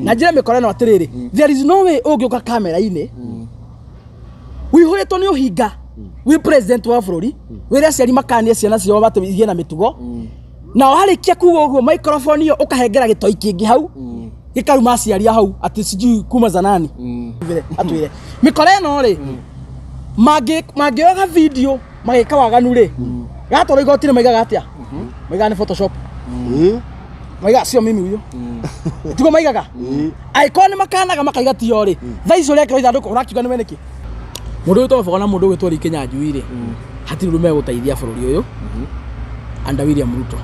Na njĩre mĩkora ĩno atĩrĩrĩ, there is no way ũngĩũka kamera-inĩ wĩihũrĩtwo nĩ ũhinga wĩ president wa bũrũri, wĩre aciari makanie ciana ciao atĩ igĩe na mĩtugo, na warĩkia kuga ũguo microphone ĩyo ũkahengera gĩtoi kĩngĩ hau gĩkaruma aciari a hau atĩ sijui kuma zanani. Atwĩre mĩkora ĩno rĩ, mangĩoga video magĩka waganu rĩ, gatwarwo igoti-inĩ maigaga atĩa? Maigaga nĩ Photoshop. Maigaga sio mimi huyo, tiguo maigaga? Angĩkorwo nĩ makanaga makaiga tio rĩ, thaa icio ũrekĩrwo ithandũkũ ũrakiuga nĩwe nĩkĩ? Mũndũ wĩtwo Bogo na mũndũ ũgwĩtwo Lee Kinyanjui rĩ, hatirĩ ũndũ megũteithia bũrũri ũyũ under William Ruto.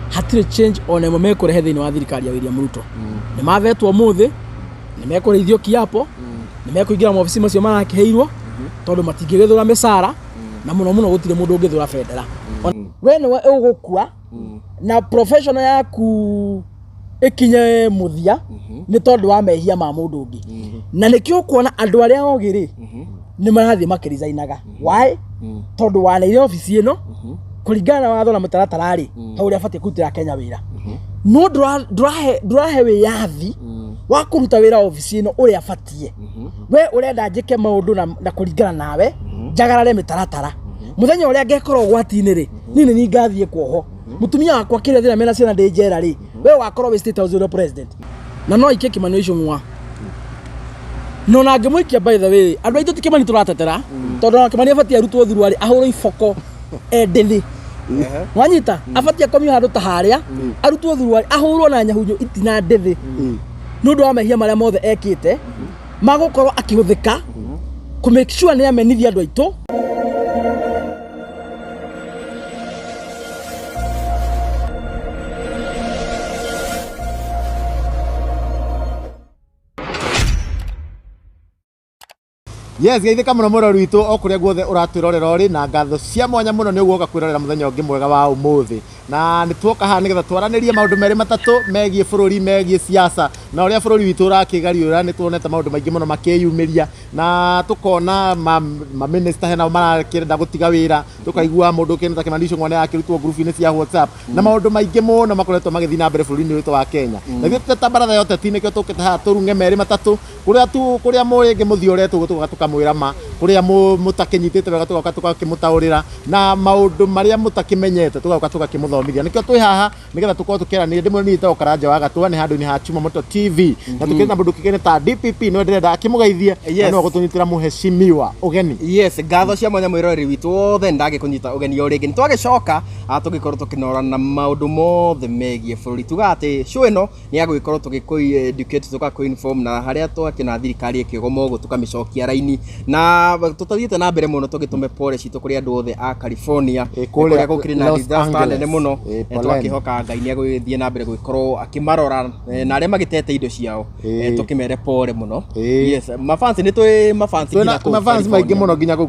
Hatirĩ change ona ĩmwe mekũrehe thĩinĩ wa thirikari ya William Ruto. Nĩ mathetwo ũmũthĩ, nĩ mekũrĩithio kiapo, nĩ mekũingĩra maobici macio marakĩheirwo, tondũ matingĩgĩthũra mĩcara, na mũno mũno gũtirĩ mũndũ ũngĩthũra bendera. We nĩwe ũgũkua na professional yaku ĩkinye mũthia nĩ tondũ wa mehia ma mũndũ ũngĩ. Na nĩkĩo ũkuona andũ arĩa ogĩ rĩ, nĩ marathiĩ makĩrizainaga. Why? Tondũ waneire obici ĩno kũringana na watho na mũtaratara rĩ, hau ũrĩa abatiĩ kũrutĩra Kenya wĩra, no ndũrahe wĩyathi wa kũruta wĩra obici ĩno ũrĩa abatiĩ. We ũrenda njĩke maũndũ na kũringana nawe, njagarare mĩtaratara. Mũthenya ũrĩa ngekorwo ũgwati-inĩ rĩ, niĩ nĩ niĩ ngathiĩ kuohwo, mũtumia wakwa kĩrĩa thĩna mena ciana ndĩ njera rĩ, we wakorwo wĩ State House ũrĩa president na no aikie Kimani Ichung'wa. No na angĩmũikia, by the way, andũ aitũ ti Kimani tũratetera, tondũ ona Kimani abatiĩ arutwo thuruarĩ, ahũrwo iboko endĩthĩ wanyita, abatiĩ akomio handũ ta harĩa, arutwo thuruarĩ, ahũrwo na nyahunyo itina ndĩthĩ nĩ ũndũ wa mehia marĩa mothe ekĩte magũkorwo akĩhũthĩka kũ make sure nĩ amenithia andũ aitũ. Yes, geithĩka mũno mwĩrori witũ o kũrĩa guothe ũratwĩrorera ũrĩ, na ngatho cia mwanya mũno nĩ ũguoka kwĩrorera mũthenya ũngĩ mwega wa ũmũthĩ. Na nĩ tuoka haha nĩgetha twaranĩrie maũndũ merĩ matatũ megiĩ bũrũri, megiĩ siasa na ũrĩa bũrũri witũ ũrakĩgariũra. Nĩ tuonete maũndũ maingĩ mũno makĩyumĩria na tũkona ma minister hena marakĩenda gũtiga wĩra, tũkaigua mũndũ ũkĩenda ta Kimani Ichung'wa nĩ arakĩrutwo ngurubu-inĩ cia WhatsApp na maũndũ maingĩ mũno makoretwo magĩthiĩ na mbere bũrũri-inĩ witũ wa Kenya. Na ithuĩ ta baratha ya ũteti nĩkĩo tũkĩte haha tũrung'e merĩ matatũ kũrĩa tu kũrĩa rĩngĩ mũthioretwo ũguo tũgoka tũkamwĩra ma kũrĩa mũtakĩnyitĩte wega, tũgoka tũgakĩmũtaũrĩra, na maũndũ marĩa mũtakĩmenyete tũgoka tũgakĩmũthomithia. Nĩkĩo twĩ haha nĩgetha tũkorwo tũkĩaranĩria. Ndĩmwĩre niĩ njĩtagwo Karanja wa Gatua, nĩ handũ-inĩ ha Chuma Moto TV, na tũkĩrĩ na mũndũ ũkĩgene ta DPP nĩwe ndĩrenda akĩmũgeithie na nĩwe ũgũtũnyitĩra mũheshimiwa ũgeni. Yes, ngatho cia mwanya mwĩroreri witũ wothe, ndagĩkũnyita ũgeni o rĩngĩ. Nĩ twagĩcoka tũgĩkorwo tũkĩnorana maũndũ mothe megiĩ bũrũri. Tugaga atĩ show ĩno nĩ ya gũgĩkorwo tũgĩkũ educate, tũgakũ inform, na harĩa twakĩona thirikari ĩkĩgoma ũguo tũkamĩcokia raini, na tũtathiĩte na mbere mũno tũgĩtũme pole citũ kũrĩ andũ othe a California. Kũrĩa kũrĩa gũkĩrĩ na Los disaster Angeles. nene mũno. Poleni. Tũgakĩhoka Ngai nĩ egũgĩthiĩ na mbere gũgĩkorwo akĩmarora, na arĩa magĩtete indo ciao, tũkĩmere pole mũno. Yes, mafans nĩ twĩ mafans nginya twĩna kũu mafans maingĩ California. mũno nginya kũu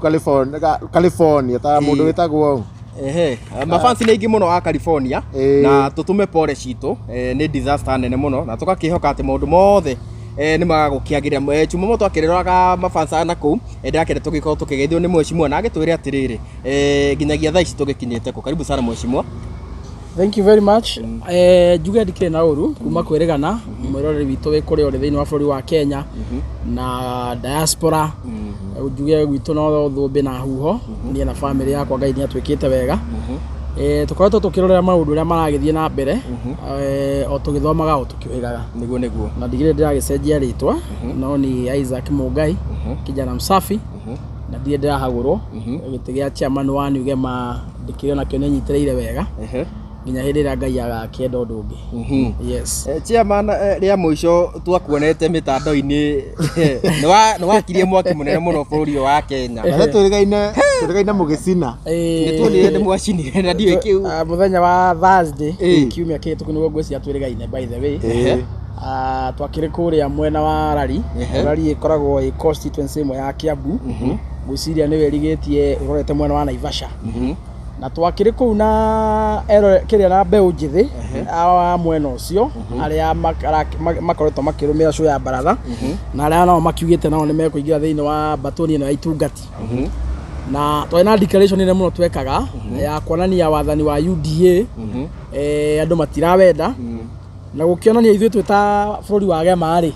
California ta mũndũ wĩtagwo Ehe, mafans nĩ aingĩ mũno a California. Na tũtũme pole citũ, nĩ disaster nene mũno, na tũgakĩhoka atĩ maũndũ mothe nĩ magagũkĩagĩrĩra. Chuma Moto akĩroraga mafans aya na kũu, ndĩrakĩenda tũgĩkorwo tũkĩgeithio nĩ mheshimiwa na agĩtwĩre atĩrĩrĩ, nginyagia thaa ici tũgĩkinyĩte kũ. Karibu sana mheshimiwa. Thank you very much. Njuge ndikĩrĩ na ũru kuma kwĩrĩgana mwĩroreri witũ wĩ kũrĩa ũrĩ thĩinĩ wa bũrũri wa Kenya na diaspora. Njuge gwitũ no thũmbĩ na huho, niĩ na family yakwa Ngai nĩ atwĩkĩte wega. Tũkoretwo tũkĩrorera maũndũ ũrĩa maragĩthiĩ na mbere, o tũgĩthomaga o tũkĩũhĩgaga. Nĩguo. Na ndigĩrĩ ndĩragĩcenjia rĩtwa, no ni Isaac Mungai, kijana msafi, na ndirĩ ndĩrahagũrwo gĩtĩ gĩa chairman wa New Gema, ndĩkĩrĩ onakĩo nĩ nyitĩrĩire wega nginya hĩndĩ ĩrĩa Ngai agakĩenda ũndũ ũngĩ. Yes. Chairman, rĩa mũico twakuonete mĩtandao-inĩ nĩ wakirie mwaki mũnene mũno bũrũri ũyũ wa Kenya. Na twĩrĩgaine mũgĩcina. Nĩ tuonire nĩ mwacinire na ndiũĩ kĩu. Mũthenya wa Thursday kiumia kĩhĩtũku nĩguo ngwĩciria twĩrĩgaine, by the way. Twakĩrĩ kũrĩa mwena wa Rari. Rari ĩkoragwo ĩ constituency ĩmwe ya Kiambu, ngwĩciria nĩwe ĩrigĩtie ũrorete mwena wa Naivasha. Na twakĩrĩ kũu na kĩrĩa na mbeũ njĩthĩ a mwena ũcio arĩa makoretwo makĩrũmĩrĩra show ya baratha, na arĩa nao makiugĩte nao nĩ mekũingĩra thĩinĩ wa batoni ĩno ya itungati. Na twarĩ na declaration nene mũno twekaga ya kuonania wathani wa UDA, andũ matirawenda. Na gũkĩonania ithuĩ twĩ ta bũrũri wa Gema rĩ,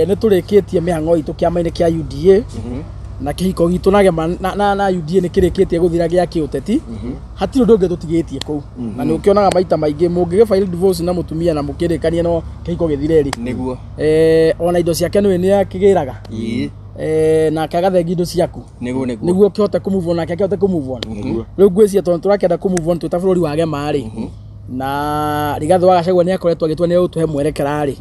nĩ tũrĩkĩtie mĩhang'o itũ kĩama-inĩ kĩa UDA, na kĩhiko gitũ na Gema na UDA nĩ kĩrĩkĩtie gũthira gĩa kĩũteti. Hatirĩ ũndũ ũngĩ tũtigĩtie kũu, na nĩ ũkĩonaga maita maingĩ mũngĩgĩ file divorce na mũtumia na mũkĩrĩkanie no kĩhiko gĩthire rĩ, Nĩguo. Ona indo ciake nĩwe nĩ akĩgĩraga, nake agathengia indo ciaku. Nĩguo, nĩguo. Nĩguo ũkĩhote kũ move on, nake akĩhote kũ move on. Rĩu ngwĩciria tondũ tũrakĩenda kũ move on twĩ ta bũrũri wa Gema rĩ, na Rigathĩ wa Gachagua nĩ akoretwo agĩtua nĩ egũtũhe mwerekera rĩ,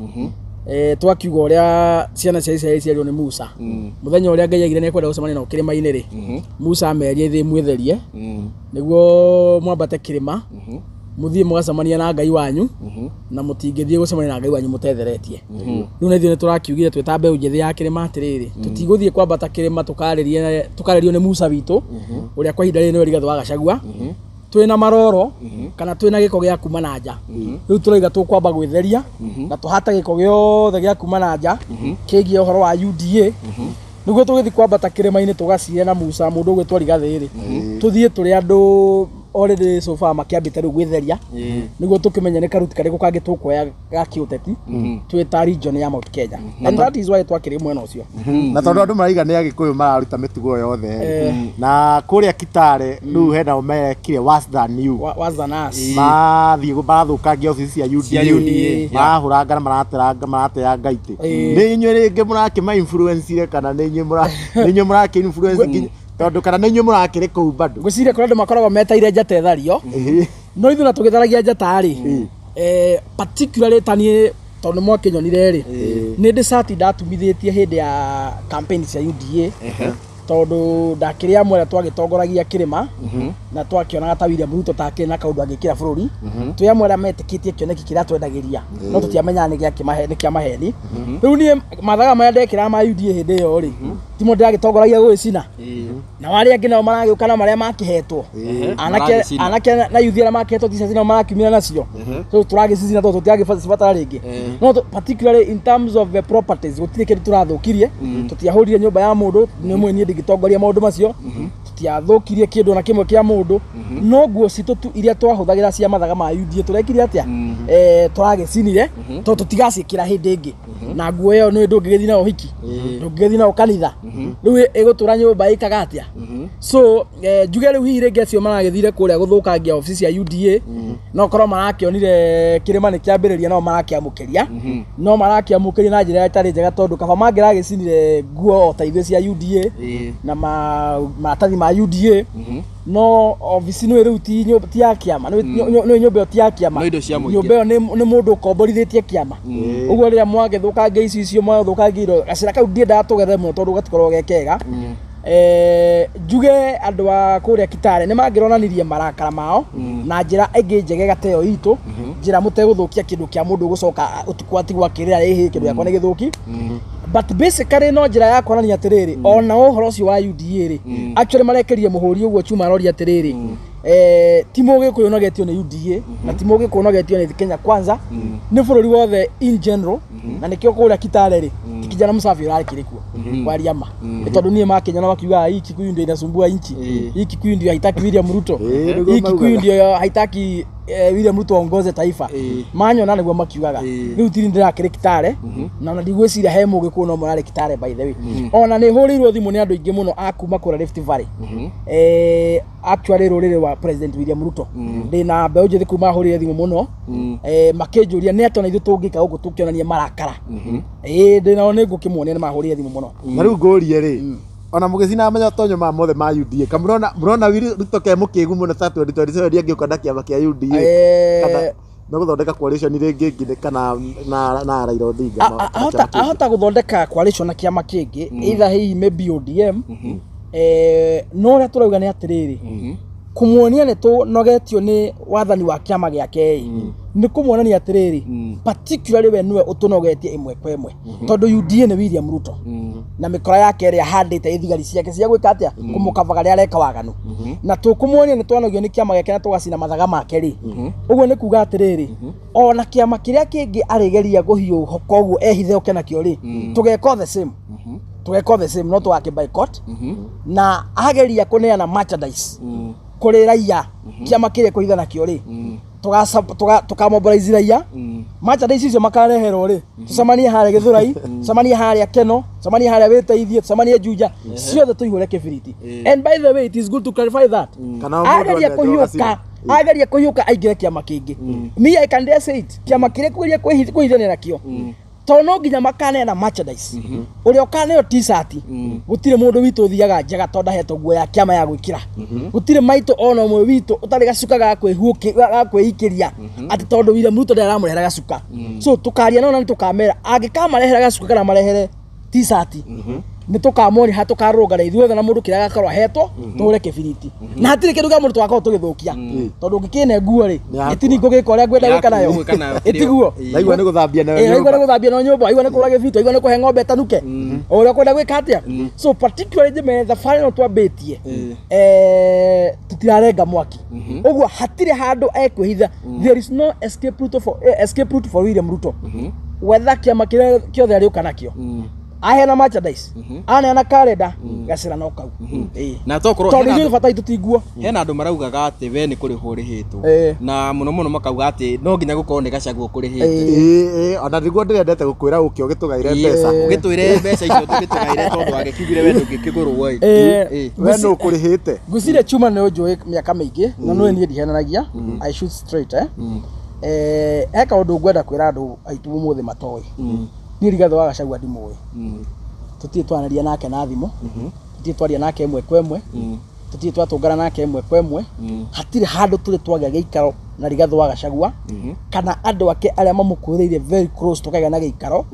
twakiuga ũrĩa ciana cia Isiraeli cierirwo nĩ Musa mũthenya ũrĩa Ngai aigire nĩ ekwenda gũcemania nao kĩrĩma-inĩ rĩ, Musa amerie thĩ mwĩtherie nĩguo mwambate kĩrĩma mũthiĩ mũgacemania na Ngai wanyu, na mũtingĩthiĩ gũcemania na Ngai wanyu mũtetheretie. Rĩu na ithuĩ nĩ tũrakiugire twĩ ta mbeũ njĩthĩ ya kĩrĩma atĩrĩrĩ, tũtigũthiĩ kwambata kĩrĩma tũkarĩrio nĩ Musa witũ ũrĩa kwa ihinda rĩrĩ nĩwe Rigathĩ wa Gachagua twĩna maroro kana twĩna gĩko gĩa kuma na nja. Rĩu tũrauga tũkwamba gwĩtheria na tũhate gĩko gĩothe gĩa kuma na nja kĩgiĩ ũhoro wa UDA, nĩguo tũgĩthiĩ kwambata kĩrĩma-inĩ tũgacire na Musa mũndũ ũgwĩtwo Rigathĩ rĩ, tũthiĩ tũrĩ andũ already so far makĩambĩte rĩu gwĩtheria, nĩguo tũkĩmenye nĩ karuti karĩkũ kangĩ tũkuoya ga kĩũteti twĩ ta region ya Mount Kenya, and that is why twakĩrĩ mwena ũcio. Na tondũ andũ maraiga nĩ Agĩkũyũ mararuta mĩtugo yothe, na kũrĩa Kitale rĩu hena o mekire worse than you. Worse than us. Mathiĩ marathũkangia obici cia Cia UDA, UDA. marahũranga na marateranga, marateanga itĩ. Nĩ inyuĩ rĩngĩ mũrakĩma influence kana nĩ inyuĩ mũrakĩ influence tondũ kana nĩ inyuĩ mũrakĩrĩ kũu bado? Ngwĩciria kũrĩ andũ makoragwo metaire njata ĩthario, no ithuĩ na tũgĩtharagia njata rĩ, particularly ta niĩ, tondũ nĩ mwakĩnyonire rĩ, nĩ ndĩ cati ndatumithĩtie hĩndĩ ya campaign cia UDA, tondũ ndakĩrĩ amwe arĩa twagĩtongoragia kĩrĩma na twakĩonaga ta William Ruto takĩrĩ na kaũndũ angĩkĩra bũrũri. Twĩ amwe arĩa metĩkĩtie kĩoneki kĩrĩa twendagĩria, no tũtiamenyaga nĩ kĩa maheni. Rĩu niĩ mathaga marĩa ndekĩraga ma UDA hĩndĩ ĩyo rĩ, timo ndĩragĩtongoragia gũgĩcina, na arĩa angĩ nao maragĩũka na marĩa makĩhetwo anake. Maragĩcina. Anake na yuthi arĩa makĩhetwo t-shirt nao marakiumĩra nacio, so tũragĩcicina tondũ tũtiragĩcibatara rĩngĩ. No particularly in terms of the properties, gũtirĩ kĩndũ tũrathũkirie. Tũtiahũrire nyũmba ya mũndũ, nĩ mwe niĩ ndingĩtongoria maũndũ macio. Tũtiathũkirie kĩndũ ona kĩmwe kĩa mũndũ, no nguo citũ tu iria twahũthagĩra cia mathaga ma UDA tũrekire atĩa? Tũragĩcinire tondũ tũtigaciĩkĩra hĩndĩ ĩngĩ, na nguo ĩyo nĩ ndũngĩgĩthiĩ nayo hiki, ndũngĩgĩthiĩ nayo kanitha, rĩu ĩgũtũra nyũmba ĩkaga atĩa? So njuge rĩu hihi rĩngĩ acio maragĩthire kũrĩa gũthũkangia obici cia UDA no korwo marakĩonire kĩrĩma nĩ kĩambĩrĩria, no marakĩamũkĩria, no marakĩamũkĩria na njĩra ĩtarĩ njega, tondũ kaba mangĩragĩcinire nguo o ta ithuĩ cia UDA na maratathi ma UDA, no obici nĩ rĩu ti ti ya kĩama, nĩ nyũmba ĩyo ti ya kĩama. No indo cia mũingĩ. Nyũmba ĩyo nĩ mũndũ ũkomborithĩtie kĩama. Ũguo rĩrĩa mwagĩthũkangia ici icio mwathũkangia indo, gacĩra kau ndiendaga tũgerere mũno tondũ gatikoragwo ge kega. Njuge andũ a kũrĩa Kitale nĩ mangĩronanirie marakara mao na njĩra ĩngĩ njegega ta ĩyo itũ, njĩra mũtegũthũkia kĩndũ kĩa mũndũ gũcoka ũtukũ atigwo akĩrĩra, ĩhĩ, kĩndũ gĩakwa nĩ gĩthũki. But basically no njĩra ya kuonania atĩrĩrĩ, ona ũhoro ũcio wa UDA rĩ, actually marekerie mũhũri ũguo chuma aroria atĩrĩrĩ, ti mũgĩkũyũ ũnogetio nĩ UDA na ti mũgĩkũyũ ũnogetio nĩ Kenya Kwanza, nĩ bũrũri wothe in general. Na nĩkĩo kũrĩa Kitale rĩ, ti kijana msafi ũrakĩrĩ kuo kwaria ma, nĩ tondũ niĩ makĩnyona makiugaga hii Kikuyu ndio inasumbua nchi, hii Kikuyu ndio haitaki William Ruto, Nĩguo hii Kikuyu maugaga. ndio haitaki William Ruto aongoze taifa. Manyona nĩguo makiugaga. Rĩu tiri ndĩrakĩrĩ Kitale, na ona ndigwĩciria he mũgĩkũyũ no mũrarĩ Kitale. By the way, ona nĩ hũrĩirwo thimũ nĩ andũ aingĩ mũno a kuma kũrĩa Rift Valley, actually rũrĩrĩ rwa President William Ruto. Ndĩna mbeũ njĩthĩ kuma hũrĩire thimũ mũno, makĩnjũria nĩ atĩa ona ithuĩ tũngĩka gũkũ tũkĩonania marakara. Ndĩnao nĩ ngũkĩmuonia nĩ mahũrĩire thimũ mũno. Na rĩu ngũrie rĩ, ona mũgĩcina matonyo ma mothe ma UDA, kamũrona mũrona Ruto ke mũkĩgu mũno ta 2027 angĩũka na kĩama kĩa UDA, kana megũthondeka coalition rĩngĩ ĩngĩ kana na Raila Odinga kana kĩama kĩngĩ? Ahota gũthondeka coalition na kĩama kĩngĩ, either hihi maybe ODM, no ũrĩa tũrauga nĩ atĩrĩrĩ, kũmuonia nĩ tũnogetio nĩ wathani wa kĩama gĩake ĩ, nĩ kũmuonania atĩrĩrĩ, particularly we nĩwe ũtũnogetie ĩmwe kwa ĩmwe, tondũ UDA nĩ William Ruto na mĩkora yake ĩrĩa ahandĩte ithigari ciake cia gwĩka atĩa, kũmũkavaga rĩrĩa areka waganu. Na tũkũmuonia nĩ twanogio nĩ kĩama gĩake na tũgacina mathaga make rĩ, ũguo nĩ kuga atĩrĩrĩ, ona kĩama kĩrĩa kĩngĩ arĩgeria kũhiũha koguo ehithe oke nakĩo rĩ, tũgeka the same, tũgeka the same, no tũgakĩ boycott. Na ageria kũneana merchandise kũrĩ raia kĩama kĩrĩa kũhitha nakĩo rĩ, Tũkamobilize raia, merchandise icio makareherwo rĩ, tũcemanie harĩa Gĩthũrai, tũcemanie harĩa Keno, tũcemanie harĩa Wĩteithie, tũcemanie Juja, ciothe tũihũre kĩbiriti. And by the way, it is good to clarify that Kana mũndũ ageria anenjwo kũhiũka, gacira. Ageria kũhiũka aingĩre kĩama kĩngĩ, me, I can dare say it, kĩama kĩrĩa kũgeria kwĩhithania nakĩo, tondũ no nginya makaneana merchandise, ũrĩa ũkaneo T-shirt, gũtirĩ mũndũ witũ ũthiaga njega tondũ ndahetwo nguo ya kĩama ya gwĩkĩra. Gũtirĩ maitũ ona ũmwe witũ ũtarĩ gacuka ga kwĩikĩria atĩ tondũ William Ruto ndarĩ aramũrehera gacuka. So tũkaria nao na nĩ tũkamera angĩkamarehera gacuka kana marehere T-shirt, nĩ tũkamonia ha tũkarũrũngana ithuothe na mũndũ kĩrĩa agakorwo ahetwo, tũhũre kĩbiriti, na hatirĩ kĩndũ kĩa mũndũ tũgakorwo tũgĩthũkia, tondũ ũngĩkĩne nguo rĩ, Nĩ yakwa. ĩtini ngũgĩka ũrĩa ngwenda gwĩka nayo. Gwĩka nayo. Ĩtiguo? Ndaigua nĩ gũthambia nayo Aigua nĩ nyũmba. Gũthambia na nyũmba, aigua nĩ kũgũra gĩbito, aigua nĩ kũhe ng'ombe ĩtanuke, o ũrĩa ũkwenda gwĩka atĩa. So particularly njĩmere thabarĩ ĩno twambĩtie, tũtirarenga mwaki ũguo, hatirĩ handũ ekwĩhitha. There is no escape route for William Ruto. Wetha kĩama kĩrĩa kĩothe arĩũka nakĩo, aheana merchandise, aneana kalenda, gacĩra no kau. Na tokorwo Tondũ hena ithuĩ bata itũ ti nguo. Hena andũ maraugaga atĩ we nĩ kũrĩhwo ũrĩhĩtwo, na mũno mũno makauga atĩ no nginya gũkorwo nĩ Gachagua ũkũrĩhĩte. Ĩĩ, ona nĩguo ndĩrendete gũkwĩra ũke ũgĩtũgaire mbeca. Ũgĩtwĩre mbeca icio tũgĩtũgaire, tondũ wagĩkiugire we ndũngĩkĩgũrwo ĩ. We nũ ũkũrĩhĩte? Ngwĩciria Chuma nĩ ũnjũĩ mĩaka mĩingĩ na nĩũĩ niĩ ndihenanagia. I shoot straight. He kaũndũ ngwenda kwĩra andũ aitũ ũmũthĩ matoĩ. Niĩ Rigathĩ wa Gachagua ndimũĩ. Tũtirĩ twaranĩria nake na thimũ, tũtirĩ twaria nake ĩmwe kwa ĩmwe, tũtirĩ twatũngana nake ĩmwe kwa ĩmwe. Hatirĩ handũ tũrĩ twagĩa gĩikaro na Rigathĩ wa Gachagua kana andũ ake arĩa mamũkuhĩrĩirie very close tũkagĩa na gĩikaro.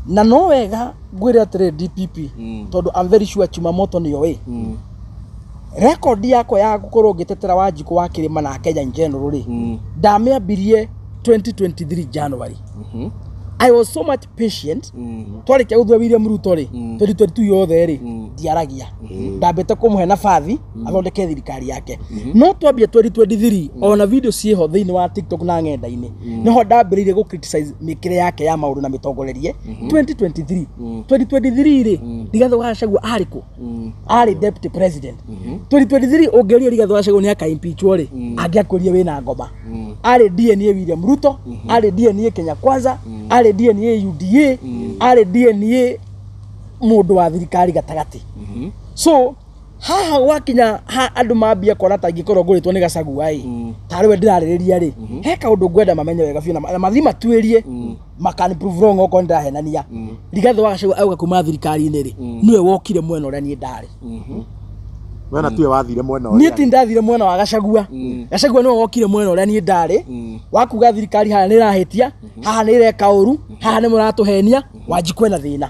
Na no wega ngwĩre atĩrĩ, DPP, tondũ I'm very sure Chuma Moto nĩoĩ record yakwa ya gũkorwo ngĩtetera Wanjikũ wa Kĩrĩma na Kenya in general rĩ, ndamĩambirie 2023 January. I was so much patient. Twarĩkia gũthura William Ruto rĩ, 2022 yothe rĩ ndiaragia, ndambĩte kũmũhe nabathi athondeke thirikari yake. No twambie 2023, ona video ciĩho thĩinĩ wa TikTok na ng'enda-inĩ, nĩho ndambĩrĩirie gũ criticize mĩkĩre yake ya maũndũ na mĩtongorerie 2023. 2023 rĩ, Rigathĩ wa Gachagua arĩ kũ? Arĩ deputy president. 2023 ũngĩũria Rigathĩ wa Gachagua nĩ aka impeachwo rĩ, angĩakwĩrire wĩna ngoma. Arĩ DNA William Ruto, arĩ DNA Kenya Kwanza, arĩ DNA UDA, arĩ DNA mũndũ wa thirikari gatagatĩ. So haha gwakinya ha andũ mambia kuona ta ingĩkorwo ngũrĩtwo nĩ Gachagua ĩ, tarĩ we ndĩrarĩrĩria rĩ, he kaũndũ ngwenda mamenye wega biũ na mathiĩ matuĩrie makani prove wrong okorwo nĩndĩrahenania. Rigathĩ wa Gachagua auga kuma thirikari-inĩ rĩ, nĩwe wokire mwena ũrĩa niĩ ndarĩ. We na tiwe wathire mwena Niĩ ũrĩa. ti ndathire mwena wa Gachagua. Gachagua nĩwe wokire mwena ũrĩa niĩ ndarĩ wa kuga thirikari haha nĩ ĩrahĩtia, haha nĩ ĩreka ũru, haha nĩ mũratũhenia, Wanjikũ ena thĩna.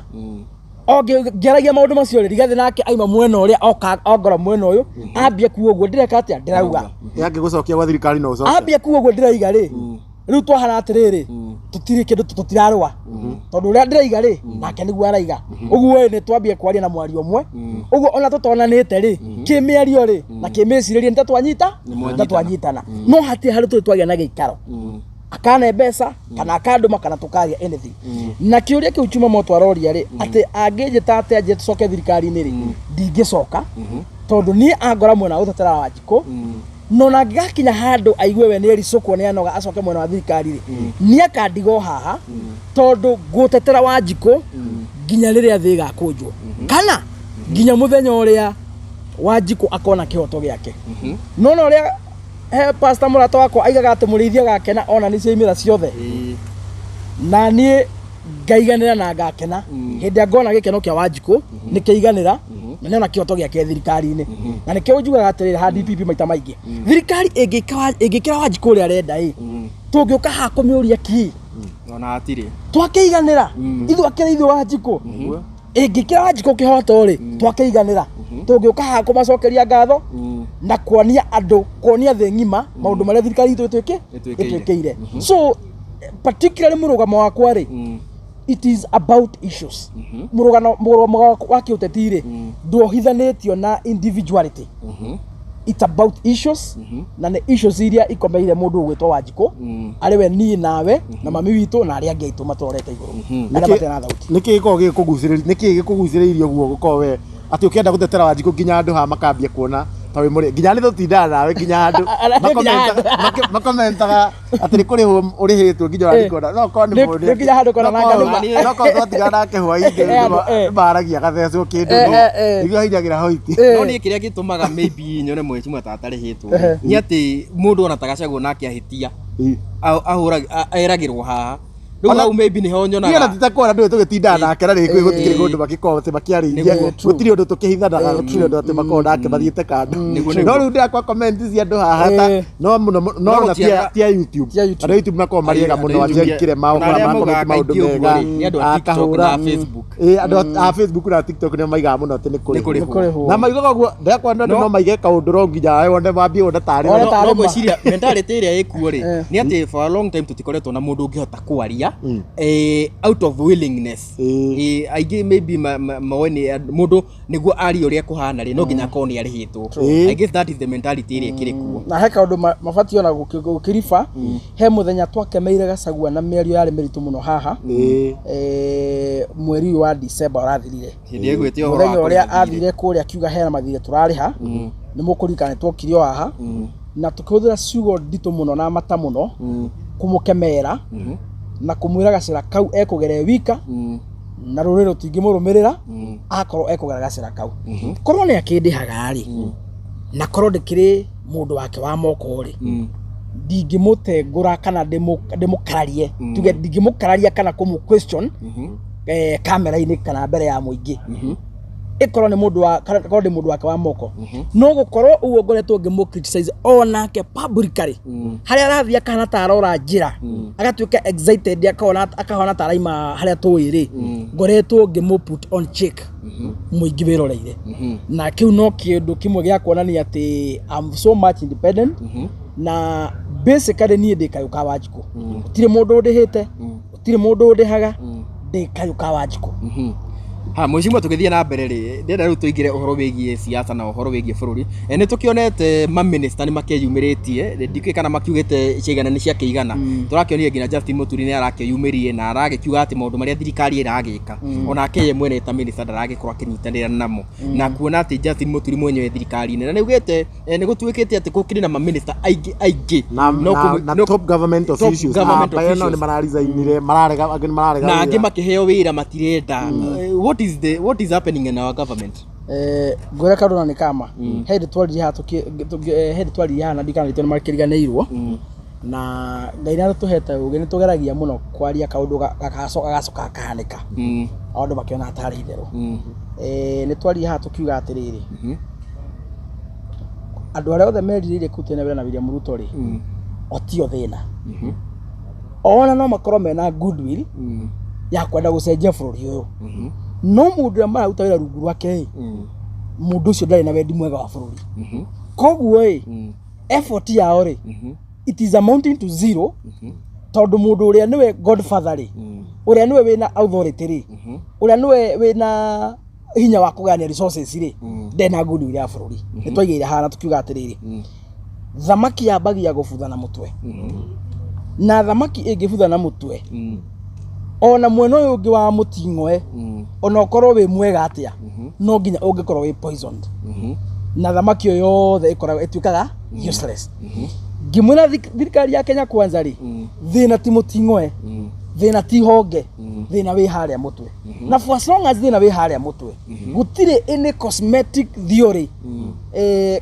O ngĩaragia maũndũ macio rĩ, Rigathĩ nake aima mwena ũrĩa oka ongora mwena ũyũ, ambia kuga ũguo ndĩreka atĩa ndĩrauga. Angĩgũcokia gwa thirikari no ũcoke. Ambia kuga ũguo ndĩraiga rĩ, rĩu twahana atĩrĩrĩ, tũtirĩ kĩndũ, tũtirarũa, tondũ ũrĩa ndĩraiga rĩ, nake nĩguo araiga ũguo ĩ. Nĩ twambie kwaria na mwario ũmwe ũguo, ona tũtonanĩte rĩ, kĩmĩario rĩ na kĩmĩcirĩrie nĩ ta twanyita, ta twanyitana, no hatirĩ handũ tũrĩ twagĩa na gĩikaro akane mbeca kana akandũma kana tũkaria anything. Na kĩũria kĩu Chuma Moto aroria rĩ, atĩ angĩnjĩta atĩ anjĩre tũcoke thirikari-inĩ rĩ, ndingĩcoka, tondũ niĩ angora mwena wa gũtetera Wanjikũ. No na angĩgakinya handũ aigue we nĩ ericũkwo, nĩ anoga, acoke mwena wa thirikari rĩ, nĩ akandiga o haha, tondũ ngũtetera Wanjikũ nginya rĩrĩa thĩ ĩgakũnjwo kana nginya mũthenya ũrĩa Wanjikũ akona kĩhoto gĩake. No na ũrĩa he pastor mũrata wakwa aigaga atĩ mũrĩithi agakena ona nĩ ciaimĩra ciothe, na niĩ ngaiganĩra na ngakena hĩndĩ ĩrĩa ngona gĩkeno kĩa Wanjikũ nĩ kĩaiganĩra na nĩona kĩhoto gĩake thirikari-inĩ. Na nĩkĩo njugaga atĩrĩrĩ ha DPP maita maingĩ, thirikari ĩngĩkĩra Wanjikũ ũrĩa arenda ĩ, tũngĩũka haha kũmĩũria kĩ? Ona hatirĩ. Twakĩiganĩra ithuĩ akĩra ithuĩ Wanjikũ ĩngĩkĩra Wanjikũ kĩhoto rĩ, twakĩiganĩra. Tũngĩũka haha kũmacokeria ngatho na kuonia andũ, kuonia thĩ ng'ima maũndũ marĩa thirikari itũ ĩtwĩkĩ Ĩtwĩkĩire. Ĩtwĩkĩire. So particularly mũrũgamo wakwa rĩ, it is about issues. Mũrũgamo wa kĩũteti rĩ, nduohithanĩtio na individuality. It's about issues, na nĩ issues iria ikomeire mũndũ ũgwĩtwo Wanjikũ, arĩ we niĩ nawe na mami witũ na arĩa angĩ aitũ matũrorete igũrũ, arĩa matarĩ na thauti. Nĩkĩ gĩkoragwo gĩkũgucĩrĩria? Nĩkĩ gĩkũgucĩrĩirie ũguo gũkorwo we atĩ ũkĩenda gũtetera Wanjikũ nginya andũ haha makambia kuona Ta wĩ mũrĩ nginya nĩ tũtindaga nawe nginya handũ Nginya handũ. Makomentaga atĩ nĩ kũrĩhwo ũrĩhĩtwo nginya Eh. ũrathikona no korwo nĩ Nĩ nginya handũ kona no korwo- nake no korwo twatigana nake hwainĩ Eh, andũ, eh. maragia gathecwo kĩndũ Eh, eh, eh. nĩguo ahinyagĩra hoiti. No niĩ kĩrĩa gĩtũmaga maybe nyone mheshimiwa ta atarĩhĩtwo nĩ atĩ mũndũ ona ta Gachagua nake ahĩtia eragĩrwo haha rĩu Ona- hau maybe nĩho Niĩ ona nyonaga titakuona ndũĩ tũgĩtindaga nake na rĩngĩ gũtikĩrĩ kũndũ makĩkorwo atĩ makĩarĩria. Nĩguo. Gũtirĩ ũndũ tũkĩhithanaga, gũtirĩ ũndũ atĩ makorwo nake mathiĩte kando. Nĩguo, No nĩguo. rĩu ndĩrakwa comment cia andũ haha ta no mũno no No ona gũtiaga- ti a YouTube. Ti a YouTube. Andũ a YouTube makoragwo marĩ ega mũno, Andũ a atĩ YouTube- ikĩrema ona ũkora arĩa makomenti maugaga maũndũ kaingĩ ũguo mega. rĩ, nĩ andũ a TikTok Akahũra. na Facebook. Ĩĩ, andũ a Facebook na TikTok nĩo maigaga mũno atĩ nĩ Nĩ kũrĩhwo. kũrĩhwo. Nĩ kũrĩhwo. Na maigaga ũguo ndĩrakwa andũ No- no maige kaũndũ ro nginya we wone wambie wone tarĩ Wone we. tarĩ No ma. ngwĩciria mentality ĩrĩa ĩkuo rĩ Eh. nĩ atĩ for a long time tũtikoretwo na mũndũ ũngĩhota kwaria out of willingness. Aingĩ maybe moe nĩ mũndũ nĩguo arie ũrĩa kũhana rĩ, no nginya akorwo nĩ arĩhĩtwo. I guess that is the mentality ĩrĩa ĩkĩrĩ kuo. Na he kaũndũ mabatiĩ ona gũkĩriba he mũthenya twakemeire Gachagua na mĩario yarĩ mĩritũ mũno haha. Mweri ũyũ wa December ũrathirire, Hĩndĩ ĩyo ĩgwĩte ũhoro wa mũthenya ũrĩa kũrĩha thirĩ. athire kũrĩa akiuga hena mathirĩ tũrarĩha, nĩ mũkũririkana nĩ twokire o haha na tũkĩhũthĩra ciugo nditũ mũno na mata mũno kũmũkemera na kũmwĩra gacĩra kau ekũgera e wika na rũrĩrĩ rũtingĩmũrũmĩrĩra akorwo ekũgera gacĩra kau. Korwo nĩ akĩndĩhaga rĩ, na korwo ndĩkĩrĩ mũndũ wake wa moko rĩ, ndingĩmũtengũra kana ndĩmũkararie, tuge ndingĩmũkararia kana kũmũ question kamera-inĩ kana mbere ya mũingĩ, ĩkorwo nĩ mũndũ wa kana korwo ndĩ mũndũ wake wa moko. No gũkorwo ũguo ngoretwo ngĩmũ criticize onake publicly, harĩa arathiĩ akahana ta arora njĩra, agatuĩka excited, akahona ta araima harĩa tũĩ rĩ, ngoretwo ngĩmũ put on check mũingĩ wĩroreire, na kĩu no kĩndũ kĩmwe gĩa kuonania atĩ I'm so much independent. Na basically niĩ ndĩ kayũ ka Wanjikũ, gũtirĩ mũndũ ũndĩhĩte, gũtirĩ mũndũ ũndĩhaga, ndĩ kayũ ka Wanjikũ. Ha mheshimiwa, tũgĩthiĩ na mbere rĩ, ndĩrenda rĩu tũingĩre ũhoro wĩgiĩ siasa na ũhoro wĩgiĩ bũrũri. Nĩ tũkĩonete maminista nĩ makĩyumĩrĩtie, ndikĩũĩ kana makiugĩte ciaigana nĩ ciakĩigana. Tũrakĩonire nginya Justin Muturi nĩ arakĩyumĩrie na aragĩkiuga atĩ maũndũ marĩa thirikari ĩragĩka onake ye mwene ta minister ndaragĩkorwo akĩnyitanĩra namo, na kuona atĩ Justin Muturi mwenyewe thirikari-inĩ na nĩ augĩte nĩ gũtuĩkĩte atĩ gũkĩrĩ na maminista aingĩ aingĩ na No na, na top government top officials government na nao officials. nĩ mararesignire, mararega, angĩ nĩ mararega na angĩ wĩra. makĩheo wĩra matirenda. What is happening in our government? Ngwĩra kaũndũ na nĩ kama he hĩndĩ twaririe haha he hĩndĩ twaririe haha na ndikana nĩ makĩriganĩirwo, na Ngai nĩ atũhete ũgĩ, nĩ tũgeragia mũno kwaria kaũndũ gagacoka gakahanĩka, andũ makĩona tarĩ itherũ. Nĩ twaririe haha tũkiuga atĩrĩrĩ, andũ arĩa othe merirĩirie kũrutithania wĩra na William Ruto rĩ, o tio thĩna, ona no makorwo mena goodwill ya kwenda gũcenjia bũrũri ũyũ, no mũndũ ũrĩa mararuta wĩra rungu rwake ĩ, mũndũ ũcio ndarĩ na wendi mwega wa bũrũri. Koguo ĩ, effort yao rĩ, it is amounting to zero, tondũ mũndũ ũrĩa nĩwe godfather rĩ, ũrĩa nĩwe wĩna authority rĩ, ũrĩa nĩwe wĩna hinya wa kũgayania resources rĩ, ndena goodwill ya bũrũri. Nĩ twaigĩire haha na tũkiuga atĩrĩrĩ, thamaki yambagia gũbutha na mũtwe, na thamaki ĩngĩbutha na mũtwe, ona mwena ũyũ ũngĩ wa mũting'oe, ona ũkorwo wĩ mwega atĩa, no nginya ũngĩkorwo wĩ poisoned, na thamaki ĩyo yothe ĩkoragwo ĩtuĩkaga useless. Ngĩmwĩra thirikari ya Kenya Kwanza rĩ, thĩna ti mũting'oe, thĩna ti honge, thĩna wĩ harĩa mũtwe. Na for as long as thĩna wĩ harĩa mũtwe, gũtirĩ any cosmetic theory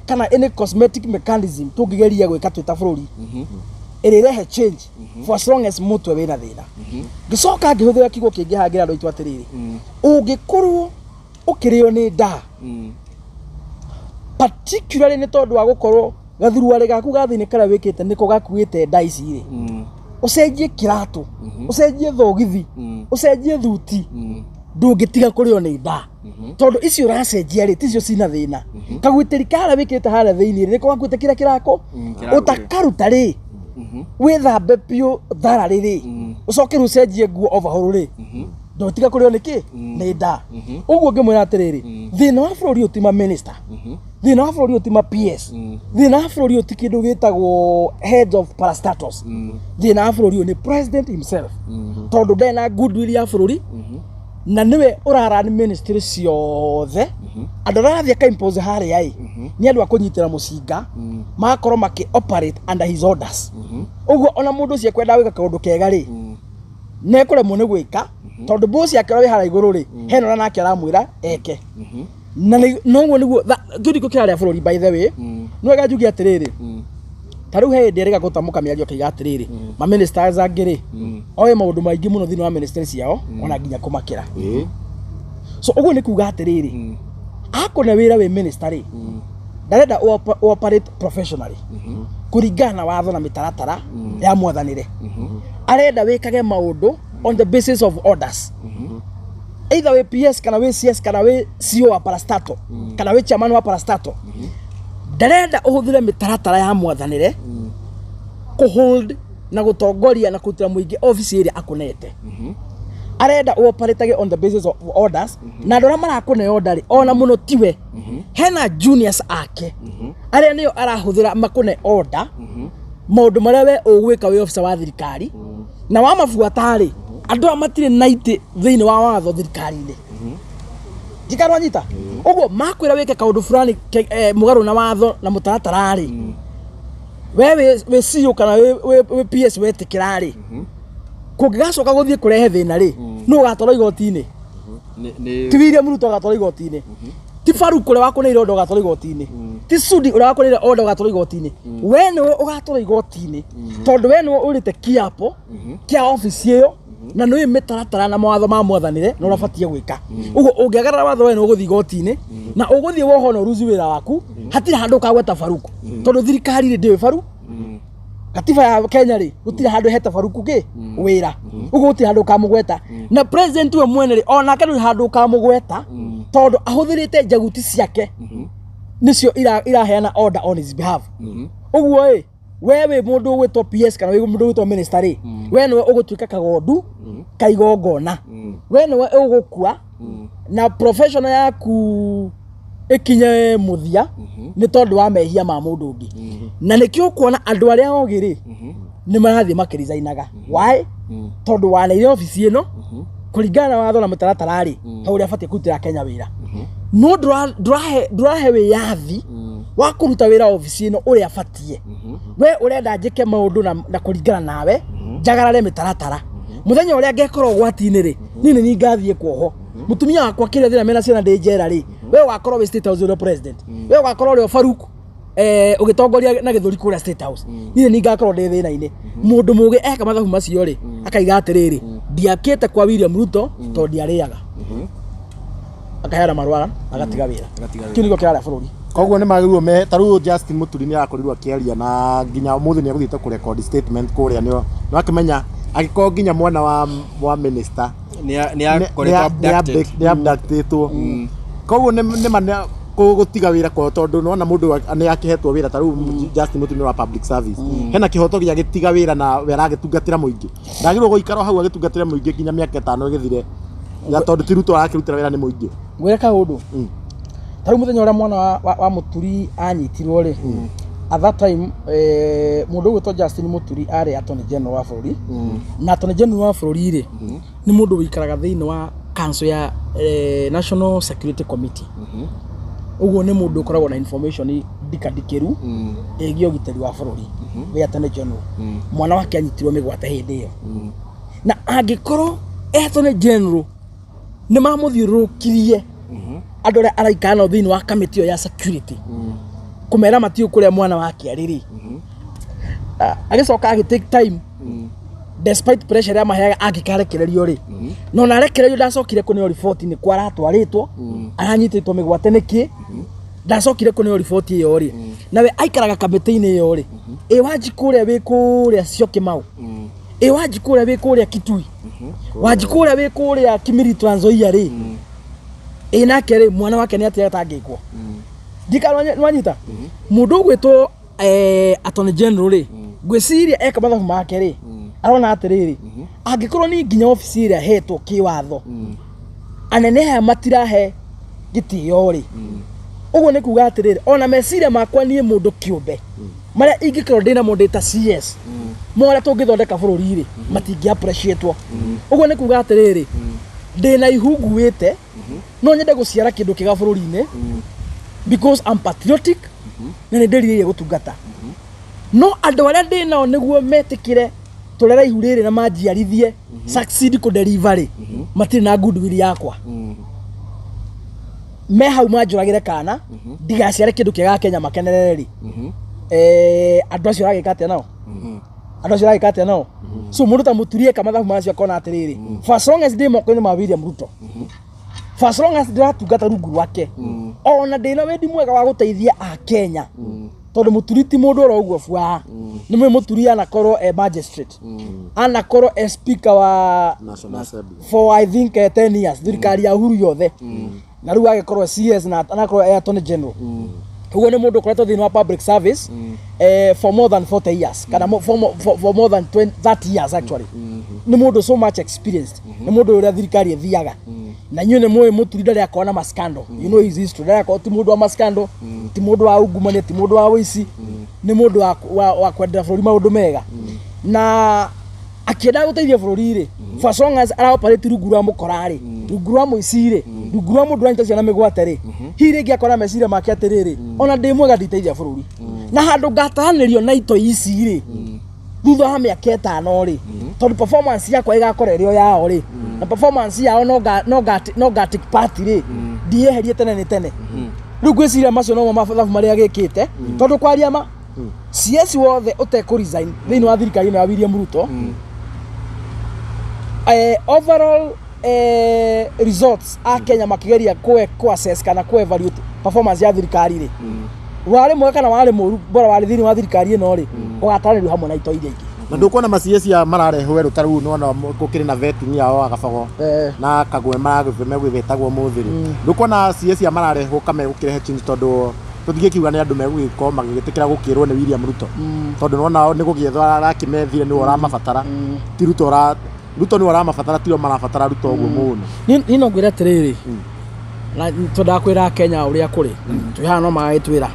kana any cosmetic mechanism tũngĩgeria gwĩka twĩ ta bũrũri ĩrĩrehe change, for as long as mũtwe wĩna thĩna. Ngĩcoka ngĩhũthĩra kiugo kĩngĩ haha ngĩra andũ aitũ atĩrĩrĩ, ũngĩkorwo ũkĩrĩo nĩ nda, particularly nĩ tondũ wa gũkorwo gathuruarĩ gaku ga thĩinĩ karĩa wĩkĩte nĩko gakuĩte nda ici rĩ, ũcenjie kĩratũ, ũcenjie thogithi, ũcenjie thuti, ndũngĩtiga kũrĩo nĩ nda, tondũ icio ũracenjia rĩ, ticio cina thĩna. Kagwitĩri karĩa wĩkĩrĩte harĩa thĩinĩ rĩ, nĩko gakuĩte kĩrĩa kĩrako. Kĩrakũrĩa. Ũtakaruta rĩ, wĩthambe biũ thararĩ rĩ, ũcoke rĩu ũcenjie nguo overhaul rĩ, ndũtiga kũrĩo nĩ kĩ? Nĩ nda. Ũguo ngĩmwĩra atĩrĩrĩ, thĩna wa bũrũri ũyũ ti ma minister, thĩna wa bũrũri ũyũ ti ma PS, thĩna wa bũrũri ũyũ ti kĩndũ gĩtagwo heads of parastatals, thĩna wa bũrũri ũyũ nĩ president himself, tondũ ndarĩ na goodwill ya bũrũri, na nĩwe ũrarani ministry ciothe. Andũ arĩa arathiĩ akaimpose harĩa ĩ, Nĩ andũ a kũnyitĩra mũcinga, magakorwo makĩ operate under his orders. Ũguo ona mũndũ ũcio ekwenda gwĩka kaũndũ kega rĩ, nĩekũremwo nĩ gwĩka tondũ boss yake ũrĩa wĩ harĩa igũrũ rĩ, hena ũrĩa nake aramwĩra eke. Na noguo nĩguo kĩu nĩkĩo kĩrarĩa bũrũri, by the way. Nĩ wega njuge atĩrĩrĩ, ta rĩu he hĩndĩ erĩga gũtamũka mĩario akĩiga atĩrĩrĩ, ma ministers angĩ rĩ, oĩ maũndũ maingĩ mũno thĩinĩ wa ministry ciao ona nginya kũmakĩra. So ũguo nĩ kuga atĩrĩrĩ, akũne wĩra wĩ minister rĩ, ndarenda ũ operate professionally kũringana na watho na mĩtaratara ya mwathanĩre. Arenda wĩkage maũndũ on the basis of orders, either wĩ PS kana wĩ CS kana wĩ CEO wa parastatal kana wĩ chairman wa parastatal. Ndarenda ũhũthĩre mĩtaratara ya mwathanĩre kũhold na gũtongoria na kũrutĩra mũingĩ obici ĩrĩa akũnete. Arenda ũoperatage on the basis of orders, na andũ arĩa marakũne order rĩ, ona mũno tiwe, hena juniors ake arĩa nĩo arahũthĩra makũne order maũndũ marĩa we ũgwĩka wĩ officer wa thirikari. Na wamabuata rĩ, andũ aya matirĩ na itĩ thĩinĩ wa watho thirikari-inĩ. Ndikanwanyita ũguo makwĩra wĩke kaũndũ fulani mũgarũ na watho na mũtaratara rĩ, we wĩ CEO kana wĩ PS wetĩkĩra rĩ, kũngĩgacoka gũthiĩ kũrehe thĩna rĩ, nũ ũgatwarwo igoti-inĩ? Ti William Ruto ũgatwarwo igoti-inĩ, ti Farouk ũrĩa wakũneire order ũgatwarwo igoti-inĩ, ti Sudi ũrĩa wakũneire order ũgatwarwo igoti-inĩ. We nĩwe ũgatwarwo igoti-inĩ tondũ we nĩwe ũrĩte kĩapo kĩa obici ĩyo na nĩũĩ mĩtaratara na mawatho ma mwathanĩre na ũrĩa ũbatiĩ gwĩka. Ũguo ũngĩagarara watho, we nĩwe ũgũthiĩ igoti-inĩ na ũgũthiĩ wohwo na ũruci wĩra waku. Hatirĩ handũ ũkagweta Farouk tondũ thirikari rĩ ndĩũĩ Farouk. Katiba ya Kenya rĩ, gũtirĩ handũ heta Farouk kĩ wĩra. Ũguo gũtirĩ handũ ũkamũgweta. Na president we mwene rĩ, onake ndũrĩ handũ ũkamũgweta tondũ ahũthĩrĩte njaguti ciake nĩcio iraheana order on his behalf. Ũguo ĩ, we wĩ mũndũ ũgwĩtwo PS kana wĩ mũndũ ũgwĩtwo minister rĩ, we nĩwe ũgũtuĩka kagondu ka igongona, we nĩwe ũgũkua na professional yaku ĩkinye mũthia nĩ tondũ wa mehia ma mũndũ ũngĩ. Na nĩkĩo ũkuona andũ arĩa ogĩ rĩ, nĩ marathiĩ makĩrizainaga. Why? Tondũ waneire obici ĩno kũringana na watho na mũtaratara rĩ, hau ũrĩa abatiĩ kũrutĩra Kenya wĩra, no ndũrahe wĩyathi wa kũruta wĩra obici ĩno ũrĩa abatiĩ. We ũrenda njĩke maũndũ na kũringana nawe, njagarare mĩtaratara. Mũthenya ũrĩa ngekorwo ũgwati-inĩ rĩ, niĩ nĩ niĩ ngathiĩ kuohwo, mũtumia wakwa kĩrĩa thĩna mena ciana ndĩ njera rĩ, we ũgakorwo wĩ State House ũrĩ president, we ũgakorwo ũrĩ o Farouk ũgĩtongoria na gĩthũri kũrĩa State House, niĩ nĩ ngakorwo ndĩ thĩna-inĩ. Mũndũ mũgĩ eka mathabu macio rĩ, akaiga atĩrĩrĩ, ndiakĩte kwa William Ruto tondũ ndiarĩaga, akaheana marũa agatiga wĩra. Agatiga wĩra. Kĩu nĩkĩo kĩrarĩa bũrũri. Koguo nĩ magĩrĩirwo me ta rĩu Justin Muturi nĩ arakorirwo akĩaria na nginya ũmũthĩ nĩ egũthiĩte kũ record statement kũrĩa. Nĩ wakĩmenya angĩkorwo nginya mwana wa minister nĩ akoretwo abducted. Nĩ abductĩtwo, koguo nĩ ma nĩ gũtiga wĩra kwao tondũ nĩwona mũndũ nĩ akĩhetwo wĩra. Ta rĩu Justin Muturi nĩ wa public service, hena kĩhoto gĩa gĩtiga wĩra na we aragĩtungatĩra mũingĩ. Ndagĩrĩirwo gũikara o hau agĩtungatĩra mũingĩ nginya mĩaka 5 ĩgĩthire ya tondũ ti Ruto arakĩrutĩra wĩra, nĩ mũingĩ. Ngwĩre kaũndũ. Ta rĩu mũthenya ũrĩa mwana wa Mũturi anyitirwo rĩ, at that time mũndũ ũgwĩtwo Justin Mũturi arĩ Attorney General wa bũrũri. Na Attorney General wa bũrũri rĩ, nĩ mũndũ ũikaraga thĩinĩ wa council ya National Security Committee. Ũguo nĩ mũndũ ũkoragwo na information ndikandikĩru ĩgiĩ ũgitĩri wa bũrũri wĩ Attorney General. Mwana wake anyitirwo mĩgwate hĩndĩ ĩyo, na angĩkorwo Attorney General nĩ mamũthiũrũrũkirie andũ arĩa araikara nao thĩinĩ wa kamĩtĩ ĩyo ya security kũmera matiũ kũrĩa mwana wake arĩ rĩ, agĩcoka agĩ take time despite pressure ĩrĩa maheaga angĩkarekererio rĩ, no na arekererio ndacokire kũneo riboti nĩ kwa aratwarĩtwo, aranyitĩtwo mĩgwate nĩkĩ, ndacokire kũneo riboti ĩyo rĩ. Nawe aikaraga kamĩtĩ-inĩ ĩyo rĩ, ĩ Wanjikũ ũrĩa wĩ kũrĩa Syokimau, ĩ Wanjikũ ũrĩa wĩ kũrĩa Kitui, Wanjikũ ũrĩa wĩ kũrĩa Kimiri, Trans Nzoia rĩ, ĩ nake rĩ, mwana wake nĩ atĩa atangĩkwo? Ndikana nwanyita mũndũ ũgwĩtwo Attorney General rĩ, ngwĩciria eka mathabu make rĩ, arona atĩrĩrĩ, angĩkorwo ni nginya obici ĩrĩa hetwo kĩwatho anene aya matirahe gĩtĩo rĩ, ũguo nĩ kuga atĩrĩrĩ, ona meciria makwa niĩ mũndũ kĩũmbe marĩa ingĩkorwo ndĩ namo ndĩ ta CS mo ũrĩa tũngĩthondeka bũrũri rĩ, matingĩ appreciate-wo. Ũguo nĩ kuga atĩrĩrĩ, ndĩ na ihu nguĩte, no nyende gũciara kĩndũ kĩega bũrũri-inĩ. Because I'm patriotic na nĩ ndĩrirĩirie gũtungata. No andũ arĩa ndĩ nao nĩguo metĩkĩre tũrere ihu rĩrĩ na manjiarithie succeed kũ deliver rĩ, matirĩ na goodwill yakwa. Me hau manjũragĩre kana ndigaciare kĩndũ kĩega Kenya makenerere rĩ. Andũ acio ũragĩka atĩa nao? Andũ acio ũragĩka atĩa nao? So mũndũ ta Mũturi eka mathabu macio akona atĩrĩrĩ, for as long as ndĩ moko-inĩ ma William Ruto, for as long as ndĩratungata rungu rwake, ona ndĩna wendi mwega wa gũteithia a Kenya, tondũ Mũturi ti mũndũ oro ũguo bua. Nĩ mũĩ Mũturi anakorwo e magistrate, anakorwo e speaker wa National Assembly. For I think 10 years thirikari ya Uhuru yothe, na rĩu agĩkorwo CS na anakorwo e attorney general. Ũguo nĩ mũndũ ũkoretwo thĩinĩ wa public service for more than 40 years kana for more than 20, 30 years actually. Nĩ mũndũ so much experienced, nĩ mũndũ ũrĩa thirikari ĩthiaga. Na inyuĩ nĩ mũĩ Mũturi ndarĩ akorwo na mascandal. You know his history, ndarĩ akorwo, ti mũndũ wa mascandal, ti mũndũ wa ungumania, ti mũndũ wa ũici, nĩ mũndũ wa kwendera bũrũri maũndũ mega na akĩenda gũteithia bũrũri rĩ. For as long as araoperate rungu rwa mũkora rĩ, rungu rwa mũici rĩ, rungu rwa mũndũ ũranyita ciana mĩgwate rĩ, hihi rĩngĩ akora meciria make atĩrĩrĩ, ona ndĩ mwega nditeithia bũrũri na handũ ngataranĩrio na itoi ici rĩ thutha wa mĩaka 5 rĩ, tondũ performance yakwa ĩgakorwo ĩrĩ o yao rĩ, na performance yao no nga take part rĩ, ndiyeherie tene nĩ tene. Rĩu ngwĩciria macio nomo mathabu marĩa gĩkĩte, tondũ kwaria ma, CS wothe ũtekũ resign thĩinĩ wa thirikari ĩno ya William Ruto, overall results a Kenya makĩgeria kũ assess kana kũ evaluate performance ya thirikari rĩ, warĩ mwega kana warĩ mũru, bora warĩ thĩinĩ wa thirikari ĩno rĩ, ũgataranĩrio hamwe na itoi iria ingĩ. Na ndũkuona ma CS ya mararehwo werũ ta rĩu nĩwona gũkĩrĩ na vetting yao agabago na kagwe megwĩtagwo mũthĩ rĩ, ndũkuona CS ya mararehwo kamegũkĩrehe change, tondũ tũtingĩkiuga nĩ andũ megũgĩkorwo magĩgĩtĩkĩra gũkĩrwo nĩ William Ruto, tondũ nĩwona nĩ gũgĩethwo arakĩmethire, nĩwe ũramabatara, ti Ruto ũra Ruto nĩwe ũramabatara, tio marabatara Ruto ũguo mũno. Niĩ no ngwĩre atĩrĩrĩ, na twendaga kwĩra Kenya ũrĩa kũrĩ, twĩ haha no magagĩtwĩra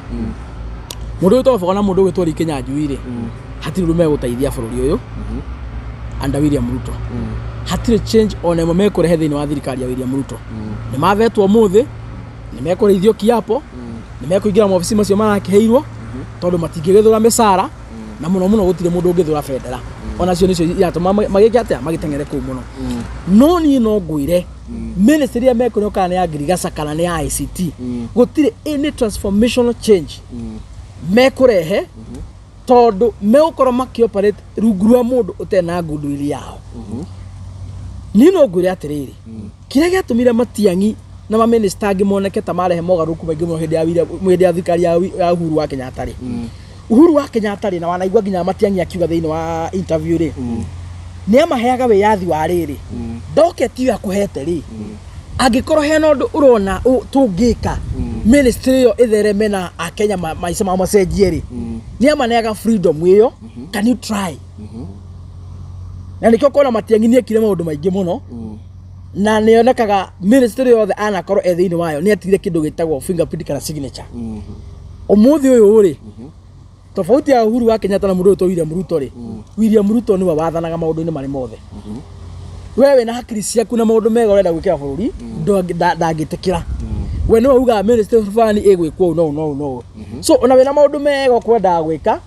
mũndũ ũyũ Bogo na mũndũ ũgwĩtwo Lee Kinyanjui rĩ, hatirĩ ũndũ megũteithia bũrũri ũyũ under William Ruto. Hatirĩ change ona ĩmwe mekũrehe thĩinĩ wa thirikari ya William Ruto. Nĩ mavetwo ũmũthĩ, nĩ mekũrĩithio kiapo, nĩ mekũingĩra maobici macio marakĩheirwo, tondũ matingĩgĩthũra mĩcara, na mũno mũno gũtirĩ mũndũ ũngĩthũra bendera. Onacio nĩcio iratũma magĩke atĩa, magĩteng'ere kũu mũno. No niĩ no ngwĩre ministry ĩrĩa mekũrĩo, kana nĩ ya ngirigaca kana nĩ ya ICT, gũtirĩ any transformational change mekũrehe, tondũ megũkorwo makĩoperate rungu rwa mũndũ ũtarĩ na goodwill yao. Niĩ no ngwĩre atĩrĩrĩ, kĩrĩa gĩatũmire Matiang'i na mamĩnĩsta angĩ moneke ta marehe mogarũrũku maingĩ mũno hĩndĩ ya thirikari ya Uhuru wa Kenyatta rĩ, Uhuru wa Kenyatta rĩ, na wanaigua nginya Matiang'i akiuga thĩinĩ wa interview rĩ, nĩ amaheaga wĩyathi wa rĩrĩ docket ĩyo akũhete rĩ, angĩkorwo hena ũndũ ũrona tũngĩka ministry ĩyo ĩthereme na akenya maica mao macenjie rĩ, nĩ amaneaga freedom ĩyo, can you try? Na nĩkĩo kuona Matiang'i nĩ ekire maũndũ maingĩ mũno, na nĩ onekaga ministry yothe anakorwo e thĩinĩ wayo nĩ atigire kĩndũ gĩtagwo fingerprint kana signature. Ũmũthĩ ũyũ rĩ, tofauti ya Uhuru wa Kenyatta na mũndũ ũyũ William Ruto rĩ, William Ruto nĩwe wathanaga maũndũ-inĩ marĩ mothe. We wĩna hakiri ciaku na maũndũ mega ũrenda gwĩkĩra bũrũri, ndangĩtĩkĩra. We nĩwe ugaga ministry fulani ĩgwĩkwo ũũ na ũũ na ũũ na ũũ. So ona wĩna maũndũ mega ũkwendaga gwĩka,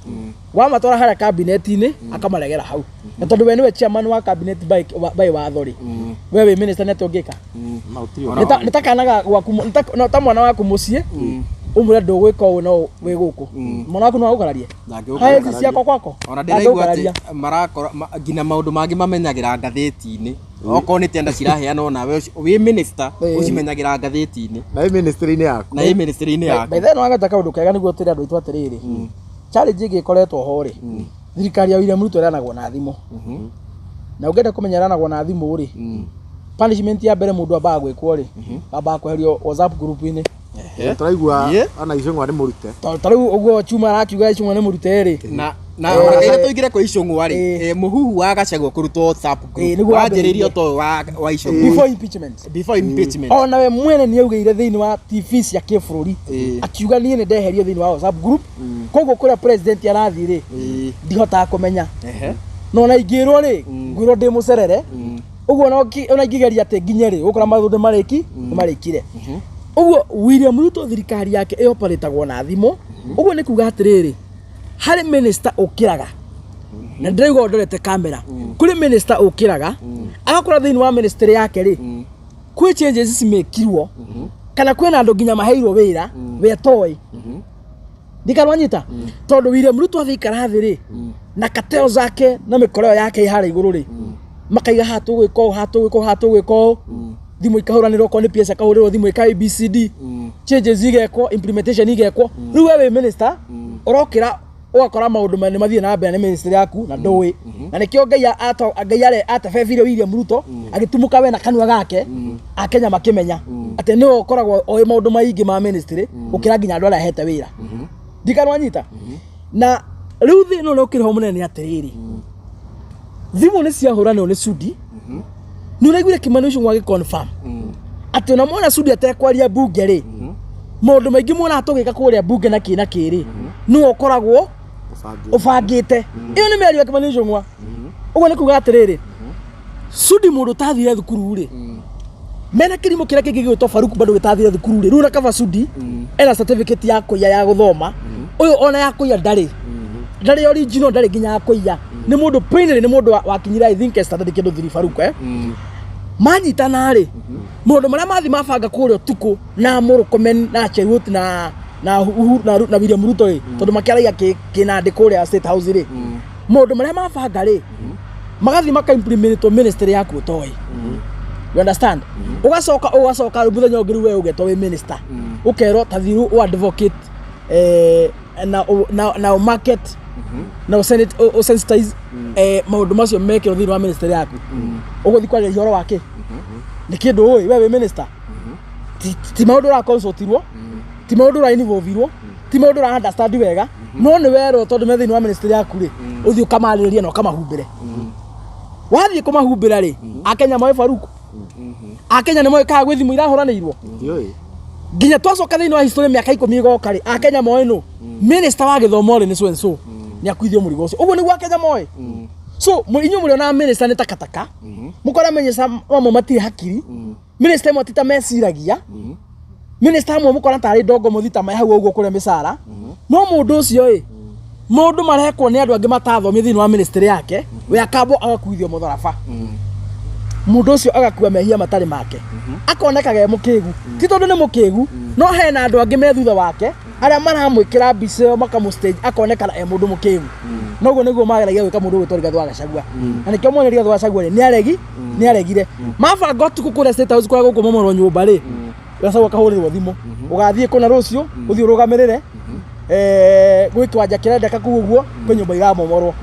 wamatwara harĩa kabineti-inĩ akamaregera hau, na tondũ we nĩwe chairman wa cabinet by watho rĩ, we wĩ minister nĩ atĩa ũngĩka? Na ũtirĩ Nĩ ta kana gwaku, no ta mwana waku mũciĩ, ũmwĩre ndũgwĩka ũũ no wĩ gũkũ, mwana waku no agũkararie? Ndangĩgũkararia. Haya, ici ciakwa kwako. Ona ndĩraigua Ndangĩgũkararia. atĩ marakora nginya maũndũ mangĩ mamenyagĩra ngathĩti-inĩ, okorwo nĩ tenda ciraheanwo nawe wĩ minister, ũcimenyagĩra ngathĩti-inĩ. Na ĩ ministry-inĩ yaku. Na ĩ ministry-inĩ yaku. By the way, wageta kaũndũ kega nĩguo twĩre andũ aitũ atĩrĩrĩ, challenge ĩngĩ ĩkoretwo ho rĩ, thirikari ya William Ruto ĩranagwo na thimũ, na ũngĩenda kũmenya ĩranagwo na thimũ rĩ, punishment ya mbere mũndũ ambaga gwĩkwo rĩ, ambaga kweherio WhatsApp group-inĩ. Tũraigua Yeah. ona Icũng'wa nĩ mũrute. Ta rĩu ũguo Chuma arakiuga Icũng'wa nĩ mũrute rĩ. Na ona kaire tũingĩre kwĩ Icũng'wa rĩ, mũhuhu wa Gachagua kũrutwo WhatsApp group Nĩguo wanjĩrĩirio wambĩrĩirie. to wa Icũng'wa. Before impeachment. Before impeachment. Ona we mwene nĩ augĩire thĩinĩ wa TV cia kĩbũrũri, akiuga niĩ nĩ ndeherio thĩinĩ wa WhatsApp group, koguo kũrĩa president arathiĩ rĩ, ndihotaga kũmenya. No ona ingĩrwo rĩ, ngwĩrwo ndĩ mũcerere ũguo, ona ona ingĩgeria atĩ nginye rĩ, gũkora maũndũ marĩki nĩ marĩkire. Ũguo William Ruto thirikari yake ĩoparatagwo na thimũ. Ũguo nĩ kuga atĩrĩrĩ, harĩ minister ũkĩraga na ndĩraigua ndorete kamera, kũrĩ minister ũkĩraga agakora thĩinĩ wa ministry yake rĩ, kwĩ changes cimĩkirwo kana kwĩna andũ nginya maheirwo wĩra we atoĩ. Ndikarwanyita tondũ William Ruto athiĩ ikara thĩ rĩ, na kateo zake na mĩkora ĩyo yake ĩ harĩa igũrũ rĩ, makaiga haha tũgwĩka ũũ, haha tũgwĩka ũũ, haha tũgwĩka ũũ, thimũ ikahũranĩrwo, okorwo nĩ PS akahũrĩrwo thimũ ĩka ABCD, changes igekwo, implementation igekwo. Rĩu we wĩ minister ũrokĩra ũgakora maũndũ nĩ mathiĩ na mbere nĩ ministry yaku na ndũĩ. Na nĩkĩo Ngai Ngai atebebire William Ruto agĩtumũka we na kanua gake, Akenya makĩmenya atĩ nĩwe ũkoragwo oĩ maũndũ maingĩ ma ministry gũkĩra nginya andũ arĩa ahete wĩra. Ndikanwanyita. Na rĩu thĩna ũrĩa ũkĩrĩ ho mũnene nĩ atĩrĩrĩ, thimũ nĩ ciahũranĩrwo nĩ Sudi. Nĩ ũraiguire Kimani Ichung'wa agĩ confirm atĩ ona mwana Sudi atekwaria mbunge rĩ, maũndũ maingĩ muonaga tũgĩka kũrĩa mbunge na kĩ na kĩ rĩ, nĩwe ũkoragwo ũbangĩte. Ĩyo nĩ mĩario ya Kimani Ichung'wa. Ũguo nĩ kuga atĩrĩrĩ, Sudi mũndũ ũtathire thukuru rĩ, mena kĩrimũ kĩrĩa kĩngĩ gĩgwĩtwo Faruku bado gĩtathire thukuru rĩ, rĩu na kaba Sudi ena certificate ya kũiya ya gũthoma, ũyũ ona ya kũiya ndarĩ, ndarĩ original, ndarĩ nginya ya kũiya, nĩ mũndũ plainly nĩ mũndũ wakinyire I think standard kĩndũ 3 Faruku manyitana rĩ, maũndũ marĩa mathi mabanga kũrĩa ũtukũ na Murkomen na Chaiwot na Uhuru na William Ruto rĩ, tondũ makĩaragia kĩnandĩ kũrĩa State House rĩ, maũndũ marĩa mabanga rĩ, magathiĩ maka implement ministry yaku ũtoĩ. You understand? Ũgacoka rĩu mũthenya ũngĩ rĩu we ũgetwo wĩ minister, ũkerwo ta thiĩ rĩu advocate na ũ market na ũ senate ũ sensitize maũndũ macio mekĩrwo thĩinĩ wa ministry yaku. Ũgũthiĩ kwarĩria ũhoro wa kĩ? Nĩ kĩndũ ũĩ we wĩ minister? Ti maũndũ ũra consultirwo, ti maũndũ ũra involvirwo, ti maũndũ ũra understand wega, no nĩ werwo tondũ me thĩinĩ wa ministry yaku rĩ, ũthiĩ ũkamarĩrĩrie na ũkamahumbĩre. Wathiĩ kũmahumbĩra rĩ, Akenya moĩ Faruku? Akenya nĩ moĩ kana gwĩ thimũ irahũranĩirwo? Ndiũĩ. Nginya twacoka thĩinĩ wa history mĩaka 10 ĩgoka rĩ, Akenya moĩ nũ minister wa gĩthomo rĩ, nĩ so and so nĩ akuithio mũrigo ũcio. Ũguo nĩguo Akenya moĩ. So inyuĩ mũrĩonaga minister nĩ takataka, mũkora minister amwe matirĩ hakiri, minister amwe ti ta meciragia, minister amwe mũkora tarĩ ndongo mũthita me hau ũguo kũrĩa mĩcara. No mũndũ ũcio ĩ, maũndũ marekwo nĩ andũ angĩ matathomire thĩinĩ wa ministry yake, we akambwo agakuithio mũtharaba, mũndũ ũcio agakua mehia matarĩ make, akonekaga e mũkĩgu. Ti tondũ nĩ mũkĩgu, no hena andũ angĩ me thutha wake arĩa maramwĩkĩra mbica ĩyo makamũ stage akonekana e mũndũ mũkĩgu. Noguo nĩguo mageragia gwĩka mũndũ ũgwĩtwo Rigathĩ wa Gachagua. Na nĩkĩo mwene Rigathĩ wa Gachagua rĩ, nĩ aregire mabanga ũtukũ kũrĩa State House kũrĩa gũkũmomorwo nyũmba rĩ, Gachagua akahũrĩrwo thimũ, ũgathiĩ kũna rũciũ, ũthiĩ ũrũgamĩrĩre gwĩ kĩwanja kĩrendeka kũu ũguo, kwĩ nyũmba iramomorwo.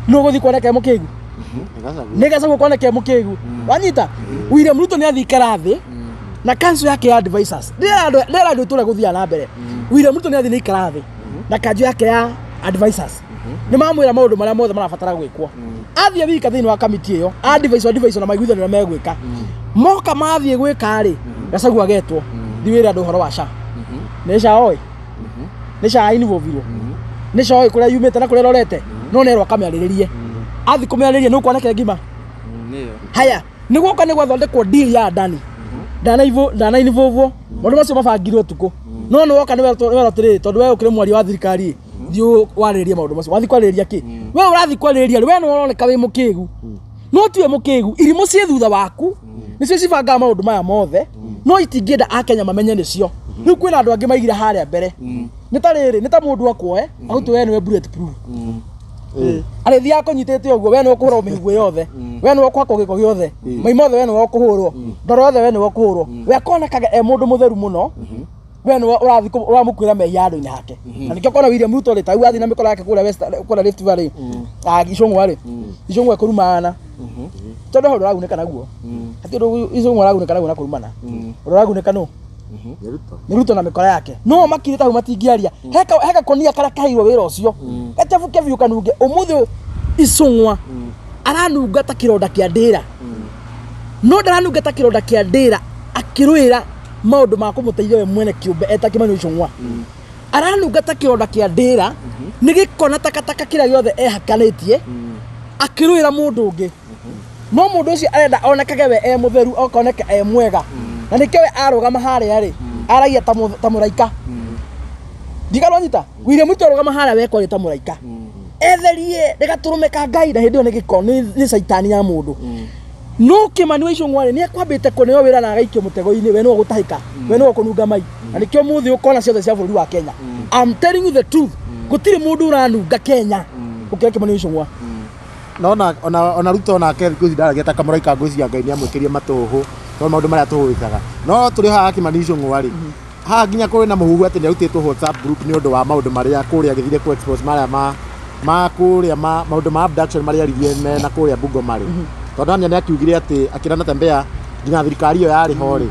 Nũ ũgũthiĩ kuoneka e mũkĩgu? Nĩ Gachagua kuoneka e mũkĩgu. Wanyita? William Ruto nĩ athiĩ ikara thĩ na council yake ya advisors. Ndĩrera andũ itũra gũthiaga na mbere. William Ruto nĩ athiĩ na ikara thĩ na kanjũ yake ya advisors, nĩ mamwĩra maũndũ marĩa mothe marabatara gwĩkwo. Athiĩ wika thĩinĩ wa kamiti ĩyo advice advice na maiguithano ũrĩa megwĩka. Moka mathiĩ gwĩka rĩ, Gachagua agetwo, thiĩ wĩre andũ ũhoro wa SHA. Nĩ SHA oĩ? Nĩ SHA involvirwo? Nĩ SHA oĩ kũrĩa yumĩte na kũrĩa ĩrorete? No nerwo akamĩarĩrĩrie. Athiĩ kũmĩarĩrĩria, nĩ ũkuoneka ngima. Haya, nĩ guoka nĩ gwathondekwo deal ya Adani, ndana involvwo. Maũndũ macio mabangirwo ũtukũ, no nĩ woka nĩ werwo atĩrĩrĩ, tondũ we ũkĩrĩ mwaria wa thirikari, thiĩ warĩrĩrie maũndũ macio. Wathiĩ kwarĩrĩria kĩ? We ũrathiĩ kwarĩrĩria rĩ, we nĩ ũroneka wĩ mũkĩgu, no tiwe mũkĩgu. Irimũ ciĩ thutha waku nĩcio cibangaga maũndũ maya mothe, no itingĩenda Akenya mamenye nĩcio. Rĩu kwĩna andũ angĩ maigire harĩa mbere. Nĩ ta rĩrĩ, nĩ ta mũndũ akwoe agũtue we nĩwe bullet proof, arĩthiaga akũnyitĩte ũguo, we nĩwe ũkũhũrwo mĩhugo yothe, we nĩwe ũkũhakwo gĩko gĩothe, mai mothe we nĩwe ũkũhũrwo, ndoro yothe we nĩwe ũkũhũrwo. We akonekaga e mũndũ mũtheru mũno, we nĩwe ũrathiĩ ũramũkuĩra mehia handũ-inĩ hake. Na nĩkĩo kona William Ruto rĩ, ta rĩu athiĩ na mĩkora yake kũrĩa West, kũrĩa Rift Valley, Icũng'wa rĩ, Icũng'wa ekũrumana tondũ hau ndũragunĩka naguo. Hatirĩ ũndũ Icũng'wa aragunĩka naguo na kũrumana. Ũrĩa ũragunĩka nũ? Nĩ Ruto. Nĩ Ruto na mĩkora yake. No makirĩte hau matingĩaria. He gakonia karĩa kaheirwo wĩra ũcio gachabuke biũ kanunge. Ũmũthĩ Icũng'wa aranunga ta kĩronda kĩa ndĩra, no ndaranunga ta kĩronda kĩa ndĩra akĩrũĩra maũndũ ma kũmũteithia we mwene kĩũmbe eta Kimani Ichung'wa. Aranunga ta kĩronda kĩa ndĩra nĩ gĩko na takataka kĩrĩa gĩothe ehakanĩtie akĩrũĩra mũndũ ũngĩ. No mũndũ ũcio arenda onekage we e mũtheru, akoneka e mwega. Na nĩkĩo we arũgama harĩa rĩ, aragia ta mũraika. Ndikaronyita William Ruto arũgama harĩa we kwaria ta mũraika, etherie rĩgatũrũme ka Ngai, na hĩndĩ ĩyo nĩ gĩko, nĩ caitani ya mũndũ. No Kĩmani wa Icũng'wa rĩ, nĩ ekwambĩte kũneo wĩra na agaikio mũtego-inĩ, we nĩwe ũgũtahĩka, we nĩwe ũkũnunga mai. Na nĩkĩo mũthĩ ũkona ciothe cia bũrũri wa Kenya, I'm telling you the truth, gũtirĩ mũndũ ũranunga Kenya gũkĩra Kĩmani wa Icũng'wa. No ona Ruto nake thikũ ici ndaragia ta kamũraika, ngwĩciria Ngai nĩ amwĩkĩrie matũhũ tondũ maũndũ marĩa tũhũĩkaga. No tũrĩ haha Kĩmani Icũng'wa rĩ, haha nginya kũrĩ na mũhuhu atĩ nĩ arutĩtwo WhatsApp group nĩ ũndũ wa maũndũ marĩa kũrĩa agĩthire kũ expose marĩa ma kũrĩa ma maũndũ ma abduction marĩa aririe me na kũrĩa Bungoma rĩ, tondũ ania nĩ akiugire atĩ akĩra Natembeya nginya thirikari ĩyo yarĩ ho rĩ,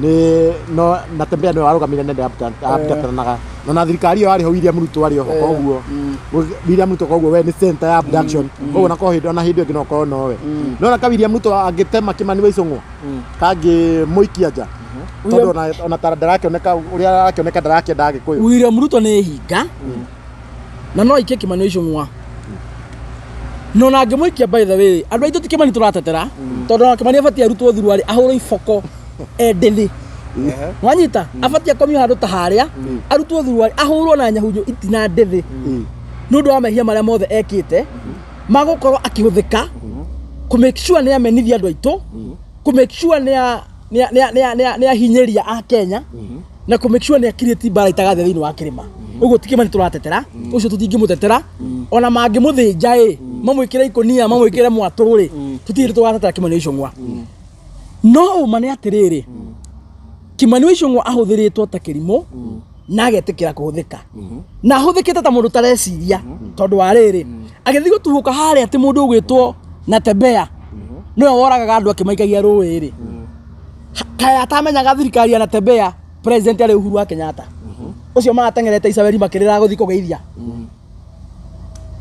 nĩ no Natembeya nĩwe warũgamire nenda abductanaga na thirikari ĩyo yarĩ ho William Ruto arĩ oho, koguo William Ruto koguo we nĩ center ya abduction, koguo na ko hĩndĩ ona hĩndĩ ĩngĩ no korwo nowe no na ka William Ruto angĩtema Kĩmani wa Icũng'wa kangĩ mũikia nja, tondũ ona ta ndarakĩoneka ũrĩa arakĩoneka ndarakĩenda Agĩkũyũ. William Ruto nĩ hinga na no aikie Kĩmani wa Icũng'wa, no na angĩmũikia, by the way, andũ aitũ ti Kĩmani tũratetera, tondũ ona Kĩmani abatiĩ arutwo thuruarĩ, ahũrwo iboko endĩthĩ, wanyita, abatiĩ akomio handũ ta harĩa, arutwo thuruarĩ, ahũrwo na nyahunyo itina ndĩthĩ nĩ ũndũ wa mehia marĩa mothe ekĩte magũkorwo akĩhũthĩka kũ make sure nĩ amenithia andũ aitũ, kũ make sure nĩ ahinyĩria a Kenya, na kũ make sure nĩ akirĩti mbara itagathia thĩinĩ wa kĩrĩma. Ũguo ti Kĩmani tũratetera, ũcio tũtingĩmũtetera, ona mangĩmũthĩnja ĩ, mamwĩkĩre ikũnia, mamwĩkĩre mwatũ rĩ, tũtirĩ tũgatetera Kĩmani wa Icũng'wa. No ũma nĩ atĩrĩrĩ, Kĩmani wa Icũng'wa ahũthĩrĩtwo ta kĩrimũ na agetĩkĩra kũhũthĩka, na ahũthĩkĩte ta mũndũ ũtareciria, tondũ wa rĩrĩ, agĩthiĩ gũtuhũka harĩa atĩ mũndũ ũgwĩtwo Natembeya nĩwe woragaga andũ akĩmaikagia rũĩ rĩ, kaĩ atamenyaga thirikari ya Natembeya president arĩ Uhuru wa Kenyatta ũcio marateng'erete icaweri makĩrĩra gũthiĩ kũgeithia,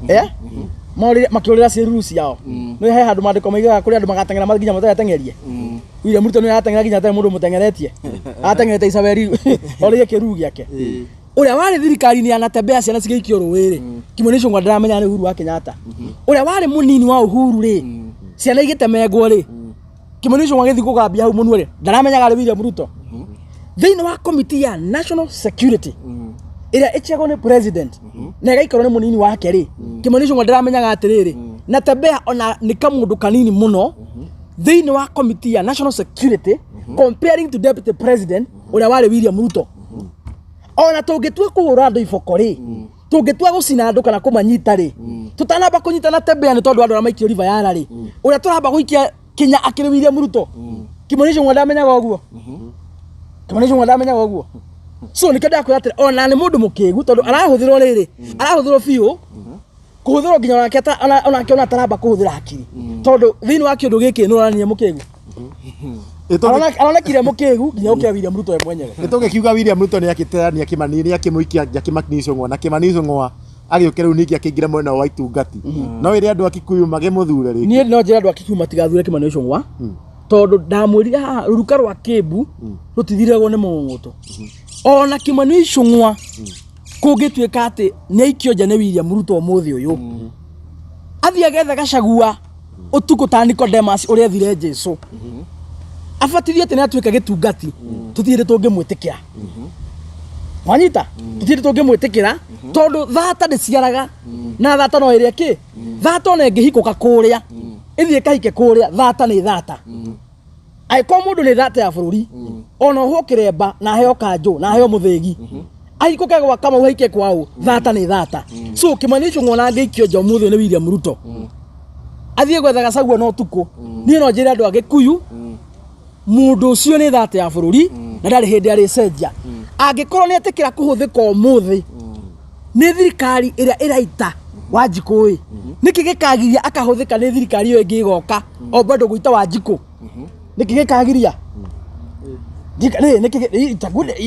eh morire makĩũrĩra ciĩruru ciao. Nĩ he handũ maandĩko maigaga kũrĩ andũ magateng'era nginya mateteng'erie. William Ruto nĩ arateng'era nginya atarĩ mũndũ mũteng'eretie, arateng'erete icaweri orĩrie kĩruru gĩake. Ũrĩa warĩ thirikari-inĩ ya Natembeya ciana cigĩikio rũĩ rĩ, Kimani Ichung'wa ndaramenya nĩ Uhuru wa Kenyatta. Ũrĩa warĩ mũnini wa Uhuru rĩ, ciana igĩtemengwo rĩ, Kimani Ichung'wa agĩthiĩ kũgambia hau mũnua rĩ, ndaramenyaga arĩ William Ruto. Thĩinĩ wa komiti ya National Security ĩrĩa ĩchagwo nĩ president na ĩgaikarwo nĩ mũnini wake rĩ, Kimani Ichung'wa ndaramenyaga atĩrĩrĩ, Natembeya ona nĩ kamũndũ kanini mũno thĩinĩ wa komiti ya National Security comparing to deputy president ũrĩa warĩ William Ruto. Ona tũngĩtua kũhũra andũ iboko rĩ, tũngĩtua gũcina andũ kana kũmanyita rĩ, tũtanamba kũnyita Natembeya nĩ tondũ andũ arĩa maikio riba yara rĩ, ũrĩa tũramba gũikia kinya akĩrĩ William Ruto. Kimani Ichung'wa ndamenyaga ũguo, Kimani Ichung'wa ndamenyaga ũguo. So nĩkĩo ndakwĩra atĩrĩ, ona nĩ mũndũ mũkĩgu, tondũ arahũthĩrwo rĩrĩ, arahũthĩrwo biũ, kũhũthĩrwo nginya onake onake ona ataramba kũhũthĩra hakiri, tondũ thĩinĩ wa kĩũndũ gĩkĩ nĩ ũronania mũkĩgu. Aronekire mũkĩgu nginya gũkĩra William Ruto we mwenyewe. Nĩ tũgĩkiuga William Ruto nĩ akĩteania Kĩmani, nĩ akĩmũikia nja Kĩmani Ichung'wa, na Kĩmani Ichung'wa agĩũke rĩu ningĩ akĩingĩra mwena wa itungati, no ĩrĩ andũ a Kikuyu magĩmũthure rĩngĩ. Niĩ no njĩre andũ a Kikuyu matigathure Kĩmani Ichung'wa, tondũ ndamwĩrire haha rũruka rwa Kĩmbu rũtithiragwo nĩ mũng'ũtũ. Ona Kĩmani Ichung'wa kũngĩtuĩka atĩ nĩ aikio nja nĩ William Ruto ũmũthĩ ũyũ, athiĩ agethe Gachagua ũtukũ ta Nicodemus ũrĩa ethire Jesu, abatithio atĩ nĩ atuĩka gĩtungati, tũtirĩ tũngĩmwĩtĩkĩra. Wanyita, tũtirĩ tũngĩmwĩtĩkĩra, tondũ thata ndĩciaraga na thata no ĩrĩa kĩ thata, ona ĩngĩhikũka kũrĩa ĩthiĩ ĩkahike kũrĩa, thata nĩ thata. Angĩkorwo mũndũ nĩ thata ya bũrũri, ona ohwo kĩremba na aheo kanjũ na aheo mũthĩgi, ahikũke gwa Kamau haike kwaũ, thata nĩ thata. So Kĩmani Ichung'wa ona angĩikio nja ũmũthĩ nĩ William Ruto athiĩ gwetha Gachagua na ũtukũ, niĩ no njĩre andũ a Gĩkuyu, mũndũ ũcio nĩ thata ya bũrũri na ndarĩ hĩndĩ arĩcenjia. Angĩkorwo nĩ etĩkĩra kũhũthĩka ũmũthĩ nĩ thirikari ĩrĩa ĩraita Wanjikũ ĩ, nĩkĩ gĩkagiria akahũthĩka nĩ thirikari ĩyo ĩngĩ ĩgoka o bado gũita Wanjikũ? Nĩkĩ gĩkagiria? Nĩkĩ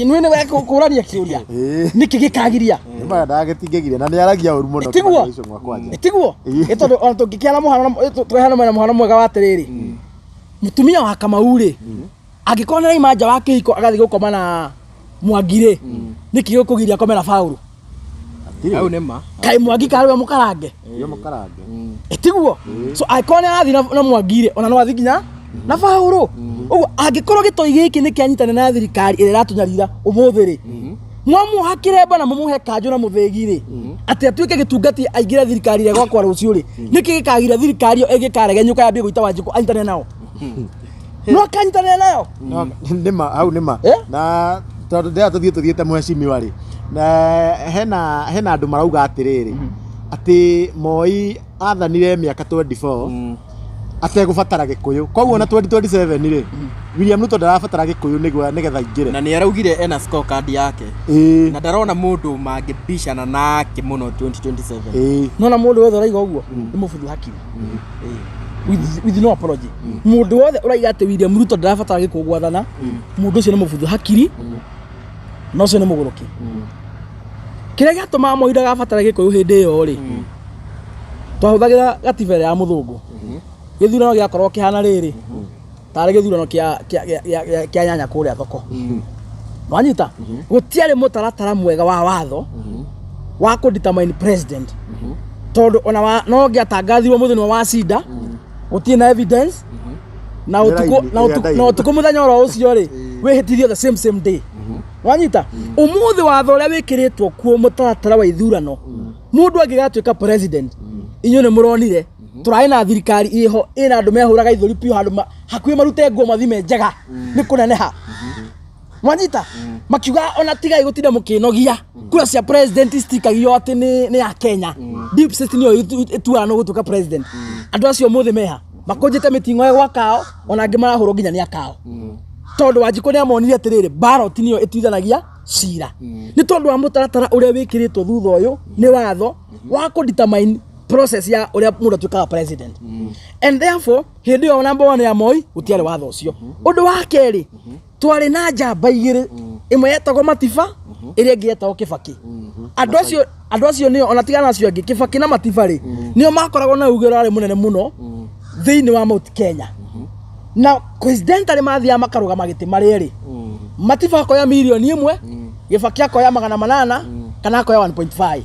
nĩ nĩwe kũrania kĩũria, nĩkĩ gĩkagiria? Nĩ maya ndagĩtingĩgiria na nĩ aragia ũru mũno. Tiguo? Kĩmani Ichung'wa kwanja. Tiguo? Ĩ tondũ ona tũngĩkĩara mũhano, tũheane mũhano mwega wa atĩrĩrĩ, mũtumia wa Kamau rĩ, angĩkorwo nĩ araima nja wa kĩhiko agathiĩ gũkoma na Mwangi rĩ, nĩkĩ gĩkũgiria akome na Paũlũ? Hau nĩ ma. Kaĩ Mwangi karĩ we mũkarange? Iyo mũkarange. Ĩ tiguo? So angĩkorwo nĩ arathiĩ na Mwangi rĩ, ona no athiĩ nginya na Paũlũ. Ũguo angĩkorwo gĩtoi gĩkĩ nĩ kĩanyitanĩra na thirikari ĩrĩa ĩratũnyarira ũmũthĩ rĩ, mwamuoha kĩremba na mũmũhe kanjũ na mũthĩgi rĩ, atĩ atuĩke gĩtungati aingĩre thirikari ĩrĩa gwakwa rũciũ rĩ, nĩkĩ gĩkagiria thirikari ĩyo ĩngĩkaregenyũka yambie gwĩta Wanjikũ anyitanĩre nao? No akanyitanĩra nayo? No, nĩma hau nĩma. Eh? Na tondũ ndĩra tũthiĩ tũthiĩte mheshimiwa rĩ, na hena andũ marauga atĩrĩrĩ, atĩ Moi athanire mĩaka 24 ategũbatara Gĩkũyũ, koguo na 2027 rĩ, William Ruto ndarabatara Gĩkũyũ nĩguo nĩgetha aingĩre. Na nĩ araugire ena scorecard yake. Na ndarona mũndũ mangĩbicana nake mũno 2027. Nona mũndũ wothe ũraiga ũguo nĩ mũbuthu hakiri. With no apology, mũndũ wothe ũraiga atĩ William Ruto ndarabatara Gĩkũyũ gwathana, mũndũ ũcio nĩ mũbuthu hakiri na ũcio nĩ mũgũrũki. Kĩrĩa gĩatũmaga Moi ndagabatare Gĩkũyũ hĩndĩ ĩyo rĩ, twahũthagĩra gatiba ĩrĩa ya mũthũngũ. Gĩthurano gĩakorwo kĩhana rĩrĩ, tarĩ gĩthurano kĩa nyanya kũrĩa thoko. Wanyita? Gũtiarĩ mũtaratara mwega wa watho wa kũ determine president, tondũ ona no ngĩatangathirwo mũthenya wa cinda gũtirĩ na evidence na Nĩ ũtukũ raini, na ĩrĩa ũtukũ ndaini. Na ũtukũ mũthenya oro ũcio rĩ, wĩhĩtithio the same same day. Wanyita? Ũmũthĩ watho ũrĩa wĩkĩrĩtwo kuo, mũtaratara wa ithurano, mũndũ angĩgatuĩka president, inyuĩ nĩ mũronire tũrarĩ na thirikari ĩho ĩna andũ mehũraga ithũri piũ handũ hakuhĩ marute nguo mathime njega nĩ kũneneha. Mwanyita? Makiuga ona tigai gũtinda mũkĩnogia, kura cia president citikagio atĩ nĩ ya Kenya, deep state nĩyo ĩtuaga nũ gũtuĩka president. Andũ acio ũmũthĩ meha makũnjĩte mĩting'oe gwa kao, ona angĩ marahũrwo nginya nĩ akao, tondũ Wanjikũ nĩ amonire atĩrĩrĩ, ballot nĩyo ĩtuithanagia cira, nĩ tondũ wa mũtaratara ũrĩa wĩkĩrĩtwo thutha ũyũ nĩ watho wa kũ determine process ya ũrĩa mũndũ atuĩkaga president. And therefore hĩndĩ ĩyo number one ya Moi gũtiarĩ watho ũcio. Ũndũ wa kerĩ, twarĩ na njamba igĩrĩ, ĩmwe yetagwo Matiba, ĩrĩa ĩngĩ yetagwo Kĩbakĩ. Andũ acio nĩo, ona tigana acio angĩ, Kĩbakĩ na Matiba rĩ, nĩo makoragwo na uge ũrarĩ mũnene mũno thĩinĩ wa Mount Kenya, na coincidentally mathiaga makarũgama gĩtĩ marĩ erĩ. Matiba akoya mirioni 1, Gĩbakĩ akoya 800 kana akoya 1.5.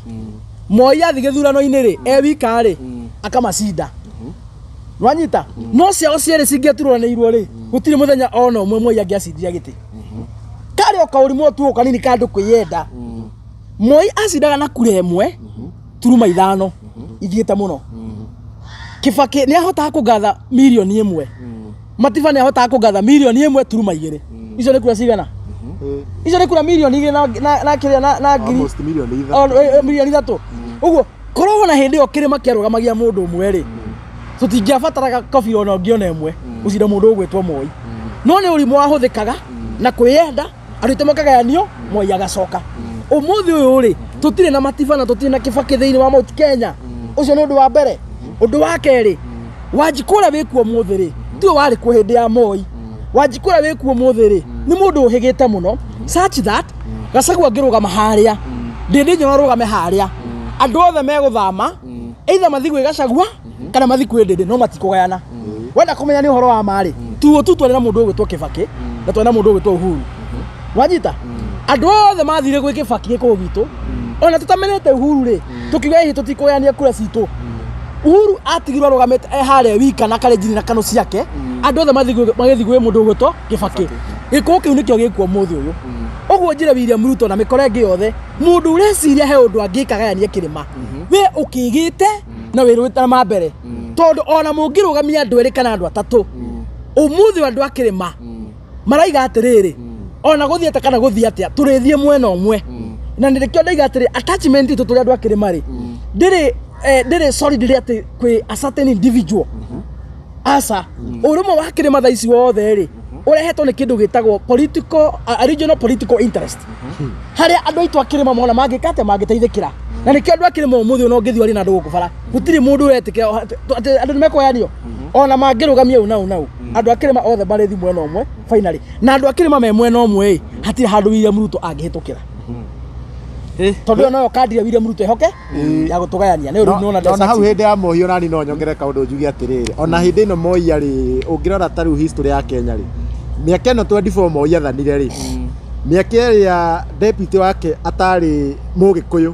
Moi athi gĩthurano-inĩ rĩ, e wika rĩ, akamacinda. Nwanyita? No ciao cierĩ cingĩaturanĩirwo rĩ, gũtirĩ mũthenya ona ũmwe Moi angĩacindire gĩtĩ. Karĩ o kaũrimũ tu kanini ka andũ kwĩyenda. Moi acindaga na kura 1.5 ithiĩte mũno. Kĩbakĩ nĩ ahotaga kũngatha mirioni 1, Matiba nĩ ahotaga kũngatha mirioni 1.2. Icio nĩ kura cigana? Icio nĩ kura mirioni 2 na kĩrĩa na ngiri Almost mirioni 3. 3 million. Ũguo korwo na hĩndĩ ĩyo kĩrĩma kĩarũgamagia mũndũ ũmwe rĩ, tũtingĩabataraga kobi ona ũngĩ ona ĩmwe gũcinda mũndũ ũgwĩtwo Moi. No nĩ ũrimũ wahũthĩkaga na kwĩyenda, andũ aitũ makagayanio, Moi agacoka. Ũmũthĩ ũyũ rĩ, tũtirĩ na Matiba na tũtirĩ na Kĩbakĩ thĩinĩ wa Mount Kenya. Ũcio nĩ ũndũ wa mbere. Ũndũ wa kerĩ, Wanjikũ ũrĩa wĩkuo ũmũthĩ rĩ, tiwe warĩ kuo hĩndĩ ya Moi. Wanjikũ ũrĩa wĩkuo ũmũthĩ rĩ, nĩ mũndũ ũhĩgĩte mũno such that Gachagua angĩrũgama harĩa, Ndĩndĩ Nyoro arũgame harĩa, andũ othe megũthama, either mathiĩ gwĩ Gachagua kana mathiĩ kwĩ Ndĩndĩ, no matikũgayana. Wenda kũmenya nĩ ũhoro wa ma rĩ, tuo tu twarĩ na mũndũ ũgwĩtwo Kĩbakĩ na twarĩ na mũndũ ũgwĩtwo Uhuru. Wanyita? Andũ othe mathire gwĩ Kĩbakĩ gĩkũyũ gitũ, ona tũtamenete Uhuru rĩ, tũkiuga hihi tũtikũgayania kura citũ. Uhuru atigirwo arũgamĩte e harĩa wika na Kalenjin na Kanu ciake, andũ othe magĩthiĩ gwĩ mũndũ ũgwĩtwo Kĩbakĩ. Gĩkũyũ kĩu nĩkĩo gĩkuo ũmũthĩ ũyũ. Ũguo njĩre William Ruto na mĩkora ĩngĩ yothe, mũndũ ũreciria he ũndũ angĩka gayanie kĩrĩma, we ũkĩgĩte na wĩrũĩte na mbere, tondũ ona mũngĩrũgamia andũ erĩ kana andũ atatũ, ũmũthĩ andũ a kĩrĩma maraiga atĩrĩrĩ, ona gũthiĩ atĩa kana gũthiĩ atĩa, tũrĩthiĩ mwena ũmwe. Na nĩkĩo ndaiga atĩrĩ, attachment itũ tũrĩ andũ a kĩrĩma rĩ, ndĩrĩ solid rĩ atĩ kwĩ a certain individual. Aca, ũrũmwe wa kĩrĩma thaa ici wothe rĩ, ũrehetwo nĩ kĩndũ gĩtagwo political a regional political interest, harĩa andũ aitũ a kĩrĩma mona mangĩka atĩa mangĩteithĩkĩra. Na nĩkĩo andũ a kĩrĩma ũmũthĩ ona ũngĩthiĩ warie na andũ gũkũ bara, gũtirĩ mũndũ ũretĩkĩra atĩ andũ nĩ mekũgayanio. Ona mangĩrũgamia ũũ na ũũ na ũũ, andũ a kĩrĩma othe marĩthiĩ mwena ũmwe finally. Na andũ a kĩrĩma me mwena ũmwe ĩ, hatirĩ handũ William Ruto angĩhĩtũkĩra, tondũ ĩyo noyo kandi ya William Ruto ehoke ya gũtũgayania nĩ ũndũ nĩwona. Ona hau hĩndĩ ya Moi, onani no nyongere kaũndũ njuge atĩrĩrĩ, ona hĩndĩ ĩno Moi arĩ, ũngĩrora ta rĩu history ya Kenya rĩ, mĩaka ĩno 24 Moi athanire rĩ, mĩaka ĩrĩa deputy wake atarĩ Mũgĩkũyũ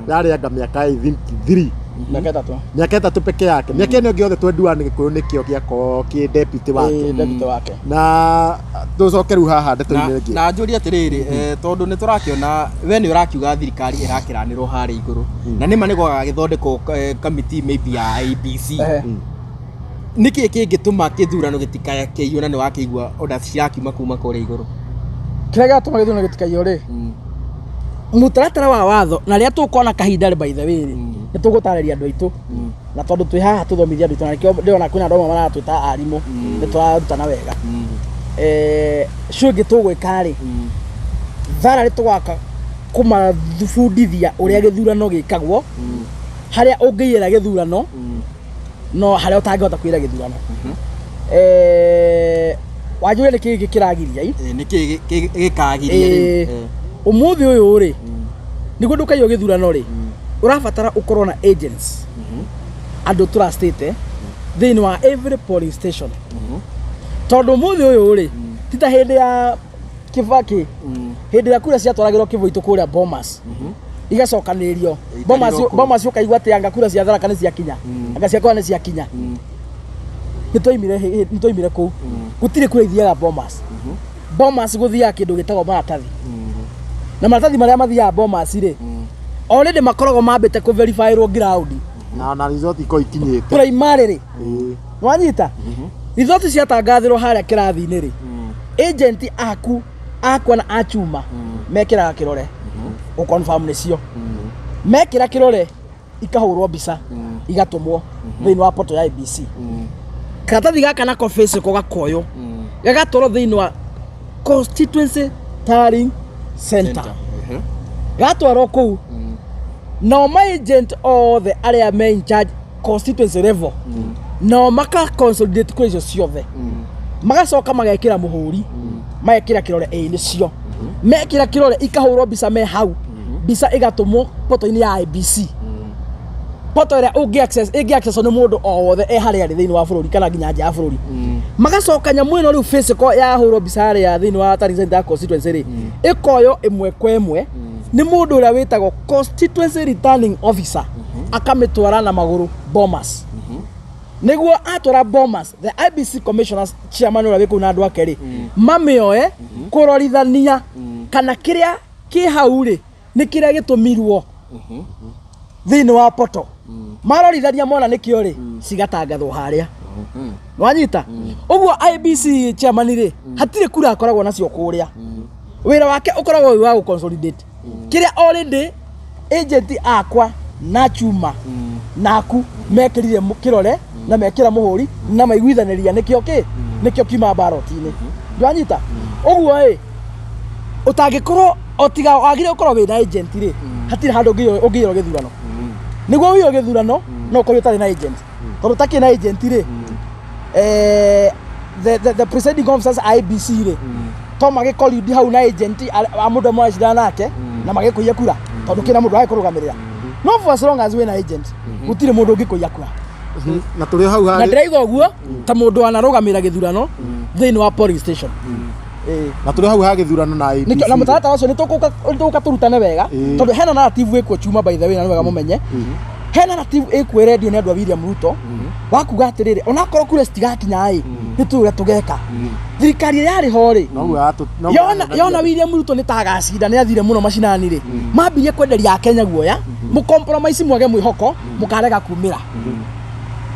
yarĩ anga mĩaka, I think, 3. Mĩaka 3. Mĩaka 3 peke yake. Mĩaka ĩno ĩngĩ yothe 21 Gĩkũyũ nĩkĩo gĩakorwo kĩ deputy wake. Ĩĩ, deputy wake. Na tũcoke rĩu haha ndeto-inĩ ĩngĩ. Na njũrie atĩrĩrĩ, tondũ nĩ tũrakĩona we nĩ ũrakiuga thirikari ĩrakĩranĩrwo harĩa igũrũ, na nĩma nĩ gwagagĩthondekwo kamiti maybe ya IEBC. Nĩkĩ kĩngĩtũma kĩthurano gĩtikakĩiywo, na nĩ wakĩigua orders cirakiuma kuma kũrĩa igũrũ? Kĩrĩa gĩatũma gĩthurano gĩtikaiywo rĩ, mũtaratara wa watho na rĩrĩa tũkona kahinda rĩ, by the way rĩ, nĩ tũgũtarĩria andũ aitũ, na tondũ twĩ haha tũthomithia andũ aitũ, na nĩkĩo ndĩrona kwĩna andũ amwe maratwĩta arimũ, nĩ tũrarutana wega. Cio ĩngĩ tũgwĩka rĩ, thara rĩ, tũgaka kũmabundithia ũrĩa gĩthurano gĩkagwo, harĩa ũngĩiyĩra gĩthurano no harĩa ũtangĩhota kũiyĩra gĩthurano. Wanjũria nĩ kĩĩ kĩragiria i? Nĩkĩ gĩkagiria rĩu? Ũmũthĩ ũyũ rĩ, nĩguo ndũkaiywo gĩthurano rĩ, ũrabatara ũkorwo na agents, andũ trustĩte thĩinĩ wa every polling station, tondũ ũmũthĩ ũyũ rĩ, ti ta hĩndĩ ya Kibaki, hĩndĩ ĩrĩa kura ciatwaragĩrwo Kĩbũitũ kũrĩa Bomas igacokanĩrĩrio Bomas. Itarĩ kũu. Bomas ũkaigua atĩ anga kura cia Tharaka nĩ ciakinya, anga cia Kwara nĩ ciakinya. Nĩ twaimire kũu, gũtirĩ kura ithiaga Bomas. Bomas gũthiaga kĩndũ gĩtagwo maratathi, na maratathi marĩa mathiaga Bomas rĩ, already makoragwo mambĩte kũ-verifyĩrwo ground. Na result ikorwo ikinyĩte. Primary rĩ, wanyita result ciatangathĩrwo harĩa kĩrathi-inĩ rĩ, agent aku akwa na achuma mekĩraga kĩrore gũ-confirm nĩcio. Mekĩra kĩrore, ikahũrwo mbica, igatũmwo thĩinĩ wa portal ya IEBC. Karatathi gaka nako physical gakoywo, gagatwarwo thĩinĩ wa constituency tallying center. Gatwarwo kũu, nao ma agent othe arĩa me in charge constituency level nao maka consolidate kũrĩ icio ciothe, magacoka magekĩra mũhũri, magekĩra kĩrore ĩĩ nĩcio. Mekĩra kĩrore, ikahũrwo mbica me hau, mbica ĩgatũmwo portal-inĩ ya IEBC, portal ĩrĩa ũngĩ access, ĩngĩ access nĩ mũndũ o wothe e harĩa arĩ thĩinĩ wa bũrũri kana nginya nja ya bũrũri. Magacoka nyamũ ĩno rĩu physical yahũrwo mbica harĩa thĩinĩ wa tallying center ya constituency rĩ, ĩkoywo ĩmwe kwa ĩmwe nĩ mũndũ ũrĩa wĩtagwo constituency returning officer, akamĩtwara na magũrũ Bomas. Nĩguo atwara Bomas, the IEBC commissioners, chairman ũrĩa wĩ kũu na andũ ake rĩ, mamĩoe kũrorithania kana kĩrĩa kĩ hau rĩ nĩ kĩrĩa gĩtũmirwo thĩinĩ wa portal. Marorithania mona nĩkĩo rĩ, cigatangathwo harĩa. Wanyita ũguo, IEBC chairman rĩ, hatirĩ kura akoragwo nacio kũrĩa. Wĩra wake ũkoragwo wĩ wa gũ-consolidate kĩrĩa already agent akwa na chuma naku mekĩrire kĩrore na mekĩra mũhũri na maiguithanĩria nĩkĩo kĩ nĩkĩo kiuma ballot-inĩ. Ndwanyita ũguo ĩ, ũtangĩkorwo o tiga wagĩrĩire gũkorwo wĩna agent rĩ, hatirĩ handũ ũngĩiyĩrwo gĩthurano. Nĩguo ũiywo gĩthurano no ũkorwo ũtarĩ na agent, tondũ ũtakĩrĩ na agent rĩ, the presiding officers a IEBC rĩ, to magĩcollude hau na agent a mũndũ ũmwe aracindana nake na magĩkũiya kura, tondũ kĩna mũndũ wagĩkũrũgamĩrĩra. No for as long as wĩna agent, gũtirĩ mũndũ ũngĩkũiya kura. Na tũrĩ o hau Na harĩ ndĩraiga ũguo ta mũndũ wanarũgamĩrĩra gĩthurano thĩinĩ wa polling station. Ĩĩ. Na tũrĩ hau ha gĩthurano na IEBC. Nĩkĩo na mũtaratara ũcio nĩ tũgũka tũrutane wega, tondũ hena narrative ĩkuo chuma, by the way, na nĩ wega mũmenye hena narrative ĩkuo ĩrendio nĩ andũ a William Ruto wa kuga atĩrĩrĩ, onakorwo kura citigakinya ĩ, nĩ tũĩ ũrĩa tũgeka. Thirikari ĩrĩa yarĩ ho rĩ, noguo noguo yona William Ruto nĩ ta agacinda, nĩ athire mũno macinani rĩ, mambirie kwenderia Akenya guoya, mũcompromise, mwage mwĩhoko, mũkarega kumĩra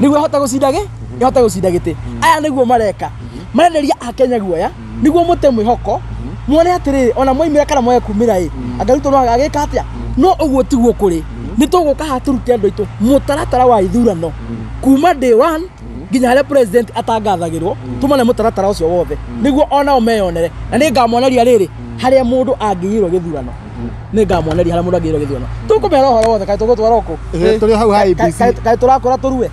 nĩguo ĩhote gũcinda gĩ ĩhote gũcinda gĩtĩ. Aya nĩguo mareka, marenderia Akenya guoya nĩguo mũte mwĩhoko, muone atĩrĩrĩ, ona mwaimĩra kana mwage kumĩra ĩ, anga Ruto no agagĩka atĩa. No ũguo tiguo kũrĩ. Nĩ tũgũka haha tũrute andũ aitũ mũtaratara wa ithurano kuma day one nginya harĩa president atangathagĩrwo, tũmane mũtaratara ũcio wothe nĩguo onao meyonere. Na nĩ ngamoneria rĩrĩ harĩa mũndũ angĩiyĩrwo gĩthurano, nĩ ngamoneria harĩa mũndũ angĩiyĩrwo gĩthurano. Tũkũmera ũhoro wothe, kaĩ tũgũtwara kũ? Tũrĩ hau ha IEBC. Kaĩ tũrakũra tũrue?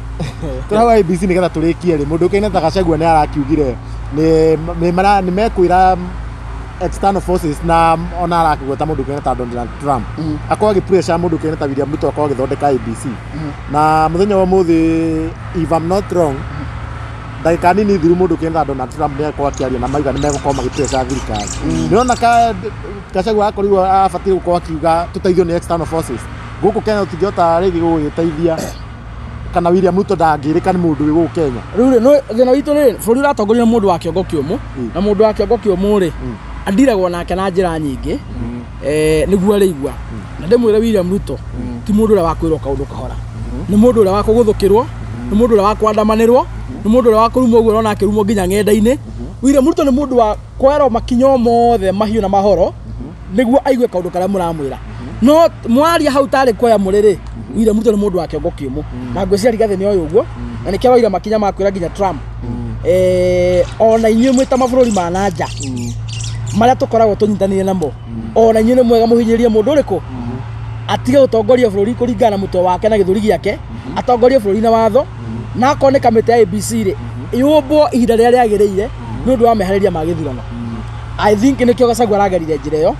Tũrĩ hau IEBC, nĩgetha tũrĩkie rĩ, mũndũ ũkaine ta Gachagua nĩ arakiugire nĩ mekwĩra external forces, na ona arakĩgweta mũndũ ũkaine ta Donald Trump akorwo agĩ pressure mũndũ ũkaine ta William Ruto akorwo agĩthondeka IEBC. Na mũthenya wa ũmũthĩ, if I'm not wrong, ndagĩka nini thiru, mũndũ ũkaine ta Donald Trump nĩ akorwo akĩaria na mauga nĩ megũkorwo magĩ pressure thirikari. Nĩrona ka Gachagua akorirwo abatiĩ gũkorwo akiuga tũteithio nĩ external forces. Gũkũ Kenya tũtingĩhota rĩngĩ gũgĩteithia kana William Ruto ndangĩrĩka nĩ mũndũ wĩ gũkũ Kenya. Rĩu rĩ, thĩna witũ nĩ bũrũri ũratongorio nĩ mũndũ wa kĩongo kĩũmũ, na mũndũ wa kĩongo kĩũmũ rĩ, andiragwo nake na njĩra nyingĩ nĩguo arĩigua. Na ndĩmwĩre William Ruto ti mũndũ ũrĩa wa kwĩrwo kaũndũ kahora, nĩ mũndũ ũrĩa wa kũgũthũkĩrwo, nĩ mũndũ ũrĩa wa kwandamanĩrwo, nĩ mũndũ ũrĩa wa kũrumwo ũguo ũrona akĩrumwo nginya ng'enda-inĩ. William Ruto nĩ mũndũ wa kwerwo makinya o mothe mahiũ na mahoro nĩguo aigue kaũndũ karĩa mũramwĩra. No mwaria hau tarĩ kuoya mũrĩ rĩ, William Ruto nĩ mũndũ wa kĩongo kĩũmũ, na ngwĩciria Rigathĩ nĩ oĩ ũguo, na nĩkĩo aroire makinya ma kwĩra nginya Trump, ona inyuĩ mwĩ ta mabũrũri ma na nja marĩa tũkoragwo tũnyitanĩire namo, ona inyuĩ nĩ mwega mũhinyĩrĩrie mũndũ ũrĩkũ atige gũtongoria bũrũri kũringana na mũtwe wake na gĩthũri gĩake, atongorie bũrũri na watho, na akorwo nĩ kamĩtĩ ya ABC rĩ, yũmbwo ihinda rĩrĩa rĩagĩrĩire nĩ ũndũ wa meharĩria ma gĩthurano. I think nĩkĩo Gachagua aragerire njĩra ĩyo,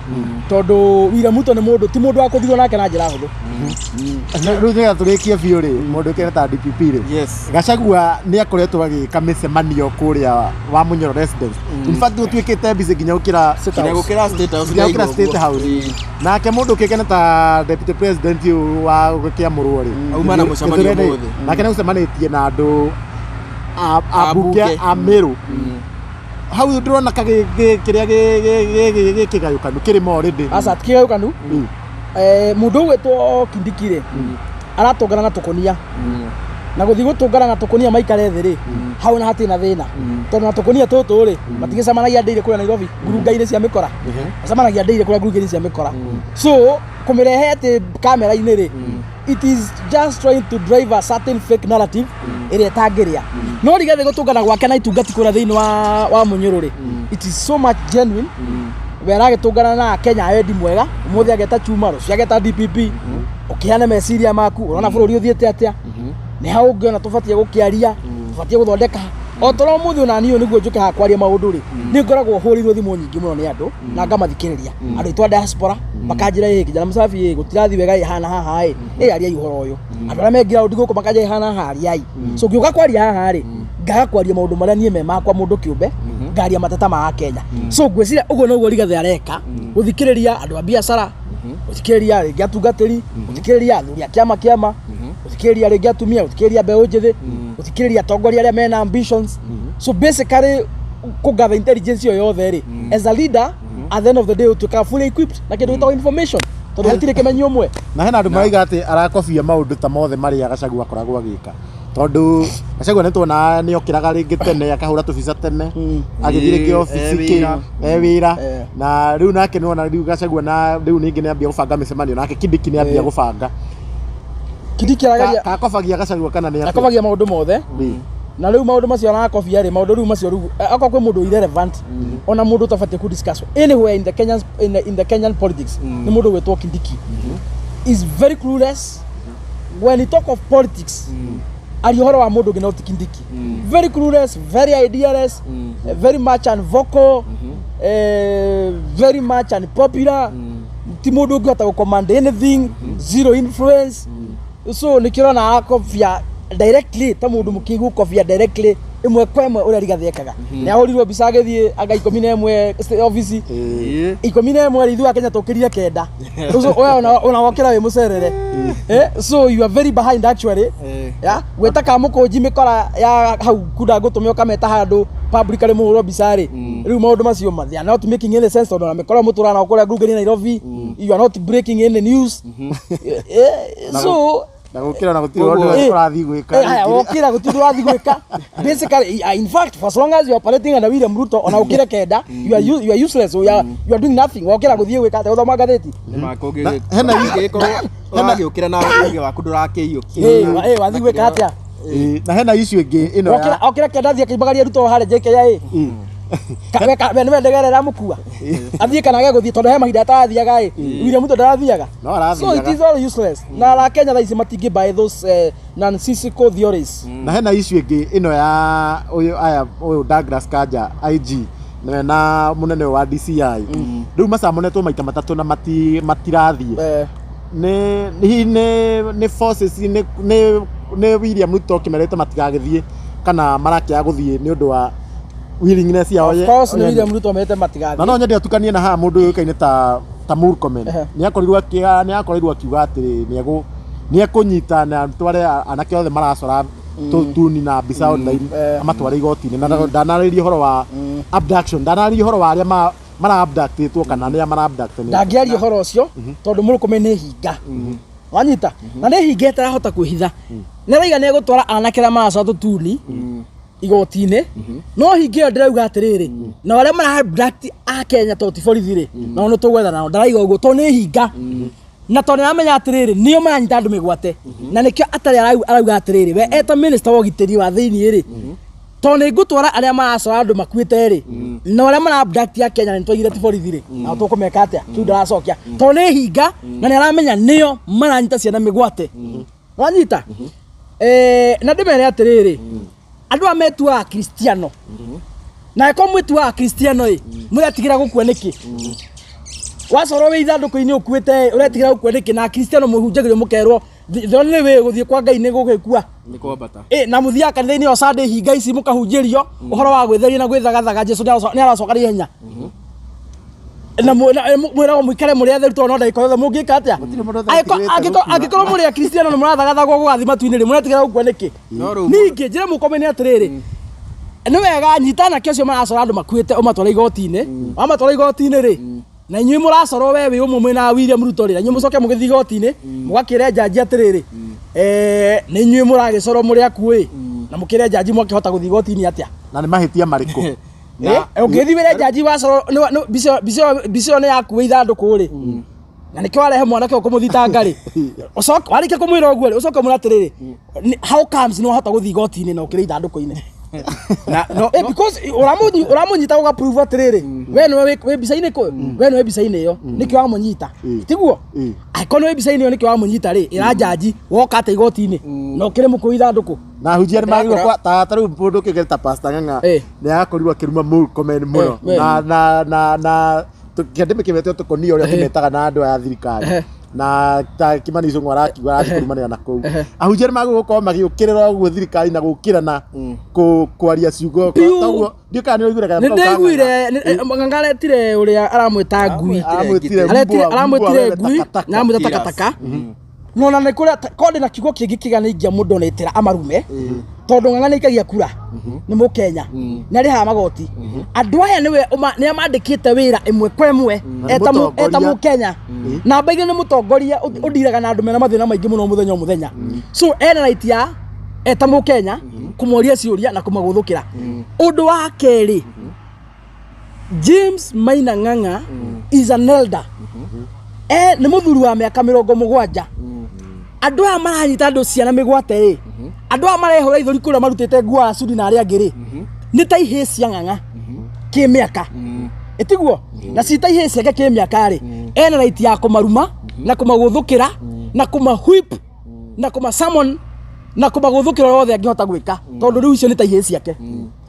tondũ William Ruto nĩ mũndũ, ti mũndũ wa kũthirwo nake na njĩra hũthũ. Rĩu nĩgetha tũrĩkie biũ rĩ, mũndũ ũkĩre ta DPP rĩ, Gachagua nĩ akoretwo agĩka mĩcemanio kũrĩa wa Munyoro residence. In fact gũtuĩkĩte busy nginya gũkĩra State Nginya House. gũkĩra State House. Nginya gũkĩra State House. Nake mũndũ ũkĩkene ta deputy president ũyũ wa gũkĩamũrwo rĩ, Auma na mũcemanio ũmũthĩ. Nake nĩ gũcemanĩtie na andũ a Ambunge. ambunge a Meru. Hau ndĩrona kĩrĩa gĩkĩgayũkanu kĩrĩ already. Aca ti kĩgayũkanu. Mũndũ ũgwĩtwo Kindiki rĩ, aratũngana na tũkũnia, na gũthiĩ gũtũngana na tũkũnia maikare thĩ rĩ, hau na hatirĩ na thĩna, tondũ na tũkũnia tũtũ rĩ, matigĩcemanagia ndĩire kũrĩa Nairobi ngurunga-inĩ cia mĩkora, macemanagia ndĩire kũrĩa ngurunga-inĩ cia mĩkora. So kũmĩrehe atĩ kamera-inĩ rĩ, it is just trying to drive a certain fake narrative ĩrĩa ĩtangĩrĩa. No Rigathĩ gũtũngana gwake na itungati kũrĩa thĩinĩ wa Mũnyũrũ rĩ, it is so much genuine. We aragĩtũngana na Kenya wendi mwega, ũmũthĩ ageta chuma, rũciũ ageta DPP, ũkĩheana meciria maku, ũrona bũrũri ũthiĩte atĩa, nĩ ha ũngĩona tũbatiĩ gũkĩaria, tũbatiĩ gũthondeka. O toro ũmũthĩ ona niĩ nĩguo njũke haha kwaria maũndũ rĩ, nĩ ngoragwo hũrĩirwo thimũ nyingĩ mũno nĩ andũ na ngamathikĩrĩria. Andũ aitũ a diaspora makanjĩra, ĩ kijana Msafi, ĩ gũtirathiĩ wega, ĩ hana haha, ĩ ĩ ariai ũhoro ũyũ. Andũ arĩa me ground gũkũ makanjĩra ĩ hana haha, ariai. So ngĩũka kwaria haha rĩ, ngaga kwaria maũndũ marĩa niĩ me makwa mũndũ kĩũmbe, ngaria mateta ma Akenya. So ngwĩciria ũguo noguo Rigathĩ areka, gũthikĩrĩria andũ a biacara, gũthikĩrĩria rĩngĩ atungatĩri, gũthikĩrĩria athuri a kĩama kĩama, gũthikĩrĩria rĩngĩ atumia, gũthikĩrĩria mbeũ njĩthĩ, gũthikĩrĩria atongoria arĩa mena ambitions. So basically kũgather intelligence ĩyo yothe rĩ, as a leader, at the end of the day ũtuĩkaga fully equipped na kĩndũ gĩtagwo information, tondũ gũtirĩ kĩmenyi ũmwe. Na hena andũ maraiga atĩ arakobia maũndũ ta mothe marĩa Gachagua akoragwo agĩka, tondũ Gachagua nĩ tuona nĩ okĩraga rĩngĩ tene akahũra tũbica tene agĩthiĩ rĩngĩ obici wĩra. E wĩra. Na rĩu nake nĩwona rĩu Gachagua na rĩu ningĩ nĩ ambia gũbanga mĩcemanio, nake Kindiki nĩ ambia gũbanga. Kindiki arageria Kakobagia Gachagua kana nĩ atĩa? Akobagia maũndũ mothe. Na rĩu maũndũ macio arakobia rĩ, maũndũ rĩu macio rĩu akorwo kwĩ mũndũ irrelevant, ona mũndũ ũtabatiĩ ku discuss anywhere in the Kenyan politics, nĩ mũndũ gwĩtwo Kindiki. Is very clueless when he talk of politics. Aria ũhoro wa mũndũ ũngĩ no ti Kindiki. Very clueless, very idealess, very much unvocal, very much unpopular. Ti mũndũ ũngĩhota gũ command anything, zero influence. So nĩkĩo ũrona arakobia directly ta mũndũ mũkĩgu, kobia directly ĩmwe kwa ĩmwe ũrĩa Rigathĩ ekaga. Nĩ ahũrirwo mbica agĩthiĩ anga 11 obici 11 rĩ, ithuĩ a Kenya tũkĩrire 9. So we ona wokĩra wĩ mũcerere. So you are very behind actually. Ya gwĩta kamũkũnji mĩkora ya hau kunda ngũtũme ũkameta handũ publicly mũhũrwo mbica rĩ, rĩu maũndũ macio ma they are not making any sense, tondũ ona mĩkora mũtũraga nao kũrĩa ngurunga-inĩ Nairobi, you are not breaking any news. So Na gũkĩra na gũtirĩ ũndũ ũrathiĩ gwĩka. Haya, wokĩra gũtirĩ ũndũ ũrathiĩ gwĩka basically. In fact, for as long as you are operating under William Ruto, ona ũkĩre 9, you are useless, you are doing nothing. Wokĩra gũthiĩ gwĩka atĩa? Gũthoma ngathĩti? Kũngĩgĩkorwo ũragĩũkĩra na ũgĩ waku ndũrakĩiyũkia. Wathiĩ gwĩka atĩa? Na hena issue ĩngĩ ĩno Okĩra ya okĩra 9 athiĩ akĩimbagaria Ruto harĩa JKIA. We nĩwe ndege ĩrĩa ĩramũkua athiĩ kana age gũthiĩ, tondũ he mahinda atarathiaga ĩ, William Ruto ndarathiaga. No arathiaga. So it is all useless, na ara Kenya thaa ici matingĩ buy those nonsensical theories. Na hena issue ĩngĩ ĩno ya ũyũ aya ũyũ Douglas Kanja IG na na mũnene wa DCI, rĩu macamonetwo maita matatũ na matirathiĩ. Nĩ hihi nĩ forces nĩ William Ruto kĩmerĩte matigagĩthiĩ, kana marakĩaga gũthiĩ nĩ ũndũ wa willingness yao? Of course nĩ William Ruto mete matigathiĩ. Na no nyende atukanie na haha mũndũ ũyũkaine ta Ta Murkomen nĩ akorirwo nĩ akorirwo akiuga atĩrĩ nĩ ekũnyita na atware anake othe maracora tũtuni na mbica online, amatware igoti-inĩ, na ndanarĩria ũhoro wa abduction, ndanarĩria ũhoro wa arĩa mara abductĩtwo kana arĩa mara abduct nĩ. Ndangĩaria ũhoro ũcio tondũ Mũrũkũme nĩ hinga wanyita na nĩ hinga ĩtarahota kwĩhitha. Nĩ araiga nĩ egũtwara anake arĩa maracora tũtuni igoti-inĩ, no hinga ĩyo ndĩrauga atĩrĩrĩ, na arĩa mara abduct a Kenya tondũ ti borithi rĩ, nao nĩ tũgwetha nao. Ndaraiga ũguo tondũ nĩ hinga na tondũ nĩaramenya atĩrĩrĩ, nĩo maranyita andũ mĩgwate, na nĩkĩo atarĩ arauga atĩrĩrĩ, we eta minister wa ũgitĩri wa thĩiniĩ rĩ, tondũ nĩ ngũtwara arĩa maracora andũ makuĩte rĩ, na arĩa mara abduct a Kenya nĩ twaigire ti borithi rĩ, nao tũkũmeka atĩa? Kĩu ndaracokia tondũ nĩ hinga na nĩ aramenya nĩo maranyita ciana mĩgwate wanyita. Na ndĩmere atĩrĩrĩ, andũ aya metuaga Kristiano, na angĩkorwo mwĩtuaga Kristiano ĩ, mũretigĩra gũkua nĩkĩ? Wacorwo wĩ ithandũkũ-inĩ ũkuĩte ĩ, ũretigĩra gũkua nĩkĩ? Na Kristiano mũhunjagĩrio mũkerwo the only way gũthiĩ kwa Ngai nĩ gũgĩkua. Nĩ kwambata. Ĩ, na mũthiaga kanitha-inĩ o Sunday hinga ici mũkahunjĩrio ũhoro wa gwĩtheria na gwĩthagathaga, Jesu nĩ aracoka na ihenya, na mwĩragwo mũikare mũrĩ atheru tondũ no ndagĩka yothe mũngĩka atĩa? Gũtirĩ mũndũ Angĩkorwo- ũtetigĩrĩte angĩkorwo gũkua. Angĩkorwo mũrĩ Akristiano na mũrathagathagwo gũgathiĩ matu-inĩ rĩ, mũretigĩra gũkua nĩkĩ? No rĩu Ningĩ njĩra mũkomene atĩrĩrĩ, nĩ wega nyita anake acio maracora andũ makuĩte, ũmatware igoti-inĩ. Wamatwara igoti-inĩ rĩ, na inyuĩ mũracorwo, we wĩ ũmwe mwĩna William Ruto rĩ, na inyuĩ mũcoke mũgĩthiĩ igoti-inĩ mũgakĩre njanji atĩrĩrĩ, nĩ inyuĩ mũragĩcorwo mũrĩ akuũ ĩ, na mũkĩre njanji mwakĩhota gũthiĩ igoti-inĩ atĩa? Na nĩ mahĩtia marĩkũ? Ũngĩthiĩ wĩre njanji wacorwo mbica ĩyo nĩ yaku wĩ ithandũkũ rĩ, na nĩkĩo warehe mwanake ũyũ kũmũthitanga rĩ, ũcoke warĩkia kũmwĩra ũguo rĩ, ũcoke ũmwĩre atĩrĩrĩ, how comes nĩ wahota gũthiĩ igoti-inĩ na ũkĩrĩ ithandũkũ-inĩ? Na no Because ũramũnyita ũga prove atĩrĩrĩ, we nĩwe wĩ mbica-inĩ kũ, we nĩwe mbica-inĩ ĩyo, nĩkĩo wamũnyita, tiguo? Angĩkorwo nĩwe mbica-inĩ ĩyo nĩkĩo wamũnyita rĩ, ĩra njanji woka atĩa igoti-inĩ na ũkĩrĩ mũkũu ithandũkũ? Na ahunjia nĩ magĩrĩirwo ta rĩu mũndũ kĩngĩ ta Pastor Ng'ang'a nĩ arakorirwo akĩruma Murkomen mũno na kĩndĩ mĩkĩmete tũkonia ũrĩa kĩmetaga na andũ aya thirikari na ta Kimani Ichung'wa arakiuga arathiĩ kũrumanĩra na kũu. Ahunjia nĩ magĩrĩirwo gũkorwo magĩũkĩrĩra ũguo thirikari na gũkĩra na kwaria ciugo. Piũ. Toguo ndiũ kana nĩ ũraiguire Nĩ ndaiguire Ng'ang'a aretire ũrĩa aramwĩta ngui. Aramwĩtire Aretire mbwa, aramwĩtire wewe ngui takataka. na aramwĩta takataka. No na nĩ kũrĩa korwo ndĩna kiugo kĩngĩ kĩega nĩ ingĩa mũndũ onetera amarume, tondũ Ng'ang'a nĩ aikagia kura, nĩ mũkenya, nĩ arĩhaga magoti. Andũ aya nĩwe nĩ amandĩkĩte wĩra ĩmwe kwa ĩmwe Na nĩ eta mũtongoria. mũkenya. Namba igĩrĩ, nĩ mũtongoria ũndiraga na andũ mena mathĩna maingĩ mũno mũthenya o mũthenya, so ena right ya eta mũkenya kũmoria ciũria na kũmagũthũkĩra. Ũndũ wa kerĩ, James Maina Ng'ang'a is an elder, nĩ mũthuri wa mĩaka 70. Andũ aya maranyita andũ ciana mĩgwate rĩ, andũ aya marehũra ithũri kũrĩa marutĩte nguo ya Sudi na arĩa angĩ rĩ, nĩ ta ihĩĩ cia Ng'ang'a kĩmĩaka, ĩtiguo? Na cita ihĩĩ ciake kĩmĩaka rĩ, ena right ya kũmaruma na kũmagũthũkĩra na kũma-whip na kũma-summon na kũmagũthũkĩra ũrĩa wothe angĩhota gwĩka, tondũ rĩu icio nĩ ta ihĩĩ ciake.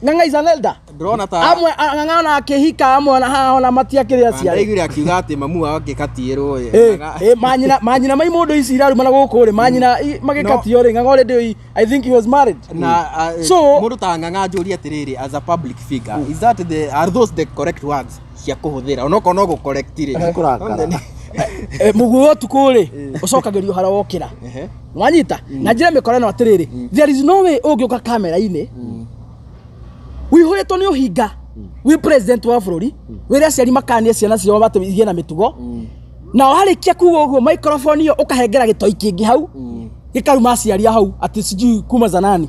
Ng'ang'a is an elder. Ndĩrona ta Amwe Ng'ang'a ona akĩhika, amwe ona haha ona matiakĩrĩ aciari. Ndaiguire akiuga atĩ mamu wao angĩkatiĩrwo Manyina mai mũndũ ici irarumana gũkũ rĩ, manyina magĩkatio rĩ, Ng'ang'a already, I think he was married. Na mũndũ ta Ng'ang'a, njũrie atĩrĩrĩ, as a public figure, is that the are those the correct words cia kũhũthĩra, onokorwo no gũ-correct rĩ? Kũrakara. Mũguĩ wa ũtukũ rĩ, ũcokagĩrio harĩa wokĩra. Wanyita na njĩra mĩkora ĩno atĩrĩrĩ, there is no way ũngĩũka kamera-inĩ wĩihũrĩtwo nĩ ũhinga wĩ president wa bũrũri, wĩre aciari makanie ciana ciao atĩ igĩe na mĩtugo, na warĩkia kuga ũguo, microphone ĩyo ũkahengera gĩtoi kĩngĩ hau gĩkaruma aciari a hau atĩ sijui kuma zanani.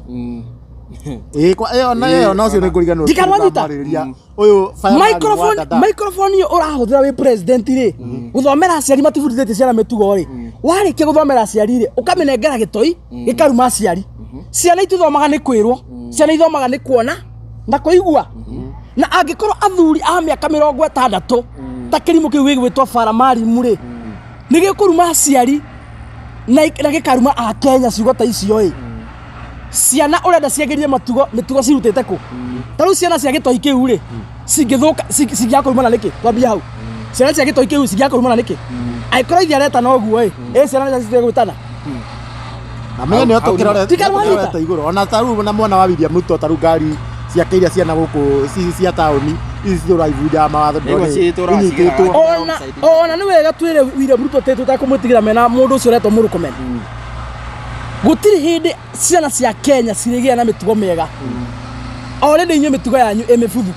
Ĩĩ, ĩyo na ĩyo na ũcio nĩ ngũriganĩrwo. Ndikanwanyita. Tũramwarĩrĩria ũyũ fireman Microphone wa Dada. Microphone ĩyo ũrahũthĩra wĩ president rĩ, gũthomera aciari matibundithĩtie ciana mĩtugo rĩ, warĩkia gũthomera aciari rĩ, ũkamĩnengera gĩtoi gĩkaruma aciari. Ciana itithomaga nĩ kwĩrwo, ciana ithomaga nĩ kuona na kũigua. Na angĩkorwo athuri a mĩaka 60 ta kĩrimũ kĩu gĩgwĩtwo Faramarimu rĩ, nĩ gĩkũruma aciari na gĩkaruma akenya ciugo ta icio ĩ, ciana ũrenda ciagĩrie matugo mĩtugo cirutĩte kũ? Ta rĩu ciana cia gĩtoi kĩu rĩ, cingĩthũka cingĩaga kũrumana nĩkĩ? Twambie hau, ciana cia gĩtoi kĩu cingĩaga kũrumana nĩkĩ angĩkorwo ithe areta na ũguo ĩ? Ĩ ciana nĩ citige gwĩtana. Na menye nĩo Tiga tũkĩrorete igũrũ ona ta rĩu na mwana wa William Ruto, ta rĩu ngari ciake iria ciana gũkũ cia taũni Ici citũraga ibunjaga mawatho Nĩguo ndĩrona citũraga inyitĩtwo. cigeraga. Ona ona nĩ wega twĩre William Ruto atĩ tũtekũmwĩtigĩra mena mũndũ ũcio ũretwo Murkomen. Gũtirĩ hĩndĩ ciana cia Kenya cirĩgĩa na mĩtugo mĩega. Already inyuĩ mĩtugo yanyu ĩ mĩbuthu.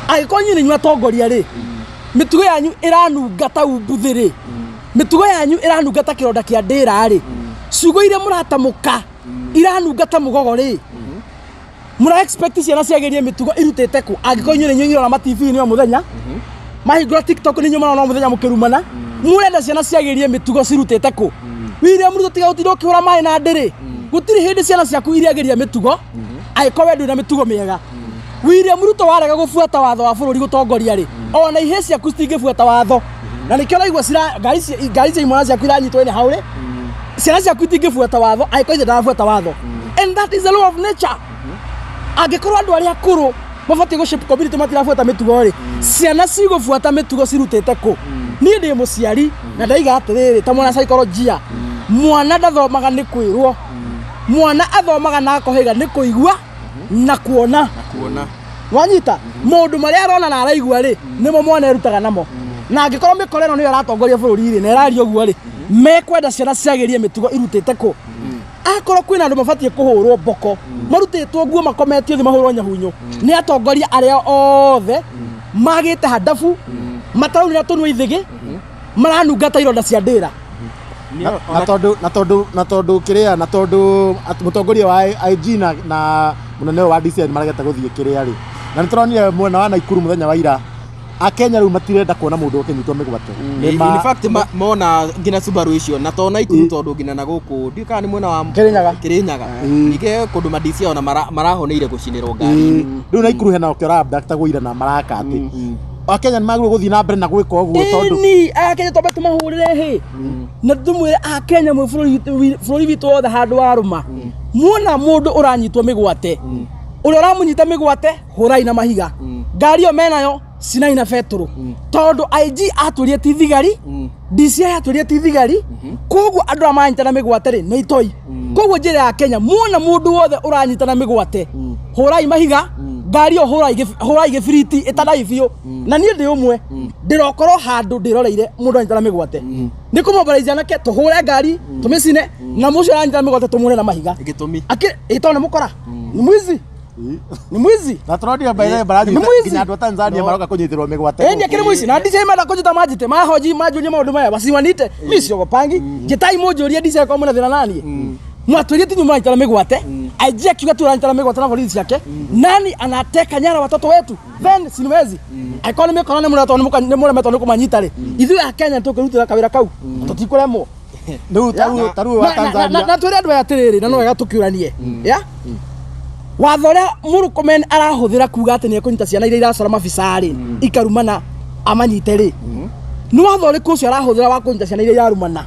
Angĩkorwo inyuĩ nĩ inyuĩ atongoria rĩ, mĩtugo yanyu ĩranunga ta umbuthĩ rĩ, mĩtugo yanyu ĩranunga ta kĩronda kĩa ndĩra rĩ, ciugo iria mũratamũka iranunga ta mũgogo rĩ, mũra expect ciana ciagĩrie mĩtugo irutĩte kũ angĩkorwo inyuĩ nĩ inyuĩ irora ma TV-inĩ o mũthenya mahingũra TikTok nĩ inyuĩ marona o mũthenya mũkĩrumana mũrenda ciana ciagĩrie mĩtugo cirutĩte kũ William Ruto tiga gũtinda ũkĩhũra maĩ na ndĩrĩ gũtirĩ hĩndĩ ciana ciaku iriagĩria mĩtugo angĩkorwo we ndũrĩ na mĩtugo mĩega William Ruto warega gũbuata watho wa bũrũri gũtongoria rĩ ona ihĩ ciaku citingĩbuata watho na nĩkĩo ũraigua cira ngari cia ngari cia imwana ciaku iranyitwo ĩnĩ hau rĩ ciana ciaku itingĩbuata watho angĩkorwo ithe ndarabuata watho and that is the law of nature angĩkorwo andũ arĩa akũrũ mabatiĩ gũ shape community matirabuata mĩtugo rĩ ciana cigũbuata mĩtugo cirutĩte kũ niĩ ndĩ mũciari na ndaiga atĩrĩrĩ ta mwana saikolojia mwana ndathomaga nĩ kwĩrwo mwana athomaga na akohĩga nĩ kũigua na kuona kuona wanyita maũndũ marĩa arona na araigua rĩ nĩmo mwana erutaga namo na angĩkorwo mĩkora ĩno nĩyo ĩratongoria bũrũri rĩ na ĩraria ũguo rĩ mekwenda ciana ciagĩrie mĩtugo irutĩte kũ akorwo kwĩna andũ mabatiĩ kũhũrwo mboko marutĩtwo nguo makometio thĩ mahũrwo nyahunyo nĩ atongoria arĩa othe magĩte handabu mataraunĩra tũnua ithĩgĩ maranunga ta ironda cia ndĩra Na tondũ na tondũ na tondũ kĩrĩa na tondũ mũtongoria wa IG na mũnene ũyũ wa DCI maregete gũthiĩ kĩrĩa rĩ na nĩ tũronire mwena wa Naikuru mũthenya wa ira Akenya rĩu matirenda kuona mũndũ ũkĩnyitwo mĩgwate. Nĩ In fact mona nginya Subaru icio na to Naikuru tondũ nginya na gũkũ ndiũĩ kana nĩ mwena wa Kĩrĩnyaga. Kĩrĩnyaga ningĩ kũndũ ma-DC ona marahoneire gũcinĩrwo ngari Rĩu Naikuru hena ũkĩ ũra-abductagwo ira na maraka atĩ Akenya nĩ magĩrĩirwo gũthiĩ na mbere na gwĩka ũguo tondũ Ĩni Akenya twambe tũmahũrĩre hĩ na tũmwĩre Akenya mwĩ bũrũri witũ wothe handũ warũma muona mũndũ ũranyitwo mĩgwate ũrĩa ũramũnyita mĩgwate hũrai na mahiga ngari ĩyo menayo cinai na betũrũ tondũ IG atwĩrire ti thigari DCI atwĩrire ti thigari koguo andũ arĩa maranyitana mĩgwate rĩ nĩ itoi koguo njĩra ya Kenya muona mũndũ wothe ũranyitana mĩgwate hũrai mahiga ngari ĩyo hũrai gĩbiriti ĩtanai biũ na niĩ ndĩ ũmwe ndĩrokorwo handũ ndĩroreire mũndũ anyitana mĩgwate nĩ kũmobilize anake tũhũre ngari tũmĩcine na mũcio ũranyitana mĩgwate tũmũre na mahiga gĩtũmi Akĩ ĩtondũ nĩ mũkora nĩ mwizi nĩ mwizi na tũronire by the way maranyita Nĩ mwizi. nginya andũ a Tanzania maroka kũnyitĩrwo mĩgwate Ĩni akĩrĩ mũici na DCI menda kũnjĩta manjĩte mahoji manjũrie maũndũ maya wasiwanite mi siogopangi njĩtai mũnjũrie DCI korwo mwĩna thĩna naniĩ mwatwĩrie tinyu muranyitana mĩgwate IG akiuga tu ũranyitana mĩgwate na borithi ciake nani anateka nyara watoto wetu then siwezi angĩkorwo nĩ mĩkora nĩ mũremetwo nĩ kũmanyita rĩ ithuĩ a Kenya tũkĩrutĩra kawĩra kau tũtikũremwo Rĩu tarĩu wa Tanzania na twĩre andũ aya atĩrĩrĩ na no wega tũkĩũranie ya watho ũrĩa Murkomen arahũthĩra kuga atĩ nĩ ekũnyita ciana iria iracora mabica rĩ ikarumana amanyite rĩ nĩ watho ũrĩkũ ũcio arahũthĩra wa kũnyita ciana iria irarumana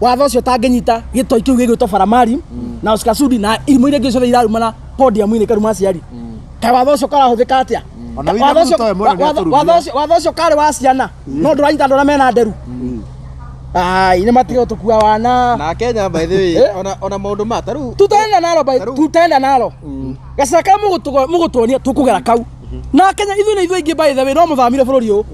watho ũcio ũtangĩnyita gĩtoi kĩu gĩgwĩtwo Faramari na Oscar Sudi na irimũ iria ingĩ ciothe irarumana podium-inĩ ikaruma aciari kaĩ watho ũcio karahũthĩka atĩa Ona William Watho ũcio- Ruto we mwene nĩatũrumire. watho ũcio karĩ wa ciana no ndũranyita andũ arĩa mena nderu ai nĩ matige gũtũkua wana na Kenya by the way Eh? ona maũndũ ma tarĩu tutaenda nalo by Tarĩu- tutaenda nalo gacĩra karĩa mũgũtuonia tũkũgera kau na Kenya ithuĩ nĩ ithuĩ aingĩ by the way no mũthamire bũrũri ũyũ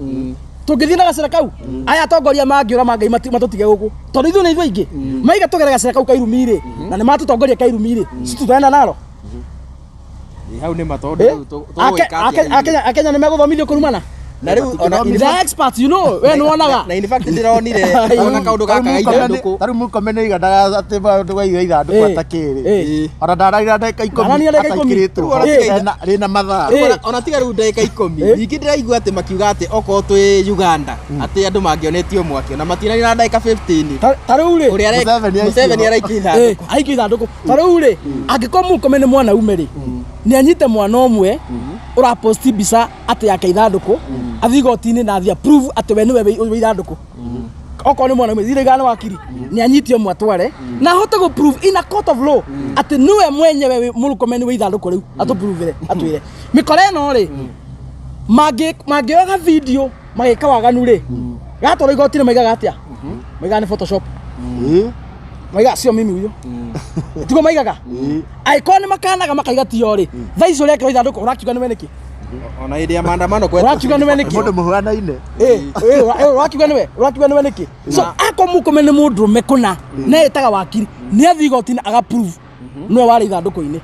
tũngĩthiĩ na gacĩra kau aya atongoria mangĩũra mangai matũtige gũkũ tondũ ithuĩ nĩ ithuĩ aingĩ maiga tũgere gacĩra kau kairumi-rĩ na nĩ matũtongoria kairumi-rĩ si tutaenda nalo Hau nĩ ma tondũ Eh? rĩu tũgwĩka atĩa ithuĩ? Akenya nĩ megũthomithio kũrumana Na rĩu ona in They are experts you know we nĩ wonaga na in fact ndĩronire ona kaũndũ gaka ga ithandũkũ tarĩu Murkomen nĩaigandaga atĩ maũndũ ga ithandũkũ atakĩrĩ ona ndaranira ndagĩka 10 Ndaranira ndagĩka ikũmi. ataikĩrĩtwo rĩna mathaa Ona tiga rĩu ndagĩka 10 ningĩ ndĩraigua atĩ makiuga atĩ okorwo twĩ Uganda atĩ andũ mangĩonetio mwaki ona matinanira ndagĩka 15 Ta rĩu rĩ ũrĩa Museveni aikio. Museveni araikia ithandũkũ aikio ithandũkũ ta rĩu rĩ angĩkorwo Murkomen nĩ mwanaume rĩ nĩ anyite mwana ũmwe ũraposti mbica atĩ yake ithandũkũ athiĩ igoti-inĩ na athiĩ approve atĩ we nĩwe wĩ ithandũkũ okorwo nĩ mwanaume thirĩ igana wakiri nĩ anyite ũmwe atware na ahote gũ prove in a court of law atĩ nĩwe mwenyewe Murkomen wĩ ithandũkũ rĩu atũ-prove-ire atwĩre mĩkora ĩno rĩ mangĩoga video magĩka waganu rĩ gatwarwo igoti-inĩ maigaga atĩa maigaga nĩ photoshop maigaga sio mimi huyo tiguo maigaga angĩkorwo nĩ makanaga makaiga tio rĩ thaa ici ũrekĩrwo ithandũkũ ũrakiuga nĩwe nĩkĩ Ona hĩndĩ ya maandamano kwetwo Ũrakiuga nĩwe nĩkĩ? Mũndũ mũhuanaine. Ũrakiuga nĩwe, ũrakiuga nĩwe nĩkĩ? So akorwo Murkomen nĩ mũndũrũme kũna na etaga wakiri, nĩ athiĩ igoti-inĩ aga prove nĩwe warĩ ithandũkũ-inĩ.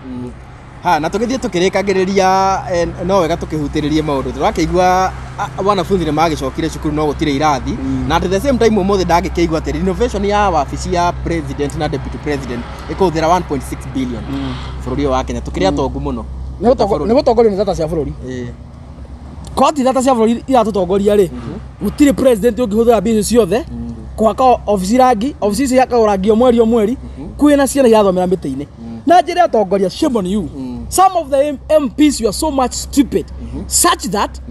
Ha, na tũgĩthiĩ tũkĩrĩkagĩrĩria, no wega tũkĩhutĩrĩrie maũndũ tũrakĩigua. Wanafunzi nĩ magĩcokire cukuru no gũtirĩ irathi, na at the same time ũmũthĩ ndagĩkĩigua atĩ renovation ya wabici ya president na deputy president ĩkũhũthĩra 1.6 billion. Bũrũri ũyũ wa Kenya tũkĩrĩ atongu mũno. Nĩ gũtongorio nĩ data cia bũrũri. Koti data cia bũrũri iratũtongoria rĩ, gũtirĩ president ũngĩhũthĩra mbia icio ciothe kũhaka obici rangi. Obici icio ihakagwo rangi o mweri o mweri, kwĩna ciana irathomera mĩtĩ-inĩ na njĩra ya atongoria. Shame on you, some of the MPs, you are so much stupid such that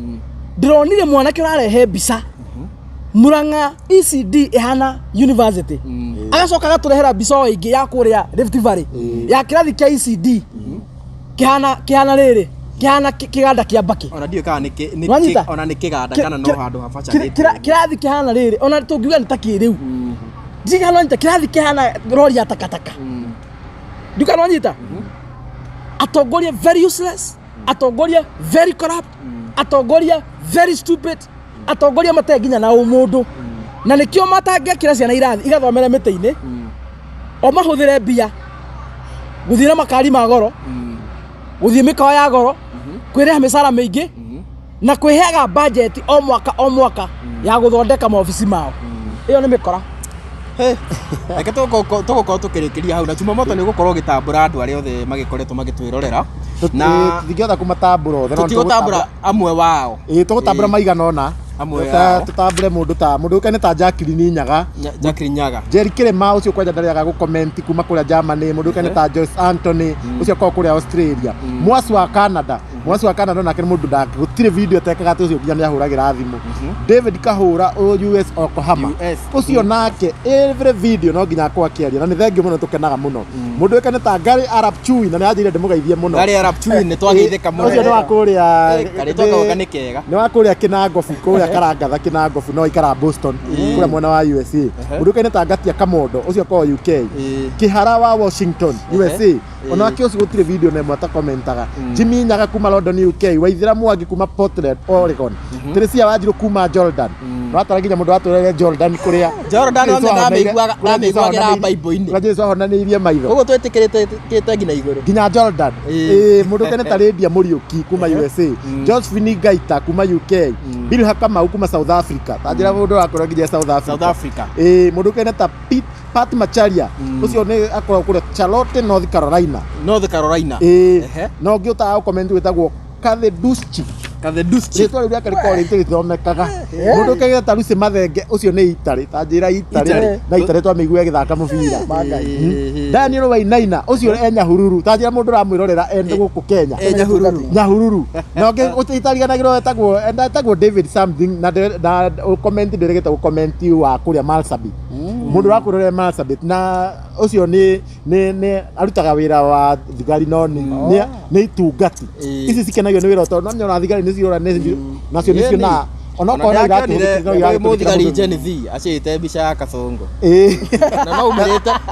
ndĩronire mwanake ũrarehe mbica Murang'a ECD ĩhana university, agacoka agatũrehera mbica o ĩngĩ ya kũrĩa Rift Valley ya kĩrathi kĩa ECD kĩhana rĩrĩ, kĩhana kĩganda kĩa mbakĩ. Ona ndiũĩ kana nĩ Wanyita? Ona nĩ kĩganda kana no handũ habacagĩtwo. Kĩrathi kĩhana rĩrĩ, ona tũngiuga nĩ ta kĩrĩu ndigana wanyita, kĩrathi kĩhana rori ya takataka. Ndikana wanyita, atongoria very useless, atongoria very corrupt, atongoria very stupid, atongoria matarĩ nginya na ũmũndũ, na nĩkĩo matangĩakĩra ciana irathi igathomere mĩtĩ-inĩ, o mahũthĩre mbia gũthiĩ na makari ma goro, gũthiĩ mĩkawa ya goro, kwĩrĩha mĩcara mĩingĩ na kwĩheaga bajeti o mwaka o mwaka ya gũthondeka maobici mao. Ĩyo nĩ mĩkora. Hey, reke tũgũkorwo tũkĩrĩkĩria hau, na Jumamoto nĩ ũgũkorwo ũgĩtambũra andũ arĩa othe magĩkoretwo magĩtwĩrorera na Tũtingĩhota kũmatambũra othe, no tũtigũtambũra amwe wao. Ĩĩ, tũgũtambũra maigana ũna. Amwe ao. Tũtambũre mũndũ ta mũndũ ũkaine ta Jacqueline Nyaga. Jacqueline Nyaga. Jerry Kĩrĩma ũcio kwanja ndarĩaga gũcomment kuma kũrĩa Germany. Mũndũ ũkaine ta Joyce Anthony ũcio akoragwo kũrĩa Australia. Mwasi wa Canada, Mwasi wa Canada nake nĩ mũndũ ndake gũtirĩ video atekaga atĩ ũcio nginya nĩ ahũragĩra thimũ. David Kahũra o US Oklahoma. US. Ũcio nake every video no nginya akorwo akĩaria, na nĩ thengiũ mũno, tũkenaga mũno. Mũndũ ũkaine ta Gary Arap Chui, na nĩ anjĩrire ndĩmũgeithie mũno. Gary Arap Chui, nĩ twageithĩka mũno. Ũcio nĩ wa kũrĩa Karĩtwa kau nĩ kega. Nĩ wa kũrĩa Kinangobu, kũrĩa Karangatha Kinangobu, no ikara Boston kũrĩa mwena wa USA. Mũndũ ũkaine ta Ngatia Kamondo ũcio akoragwo UK. Kĩhara wa Washington USA, onake ũcio gũtirĩ video na ĩmwe atakomentaga. Jimmy Nyaga kuma London UK, Waithĩra Mwangi kuma Portland Oregon, Teresia Wanjiru kuma Jordan, no nginya mũndũ watũrere Jordan kũrĩa Jordan. Jesu Othe kũrĩa Jesu ndamĩiguagĩra Bible-inĩ. Kũrĩa Jesu ahonanĩirie maitho. Koguo twĩtĩkĩrĩte kĩte nginya igũrũ. Nginya Jordan. Ĩĩ. Ĩĩ, mũndũ ũkaine ta Lydia Mũriũki kuma USA, Josephine Ngaita kuma UK, Bill Hakamau kuma South Africa, ta njĩra mũndũ ũrakorwo nginya South Africa. South Africa. Ĩĩ, mũndũ ũkaine ta Pete Pat Macharia ũcio nĩ akoragwo kũrĩa Charlotte, North Carolina. North Carolina. Ĩĩ. Na ũngĩ ũtaga gũcomment wĩtagwo Kathy Duschi. Kathy Duschi. Rĩtwa rĩu rĩake rĩkoragwo rĩtĩgĩthomekaga. Mũndũ ũkaine ta Lucy Mathenge ũcio nĩ Itarĩ, ta njĩra Itarĩ. Itarĩ. Na Itarĩ twamĩigua ĩgĩthaka mũbira. Daniel Wainaina ũcio e Nyahururu, ta njĩra mũndũ ũramwĩrorera e gũkũ Kenya. E Nyahururu. Nyahururu. Na ũngĩ ũtariganagĩrwo etagwo David something, na na comment ndĩrĩgĩte gũcomment wa kũrĩa Marsabit. Mũndũ ũrakwĩrorera Marsabit, na ũcio nĩ arutaga wĩra wa thigari, no nĩ itungati ici cikenagio nĩ wĩra, tondũ no nyona thigari nĩ ciora nĩ nacio nĩ cionaga onokorwo no iratũhũthĩka, no Ndakĩonire mũthigari iratũhũthĩka. Gen Z acĩte mbica ya Kasongo. Ĩĩ. Na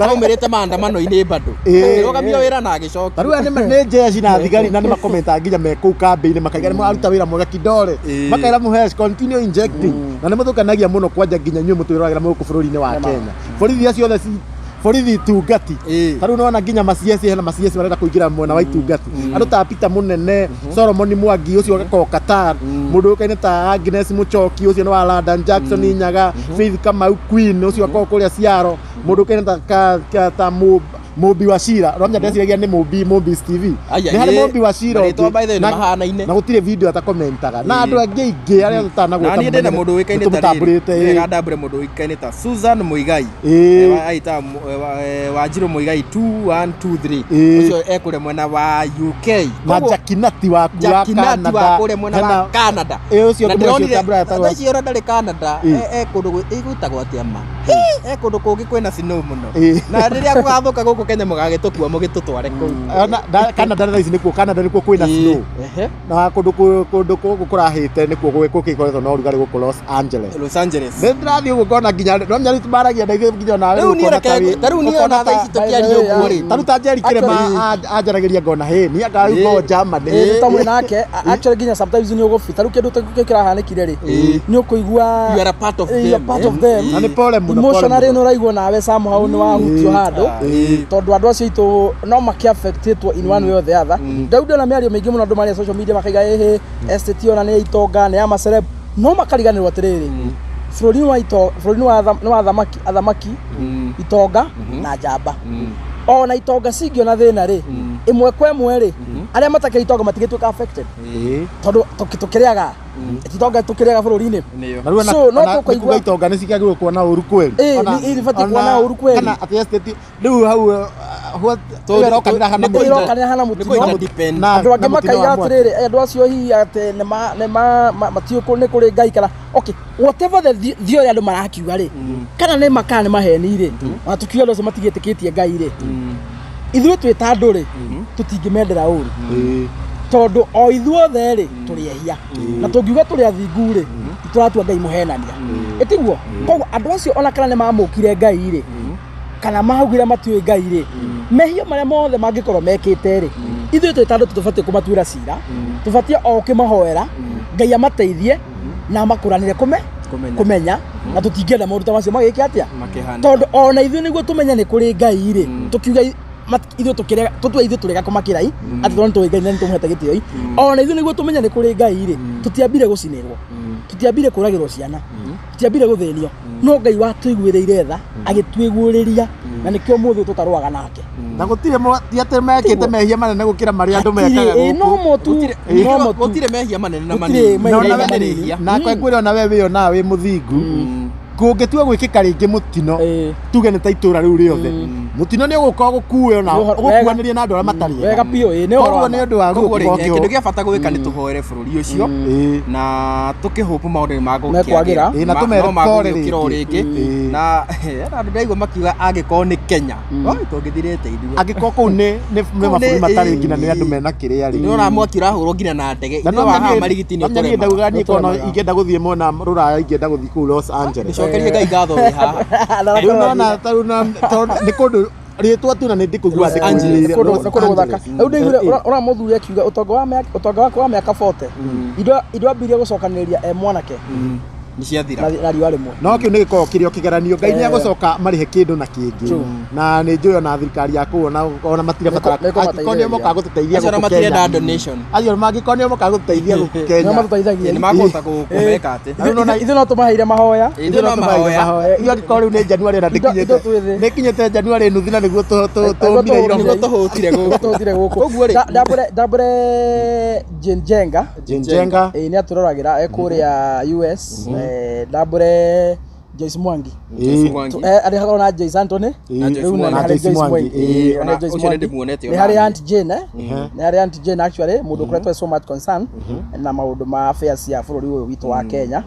no umĩrĩte maandamano-inĩ bado. Akĩrũgamio wĩra na agĩcokia. Tarĩu aya nĩ jeshi na thigari, na nĩ makomentaga nginya me kũu kambĩ-inĩ, makaiga nĩ mũraruta wĩra mwega kidole, makaira mũhesh continue injecting, na nĩ mũtũkenagia mũno kwanja nginya inyuĩ mũtwĩroragĩra mũgũkũ bũrũri-inĩ wa Kenya, borithi acio othe borithi itungati. Tarĩu nĩwona nginya macieci, hena macieci marenda kũingĩra mwena wa itungati, andũ ta Peter Mũnene, Solomon Mwangi ũcio agakorwo Qatar, mũndũ ũkaine ta Agnes Mũchoki ũcio nĩ wa London, Jackson Nyaga, Faith Kamau Queen ũcio akorwo kũrĩa Ciaro, mũndũ ũkaine ta Mũmbi wa Cira, ũramenya ndeciragia nĩ Mũmbi TV. Aya, Nĩ harĩ ĩĩ. Mũmbi wa Cira Marĩtwa ũngĩ, by the way nĩ mahanaine. na gũtirĩ video atakomentaga, na andũ angĩ aingĩ arĩa tũtanagweta Na niĩ ndĩna mũndũ ũĩkaine ta rĩrĩ. tũmũtambũrĩte. Nĩ wega ndambũre mũndũ ũĩkaine ta Susan Muigai. Aita Wanjiru Muigai 2123. Ũcio ekũrĩa mwena wa UK. Na Jakinati waku wa Jakinati Canada. wa kũrĩa mwena wa Canada. Ĩĩ, ũcio Na ũngĩ mũciĩ ndĩronire ũtambũraga thaa ici ona ndarĩ Canada. Ĩĩ. E kũndũ ĩgwĩtagwo atĩa ma E kũndũ kũngĩ kwĩna snow mũno. Na rĩrĩa gũgathũka gũkũ Kenya mũgagĩtũkua mũgĩtũtware kũu. Ona Canada thaa ici nĩkuo, Canada nĩkuo kwĩna snow. Na kũndũ kũndũ kũngũ kũrahĩte nĩkuo gũgĩkoretwo na ũrugarĩ gũkũ Los Angeles. Los Angeles. Nĩ ndĩrathiĩ ũguo ngona nginya no menya rĩu maragia na ithuĩ nginya onawe. Rĩu niĩ reke ta rĩu niĩ ona thaa ici tũkĩaria ũguo rĩ. Ta rĩu ta Njeri Kĩrĩma anjaragĩria ngona hĩ niĩ anga rĩu ngorwo Germany. Ĩĩ ta mwĩ nake actually nginya sometimes nĩ ũgũbi ta rĩu kĩndũ ta gĩkĩ kĩrahanĩkire rĩ, nĩ ũkũigua You are a part of you are them, part eh? of them. Na nĩ pole mũno, pole Emotionally mũno. nĩ ũraigua nawe somehow nĩ wahutio handũ, tondũ andũ acio aitũ no makĩ affectĩtwo in one way or the other. Rĩu ndĩrona mĩario mĩingĩ mũno andũ maria social media makaiga ĩhĩ estate ona nĩ ya itonga, nĩ ya maceleb, no makariganĩrwo atĩrĩrĩ, bũrũri nĩ wa ito bũrũri nĩ wa nĩ wa athamaki, athamaki, itonga na njamba. Ona itonga cingĩona thĩna rĩ, ĩmwe kwa ĩmwe rĩ, arĩa matakĩrĩ itonga matingĩtuĩka affected, tondũ tũkĩrĩaga itonga, tũkĩrĩaga bũrũri-inĩ. Nĩyo. Na rĩu ona So, no ona tũkũigua- nĩ kuga itonga nĩ ciagĩrĩirwo kuona ũru kweli. Ĩĩ, nĩ ibatiĩ kuona ũru kweli. Kana atĩ estate rĩu hau what Tondũ- ĩyo ĩrokanĩra hana nĩ mũtino. Ĩrokanĩra hana nĩ mũtino. kũinda depend. Andũ angĩ na mũtino makaiga wa mwaki. atĩrĩrĩ, andũ acio hihi atĩ nĩ matiũĩ nĩ kũrĩ Ngai kana okay whatever the theory andũ marakiuga rĩ, kana nĩ ma kana nĩ maheni rĩ, ona tũkiuga andũ acio matigĩtĩkĩtie Ngai rĩ, ithuĩ twĩ ta andũ rĩ, tũtingĩmendera ũru, tondũ o ithuothe rĩ tũrĩ ehia, na tũngiuga tũrĩ athingu rĩ, tũratua Ngai mũhenania, ĩtiguo? Koguo andũ acio ona kana nĩ mamũkire Ngai rĩ, kana maugire matiũĩ Ngai rĩ, mehia marĩa mothe mangĩkorwo mekĩte rĩ, ithuĩ twĩ ta andũ tũtũbatiĩ kũmatuĩra cira, tũbatiĩ o ũkĩmahoera Ngai amateithie na amakũranĩre kũme Kũmenya. Kũmenya, na tũtingĩenda maũndũ ta macio magĩke atĩa? Makĩhana. Tondũ ona ithuĩ nĩguo tũmenye nĩ kũrĩ Ngai rĩ, tũkiuga ithuĩ tũkĩrega, tũtue ithuĩ tũrega kũmakĩra i atĩ tondũ nĩtũĩ Ngai na nĩtũmũhete gĩtĩo i, ona ithuĩ nĩguo tũmenye nĩ kũrĩ Ngai rĩ, tũtiambire gũcinĩrwo, tũtiambire kũragĩrwo ciana, tũtiambire gũthĩnio, no Ngai watũiguĩrĩire tha agĩtuiguĩrĩria, na nĩkĩo ũmũthĩ ũyũ tũtarũaga nake. Na gũtirĩ ti atĩ mekĩte mehia manene gũkĩra marĩa andũ mekaga Hatirĩ, ĩ, gũkũ. no mo tu, no mo tu. Gũtirĩ mehia manene na Gũtirĩ manini. mehia Na ona na we- manini. Mehia. Na kwĩra ona we wĩyonaga wĩ mũthingu, kũngĩtua gwĩkĩka rĩngĩ mũtino, tuge nĩ ta itũra rĩu rĩothe, mũtino nĩ ũgũka ũgũkue ona ũgũkuanĩria na andũ arĩa matarĩ Wega biũ, ĩ, nĩ ũhoro koguo wa nĩ ma. ũndũ wa Koguo rĩ, gũkorwo kĩndũ gĩa bata gwĩka nĩ tũhoere bũrũri ũcio na tũkĩhũpu maũndũ nĩ Mekwagĩra. Ĩ, na tũmere no pole magũgĩũkĩra o rĩngĩ. rĩngĩ. Na hena andũ ndaigua makiuga angĩkorwo nĩ Kenya, oi, tũngĩthirĩte ithuĩ. Angĩkorwo kũu nĩ Kũu mabũrũri matarĩ nginya nĩ andũ ĩ. mena kĩrĩa rĩ. Nĩ ũrona mwaki ũrahũrwo nginya na ndege. Na Ithuĩ no wa haha niĩ- marigiti nĩ no niĩ ũtũremaga. ndaugaga niĩ korwo no Nĩũtũremaga. ingĩenda gũthiĩ mwena rũraya, ingĩenda gũthiĩ kũu Los Angeles. Cokerie Ngai ngatho wĩ haha. Rĩu nona ta rĩu tondũ nĩ kũndũ rĩtwa tu na nĩ ndĩkũigua Los Angeles. ndĩkũiguĩrĩire. Nĩ kũndũ gũthaka. Angeles. Rĩu ndaiguire ũra mũthuri akiuga ũtonga wa mĩaka, ũtonga wake wa mĩaka 40, indo ambirie gũcokanĩrĩria e mwanake Nĩ ciathira. na riũa rĩmwe. No kĩu nĩ gĩkoragwo kĩrĩ o kĩgeranio. Ngai nĩ agũcoka marĩhe kĩndũ na kĩngĩ. True. Na nĩ njũĩ ona thirikari ya kũu ona matirabatara Nĩ angĩkorwo nĩo mokaga gũtũteithia Acio ona gũkũ matirenda Kenya, donation. acio mangĩkorwo nĩo mokaga gũtũteithia gũkũ Nĩo Kenya, matũteithagia. Nĩ makũhota kũmeka atĩ. Rĩu nona- Ithuĩ no tũmaheire mahoya. Ithuĩ no mahoya. Ithuĩ angĩkorwo rĩu nĩ January na Indo twĩ thĩ. nĩkinyĩte January nuthu na nĩguo tũmire iromo. Nĩguo tũhũtire gũkũ. Tũhũtire gũkũ. Koguo rĩ- Ndambũre Jane Jenga. Jane Jenga. Ĩ, nĩ atũroragĩra e kũrĩa US. Ndambũre Joyce Mwangi. Joyce Mwangi. Arĩ hakorwo na Joyce Anthony. Na Joyce Rĩu nĩ Mwangi. harĩ Joyce Joyce Mwangi, Mwangi. ĩ. Ĩ, Ona harĩ Joyce ũcio nĩ Mwangi. ndĩmuonete Nĩ ona harĩ niĩ. Aunt Jane, eh? Nĩ harĩ Aunt Jane actually, mũndũ ũkoretwo so much concern na maũndũ ma affairs ya bũrũri ũyũ witũ wa Kenya.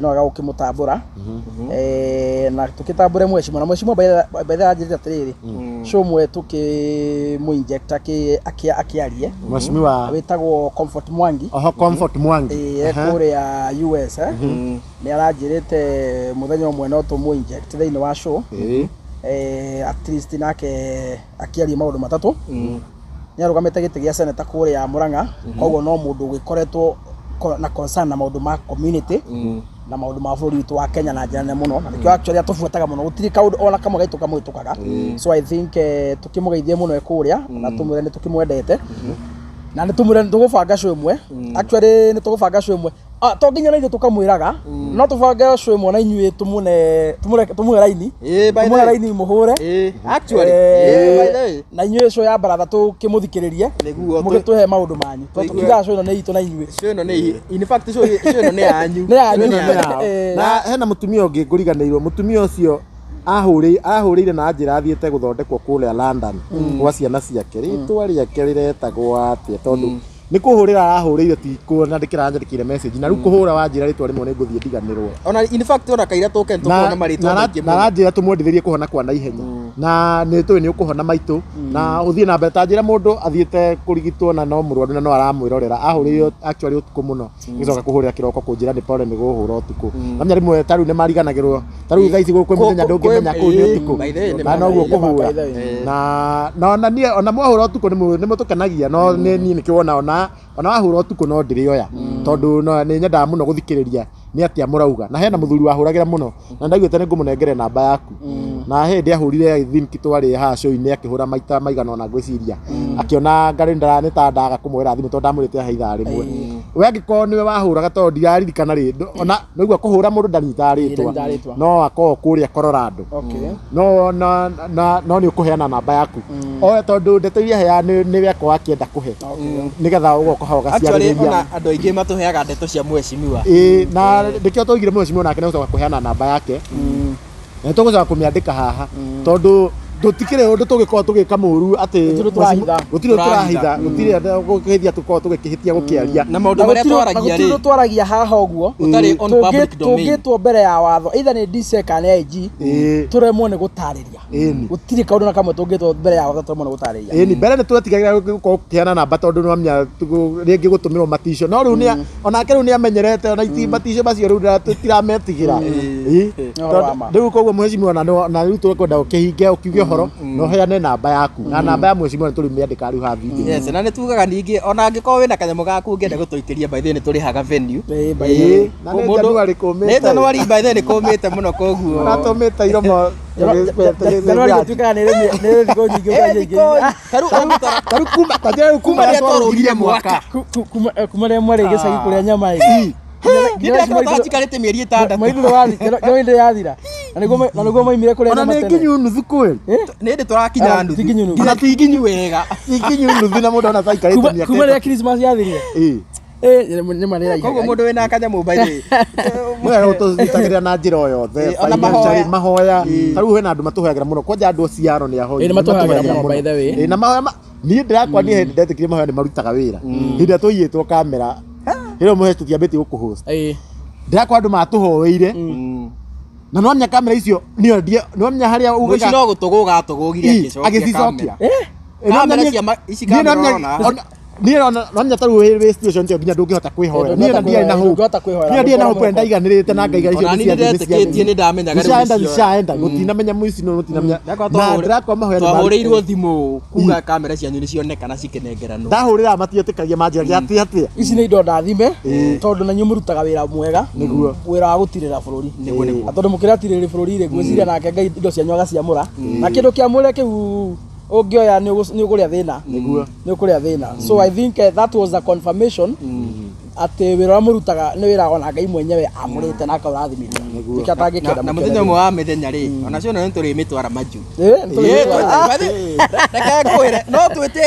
No wega gũkĩmũtambũra. Na tũkĩtambũre mheshimiwa, na mheshimiwa by the way anjĩrĩte atĩrĩrĩ, show mwe tũkĩmũ-inject akĩarie. Mheshimiwa Wĩtagwo Comfort Mwangi. Oho Comfort Mwangi. Ĩ, e kũrĩa US, eh? Nĩ aranjĩrĩte mũthenya ũmwe no tũmũ inject thĩinĩ wa show, at least nake akĩaria maũndũ matatũ. Nĩ arũgamĩte gĩtĩ gĩa seneta kũrĩa Murang'a, koguo no mũndũ ũgĩkoretwo na concern na maũndũ ma community na maũndũ ma bũrũri witũ wa Kenya na njĩra nene mũno, na nĩkĩo actually atũbuataga mũno, gũtirĩ kaũndũ ona kamwe gaitũ kamũhĩtũkaga. So I think tũkĩmũgeithie mũno e kũrĩa na tũmwĩre nĩ tũkĩmwendete na nĩ tũmwĩre nĩ tũgũbanga show ĩmwe. Actually nĩ tũgũbanga show ĩmwe. Ah, to nginya na ithuĩ tũkamwĩraga, no tũbange show ĩmwe na inyuĩ, tũmũne tũmũhe raini, Ĩ, by the tũmũhe way. raini mũhũre. Ĩ, actually. Ĩ, by the way. Na inyuĩ show ya baratha tũkĩmũthikĩrĩrie, Nĩguo mũgĩtũhe maũndũ manyu, tondũ tũkiugaga show ĩno nĩ itũ na inyuĩ. Show ĩno nĩ, in fact, show ĩno nĩ yanyu. Nĩ yanyu. Show ĩno nĩ yanyu. Na hena mũtumia ũngĩ ngũriganĩirwo, mũtumia ũcio ahũrĩire na njĩra athiĩte gũthondekwo kũrĩa London gwa ciana ciake. Rĩtwa rĩake rĩretagwo atĩa? Tondũ Nĩ kũhũrĩra arahũrĩire, ti kũnyandĩkĩra aranyandĩkĩire message, na rĩu kũhũra wanjĩra rĩtwa rĩmwe nĩ ngũthiĩ ndiganĩrwo. Ona in fact ona kaira tũke tũkuona marĩtwa maingĩ na mũno. Aranjĩra tũmwendithĩrie kũhona kwa naihenya, na nĩ tũĩ nĩ ũkũhona maitũ na ũthiĩ na mbere. Ta njĩra mũndũ athiĩte kũrigitwo na no mũrwaru na no aramwĩrorera, ahũrĩire actually ũtukũ mũno, gĩcoka kũhũrĩra kĩroko kũnjĩra nĩ pole nĩ gũhũra ũtukũ. Namenya rĩmwe ta rĩu nĩ mariganagĩrwo, ta rĩu thaa ici gwĩ mũthenya ndũngĩmenya kũu nĩ ũtukũ By the way, nĩ na noguo nĩ ma, kũhũra. by the way. Na ona niĩ ona mwahũra ũtukũ nĩ mũtũkenagia, no nĩ niĩ nĩkĩo wona ona wahũra ũtukũ no ndĩrĩoya, tondũ no nĩ nyendaga mũno gũthikĩrĩria nĩ atĩa mũrauga. Na hena mũthuri wahũragĩra mũno na ndaiguĩte nĩ ngũmũnengere namba yaku, na hĩndĩ ahũrire, I think twarĩ haha show-inĩ, akĩhũra maita maigana ona ngwĩciria akĩona ngarĩ nĩ ta ndaga kũmwĩra thimũ tondũ ndamwĩrĩte ahe ithaa rĩmwe. We angĩkorwo nĩwe wahũraga, tondũ ndiraririkana rĩ, ona nĩguo kũhũra mũndũ ndanyitaga rĩtwa. Ndanyitaga rĩtwa. No akorwo kũrĩa Colorado. No na no nĩ ũkũheana namba yaku o tondũ ndeto iria heana nĩ we akorwo akĩenda kũhe nĩgetha ũgoka hau Actually ũgaciarĩrĩria. ona andũ aingĩ matũheaga ndeto cia mheshimiwa. Ĩĩ, na nĩkĩo twaugire mheshimiwa nake nĩ gũcoka kũheana namba yake na nĩ tũgũcoka kũmĩandĩka haha, tondũ tũtikĩrĩ ũndũ tũgĩkorwo tũgĩka mũru atĩ Gũtirĩ tũrahitha. Gũtirĩ tũrahitha, gũtirĩ gũkĩhĩtia tũkorwo tũgĩkĩhĩtia gũkĩaria. Na maũndũ marĩa twaragia gũtirĩ rĩ ũndũ twaragia haha ũguo ũtarĩ on public domain. Tũngĩtwo mbere ya watho, either nĩ DCI kana nĩ IG, tũremwo nĩ gũtarĩria. Gũtirĩ kaũndũ na kamwe tũngĩtwo mbere ya watho tũremwo nĩ gũtarĩria. Ĩni, mbere nĩ twetigagĩra gũkorwo ũkĩheana namba tondũ nĩwamenya rĩngĩ gũtũmĩrwo maticio, no rĩu onake rĩu nĩamenyerete ona iti maticio macio rĩu tũtirametigĩra. Ĩ, Ũhoro wa ma. Rĩu koguo mheshimiwa na rĩu tũkwenda ũkĩhinge ũkiuge ũhoro na ũheane namba yaku, na namba ya mheshimiwa nĩ tũrĩmĩandĩka rĩu haha video. Yes, na nĩ tugaga ningĩ ona angĩkorwo wĩna kanyamũ gaku ũngĩenda gũtũikĩria, by the way nĩ tũrĩhaga venue. Ĩĩ, by the way. Na nĩ January kũmĩte. Nĩ January by the way nĩ kũmĩte mũno koguo. Ũratũmĩte iromo. Januari gũtuĩkaga nĩ ĩrĩ thikũ nyingĩ Eh, ũkaria thikũ ingĩ. tarĩu ũngĩtara Tarĩu kuma ta njĩra rĩu kuma rĩrĩa twarũgire mwaka. Kuma rĩrĩa mwarĩ gĩcagi kũrĩa nyama ĩ. Nĩ ndakĩrota njikarĩte mĩeri 6. Mweri yathira na nĩguo maimire kũrĩa Ona nyama nĩ tene. nginyu nuthu kweli. Nĩ hĩndĩ tũrakinya Ah, nuthu. ti nginyu nuthu. Nginya ti nginyu wega. Ti nginyu nuthu na mũndũ ona taikarĩte mĩaka Kuma rĩrĩa 3. Christmas yathirire. Ĩ. Eh, nyama nĩ Koguo ĩraihaga. mũndũ wĩna kanyamũ by the way. Nĩ wega gũtũnyitagĩrĩra na njĩra o yothe. Ĩ, ona mahoya. Financially, mahoya ta rĩu hena andũ matũhoyagĩra mũno, kwanja andũ Ciaro nĩ ahoi. Ĩ, nĩ matũhoyagĩra mũno, by the way. Ĩ, na mahoya niĩ ndĩrakwa niĩ hĩndĩ ndetĩkirie mahoya nĩ marutaga wĩra hĩndĩ ĩrĩa tũiyĩtwo kamera, hĩndĩ ĩyo mũhe tũtiambĩtie gũkũhost. Ĩ. Ndĩrakwa andũ matũhoeire na nĩwamenya kamera icio nĩo nĩwamenya harĩa Mũici ugaga no gũtũgũga atũgũgire agĩcokia agĩcicokia. kamera. Ĩ, Kamera cia ici kamera ũrona. Niĩ ona ta rĩu wĩ situation ĩyo nginya ndũngĩhota kwĩhoera. Niĩ ona ndiarĩ na hope. Ndũngĩhota kwĩhoera. Niĩ ndiarĩ na hope, ndaiganĩrĩte na ngaiga icio Ona niĩ nĩndetĩkĩtie nĩ ndamenyaga rĩu nĩciaenda nĩcio. nĩciaenda gũtinamenya mũici no gũtinamenya Ndakwa na ndĩrakwa mahoya nĩ twahũrĩirwo thimũ kuga kamera cianyu nĩ cionekana cikĩnengeranwo. Ndahũrĩra matietĩkagia, manjĩragia atĩ atĩa. Ici nĩ indo ndathime tondũ na inyuĩ mũrutaga wĩra mwega. Nĩguo. Wĩra wa gũtirĩra bũrũri. Nĩguo, nĩguo. Na tondũ mũkĩratirĩrĩ bũrũri rĩ, ngwĩciria nake Ngai indo cianyu agaciamũra na kĩndũ kĩamũre kĩu ũngĩoya nĩ ũkũrĩa thĩna. Nĩguo. Nĩ ũkũrĩa thĩna. So I think that was a confirmation atĩ wĩra ũrĩa mũrutaga nĩ wĩra ona Ngai mwenyewe amũrĩte na akaũrathimithia. Nĩkĩo atangĩkĩenda Na mũkĩone mũthenya thĩna. ũmwe wa mĩthenya rĩ, ona cio nĩ tũrĩmĩtwara majuu. Ĩ, nĩ tũrĩmĩtwara. Reke ngwĩre no twĩte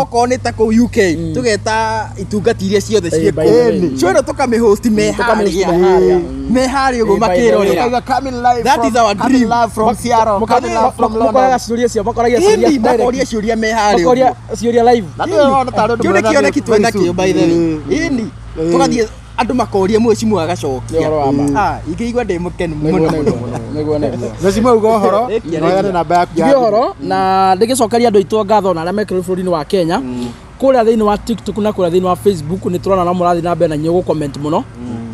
okorwo nĩ ta kũu UK tũgeta itungati iria ciothe Ĩ, by the way. ciĩkuo cio ĩno tũkamĩhost me Tũkamĩhost harĩa me harĩa. me harĩa ũguo Ĩ, by the way. makĩrorera. Ũkauga, "Coming live That is our coming dream. live from Seattle, coming live from London." Makoraga ciũria cio, makoragia ciũria Ĩni direct. makoria ciũria me harĩa Makoria ũguo. ciũria live. Na nĩ ũrona tarĩ ũndũ Kĩu nĩ mwega kĩoneki very twĩna soon. kĩo by the way. Ĩ. Ĩni Ĩ. tũgathiĩ andũ makoria mheshimiwa agacokia. Nĩ ũhoro wa ma. Ah, ingĩigua ndĩ mũkenu Nĩguo, mũno nĩguo, mũno mũno. nĩguo, nĩguo. Mheshimiwa uga ũhoro Rĩkia, na ũheane rĩkia. namba yaku ya Njuge thimũ. ũhoro na ndĩgĩcokeria andũ aitũ ngatho na arĩa mekĩrwo bũrũri-inĩ wa Kenya kũrĩa thĩinĩ wa TikTok na kũrĩa thĩinĩ wa Facebook nĩ tũrona no mũrathiĩ na mbere na inyuĩ gũ-comment mũno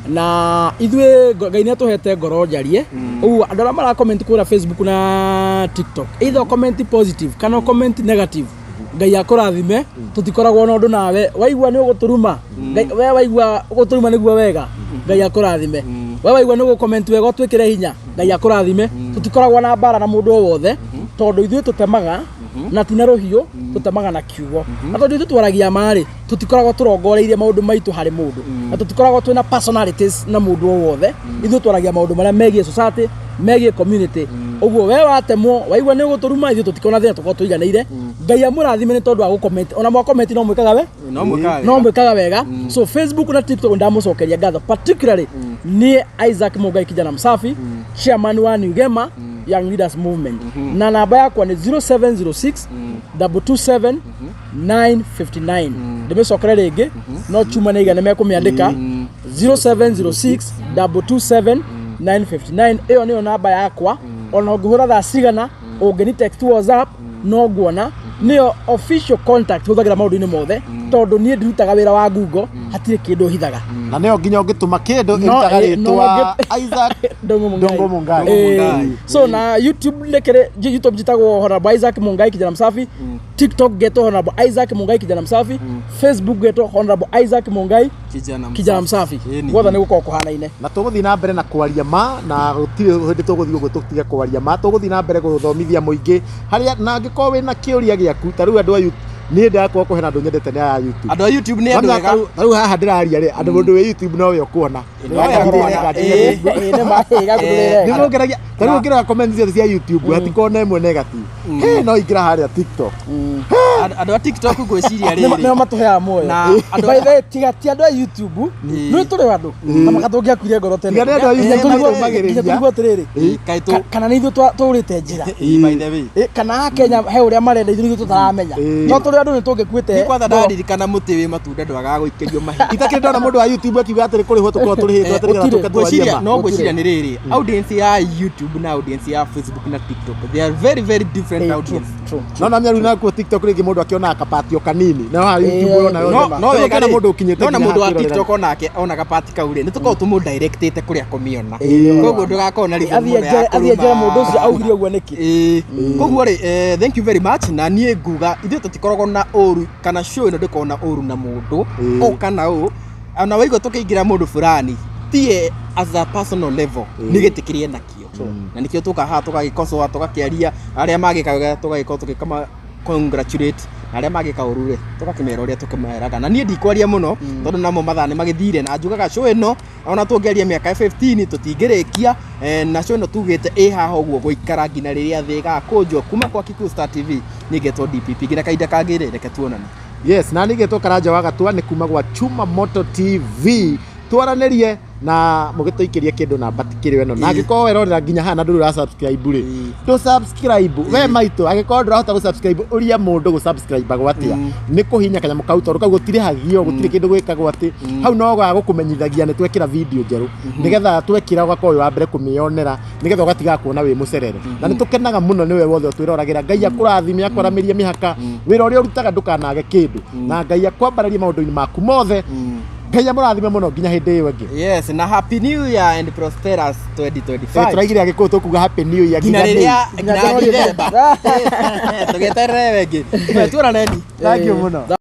na ithuĩ Ngai nĩ atũhete ngoro njarie ũguo andũ arĩa mara comment kũrĩa Facebook na TikTok, either comment positive kana comment negative, Ngai akũrathime. Tũtikoragwo na ũndũ nawe. Waigua nĩ ũgũtũruma Ngai- we waigua gũtũruma nĩguo wega, Ngai akũrathime. We waigua nĩ ũgũcomment wega ũtwĩkĩre hinya, Ngai akũrathime. Tũtikoragwo na mbara na mũndũ o wothe tondũ ithuĩ tũtemaga na ti na rũhiũ, tũtemaga na kiugo, na tondũ ithuĩ twaragia marĩ tũtikoragwo tũrongoreirie maũndũ maitũ harĩ mũndũ na tũtikoragwo twĩna personalities na mũndũ o wothe. Ithuĩ twaragia maũndũ marĩa megiĩ society, megiĩ community. Ũguo we watemwo waigua nĩ ũgũtũruma, ithuĩ tũtikona thĩna, tũkorwo tũiganĩire. Ngai amũrathime nĩ tondũ wa gũcomment. Ona mwacomment no mwĩkaga we No mwĩkaga no wega. mwĩkaga wega. So Facebook na TikTok ndamũcokeria ngatho, particularly niĩ Isaac Mũngai kijana msafi, chairman wa New Gema Young Leaders Movement, na namba yakwa nĩ 0706 227 959. Ndĩmĩcokere rĩngĩ, no chuma nĩ igana mekũmĩandĩka: 0706 227 959. Ĩyo nĩyo namba yakwa. Ona ũngĩhũra thaa cigana, ũngĩni text WhatsApp, no nguona. Nĩyo official contact hũthagĩra maũndũ-inĩ mothe, tondũ niĩ ndirutaga wĩra wa Google, hatirĩ kĩndũ hithaga. Na nĩyo nginya ũngĩtũma kĩndũ No, ĩrutaga no, rĩtwa Isaac Ndung'u Mungai. Ndung'u Mungai. Mungai. So na YouTube ndekere YouTube njitagwo Honorable Isaac Mungai Kijana Msafi, TikTok getwo Honorable Isaac Mungai Kijana Msafi, Facebook getwo Honorable Isaac Mungai Kijana. Kijana Msafi. Ĩni. Guothe nĩ gũkorwo kũhanaine. Na tũgũthiĩ na mbere na kwaria ma, na gũtirĩ hĩndĩ tũgũthiĩ ũguo tũtige kwaria ma. Tũgũthiĩ na mbere gũthomithia mũingĩ harĩa, na angĩkorwo wĩna kĩũria gĩaku ta rĩu andũ a YouTube, niĩ ndakorwo kũhena andũ nyendete nĩ aya YouTube. Andũ a YouTube nĩ andũ Namenya ega. Ta rĩu haha ndĩraria rĩ, andũ mũndũ wĩ YouTube nowe ũkuona. Nowe ũkuona, ĩĩ. Ĩĩ, nĩ ma, ĩĩ, gakũrĩre. Nĩ mũngeragia ta rĩu ũngĩrora comment ciothe cia YouTube hatikorwo na ĩmwe negative. He no ingĩra harĩa TikTok. Andũ a TikTok ngwĩciria Nĩo rĩrĩ matũheaga muoyo. Na andũ- By the way, tiga ti andũ a YouTube, nĩ tũrĩ andũ na makatũngĩakuire ngoro tene. Tiga nĩ andũ a Nginya YouTube tũrigwo- nginya matũmagĩrĩria. tũrigwo atĩrĩrĩ, Ĩĩ, kaĩ tũ kana nĩ ithuĩ tũrĩte njĩra. Ĩĩ, by the way. Ĩ, kana Akenya he ũrĩa marenda ithuĩ nĩithuĩ tũtaramenya. Ĩĩ. No tũrĩ andũ nĩ tũngĩkuĩte Niĩ kwanza ngoro. ndaririkana mũtĩ wĩ matunda ndwagaga gũikĩrio mahiga. Itakĩrĩ ndona mũndũ wa YouTube akiuga atĩrĩ kũrĩhwo tũkorwo tũrĩhĩtwo atĩ nĩgetha Gũtirĩ. tũke twarie Ngwĩciria ma. no ngwĩciria nĩ rĩrĩ, audience ya YouTube na audience ya Facebook na TikTok, they are very very different Ĩĩ, true, audience. True. No na mĩaru nakuo TikTok rĩngĩ mũndũ akĩonaga kapatio kanini, no haha YouTube Ĩĩ, ũrona no- yothe. No Rĩu wega ũngĩona rĩ, mũndũ ũkinyĩte no na nginya mũndũ wa haha kwĩrorera. TikTok onake ona gapati kau rĩ, nĩ tũkoragwo tũmũ-directĩte kũrĩa kũmĩona, Ĩĩ. koguo ndũgakorwo na rhythm Athiĩ mũno ya athiĩ njere kũruma. mũndũ ũcio augire ũguo nĩkĩ. Ĩĩ. Koguo rĩ, thank you very much. Na niĩ nguga ithuĩ tũtikoragwo na ũru, kana show ĩno ndĩkoragwo na ũru na mũndũ. Ĩĩ. Ũ kana ũ ona waigua tũkĩingĩra mũndũ fulani tie as a personal level, nĩ gĩtĩ kĩrĩa enakĩo, na nĩkĩo tũka haha tũgagĩkocoa, tũgakĩaria arĩa magĩka wega, tũgagĩkorwo tũgĩkama congratulate, na arĩa magĩka ũru rĩ, tũgakĩmera ũrĩa tũkĩmeraga. Na niĩ ndikwaria mũno tondũ namo mathaa nĩ magĩthire, na njugaga show ĩno ona tũngĩaria mĩaka 15 tũtingĩrĩkia. Na show ĩno tugĩte ĩ haha ũguo gũikara nginya rĩrĩa thĩ ĩgakũnjwo. Kuma kwa Kikuyu Star TV, niĩ ngetwo DPP. Nginya kahinda kangĩ rĩ, reke tuonane. Yes, na nĩgetwo Karanja wa Gatua nĩ kuma gwa Chuma Moto TV. Twaranĩrie na mũgĩtũikĩrie kĩndũ namba tikĩrĩ ĩno, na angĩkorwo werorera nginya haha na ndũrĩ ũra subscribe rĩ, ndũ subscribe we maitũ. Angĩkorwo ndũrahota gũ subscribe, ũria mũndũ gũ subscribe agwo atĩa. Nĩ kũhinya kanyamũ kau, tondũ kau gũtirĩhagio, gũtirĩ kĩndũ gwĩkagwo atĩ hau, no ga gũkũmenyithagia nĩ twekĩra video njerũ, nĩgetha twekĩra ũgakorwo wĩ wa mbere kũmĩonera, nĩgetha ũgatigaga kuona wĩ mũcerere. Na nĩ tũkenaga mũno nĩwe wothe ũtwĩroragĩra. Ngai akũrathime, akwaramĩrie mĩhaka, wĩra ũrĩa ũrutaga ndũkanage kĩndũ, na Ngai akwambararie maũndũ-inĩ maku mothe. Ngai amũrathime mũno nginya hĩndĩ ĩyo ĩngĩ. Yes, na happy new year and prosperous 2025. Tũraigire Agĩkũyũ tũkuga happy new year nginya nginya rĩrĩa May. nginya December tũgĩeterere wengĩ tuonaneni. Thank you mũno.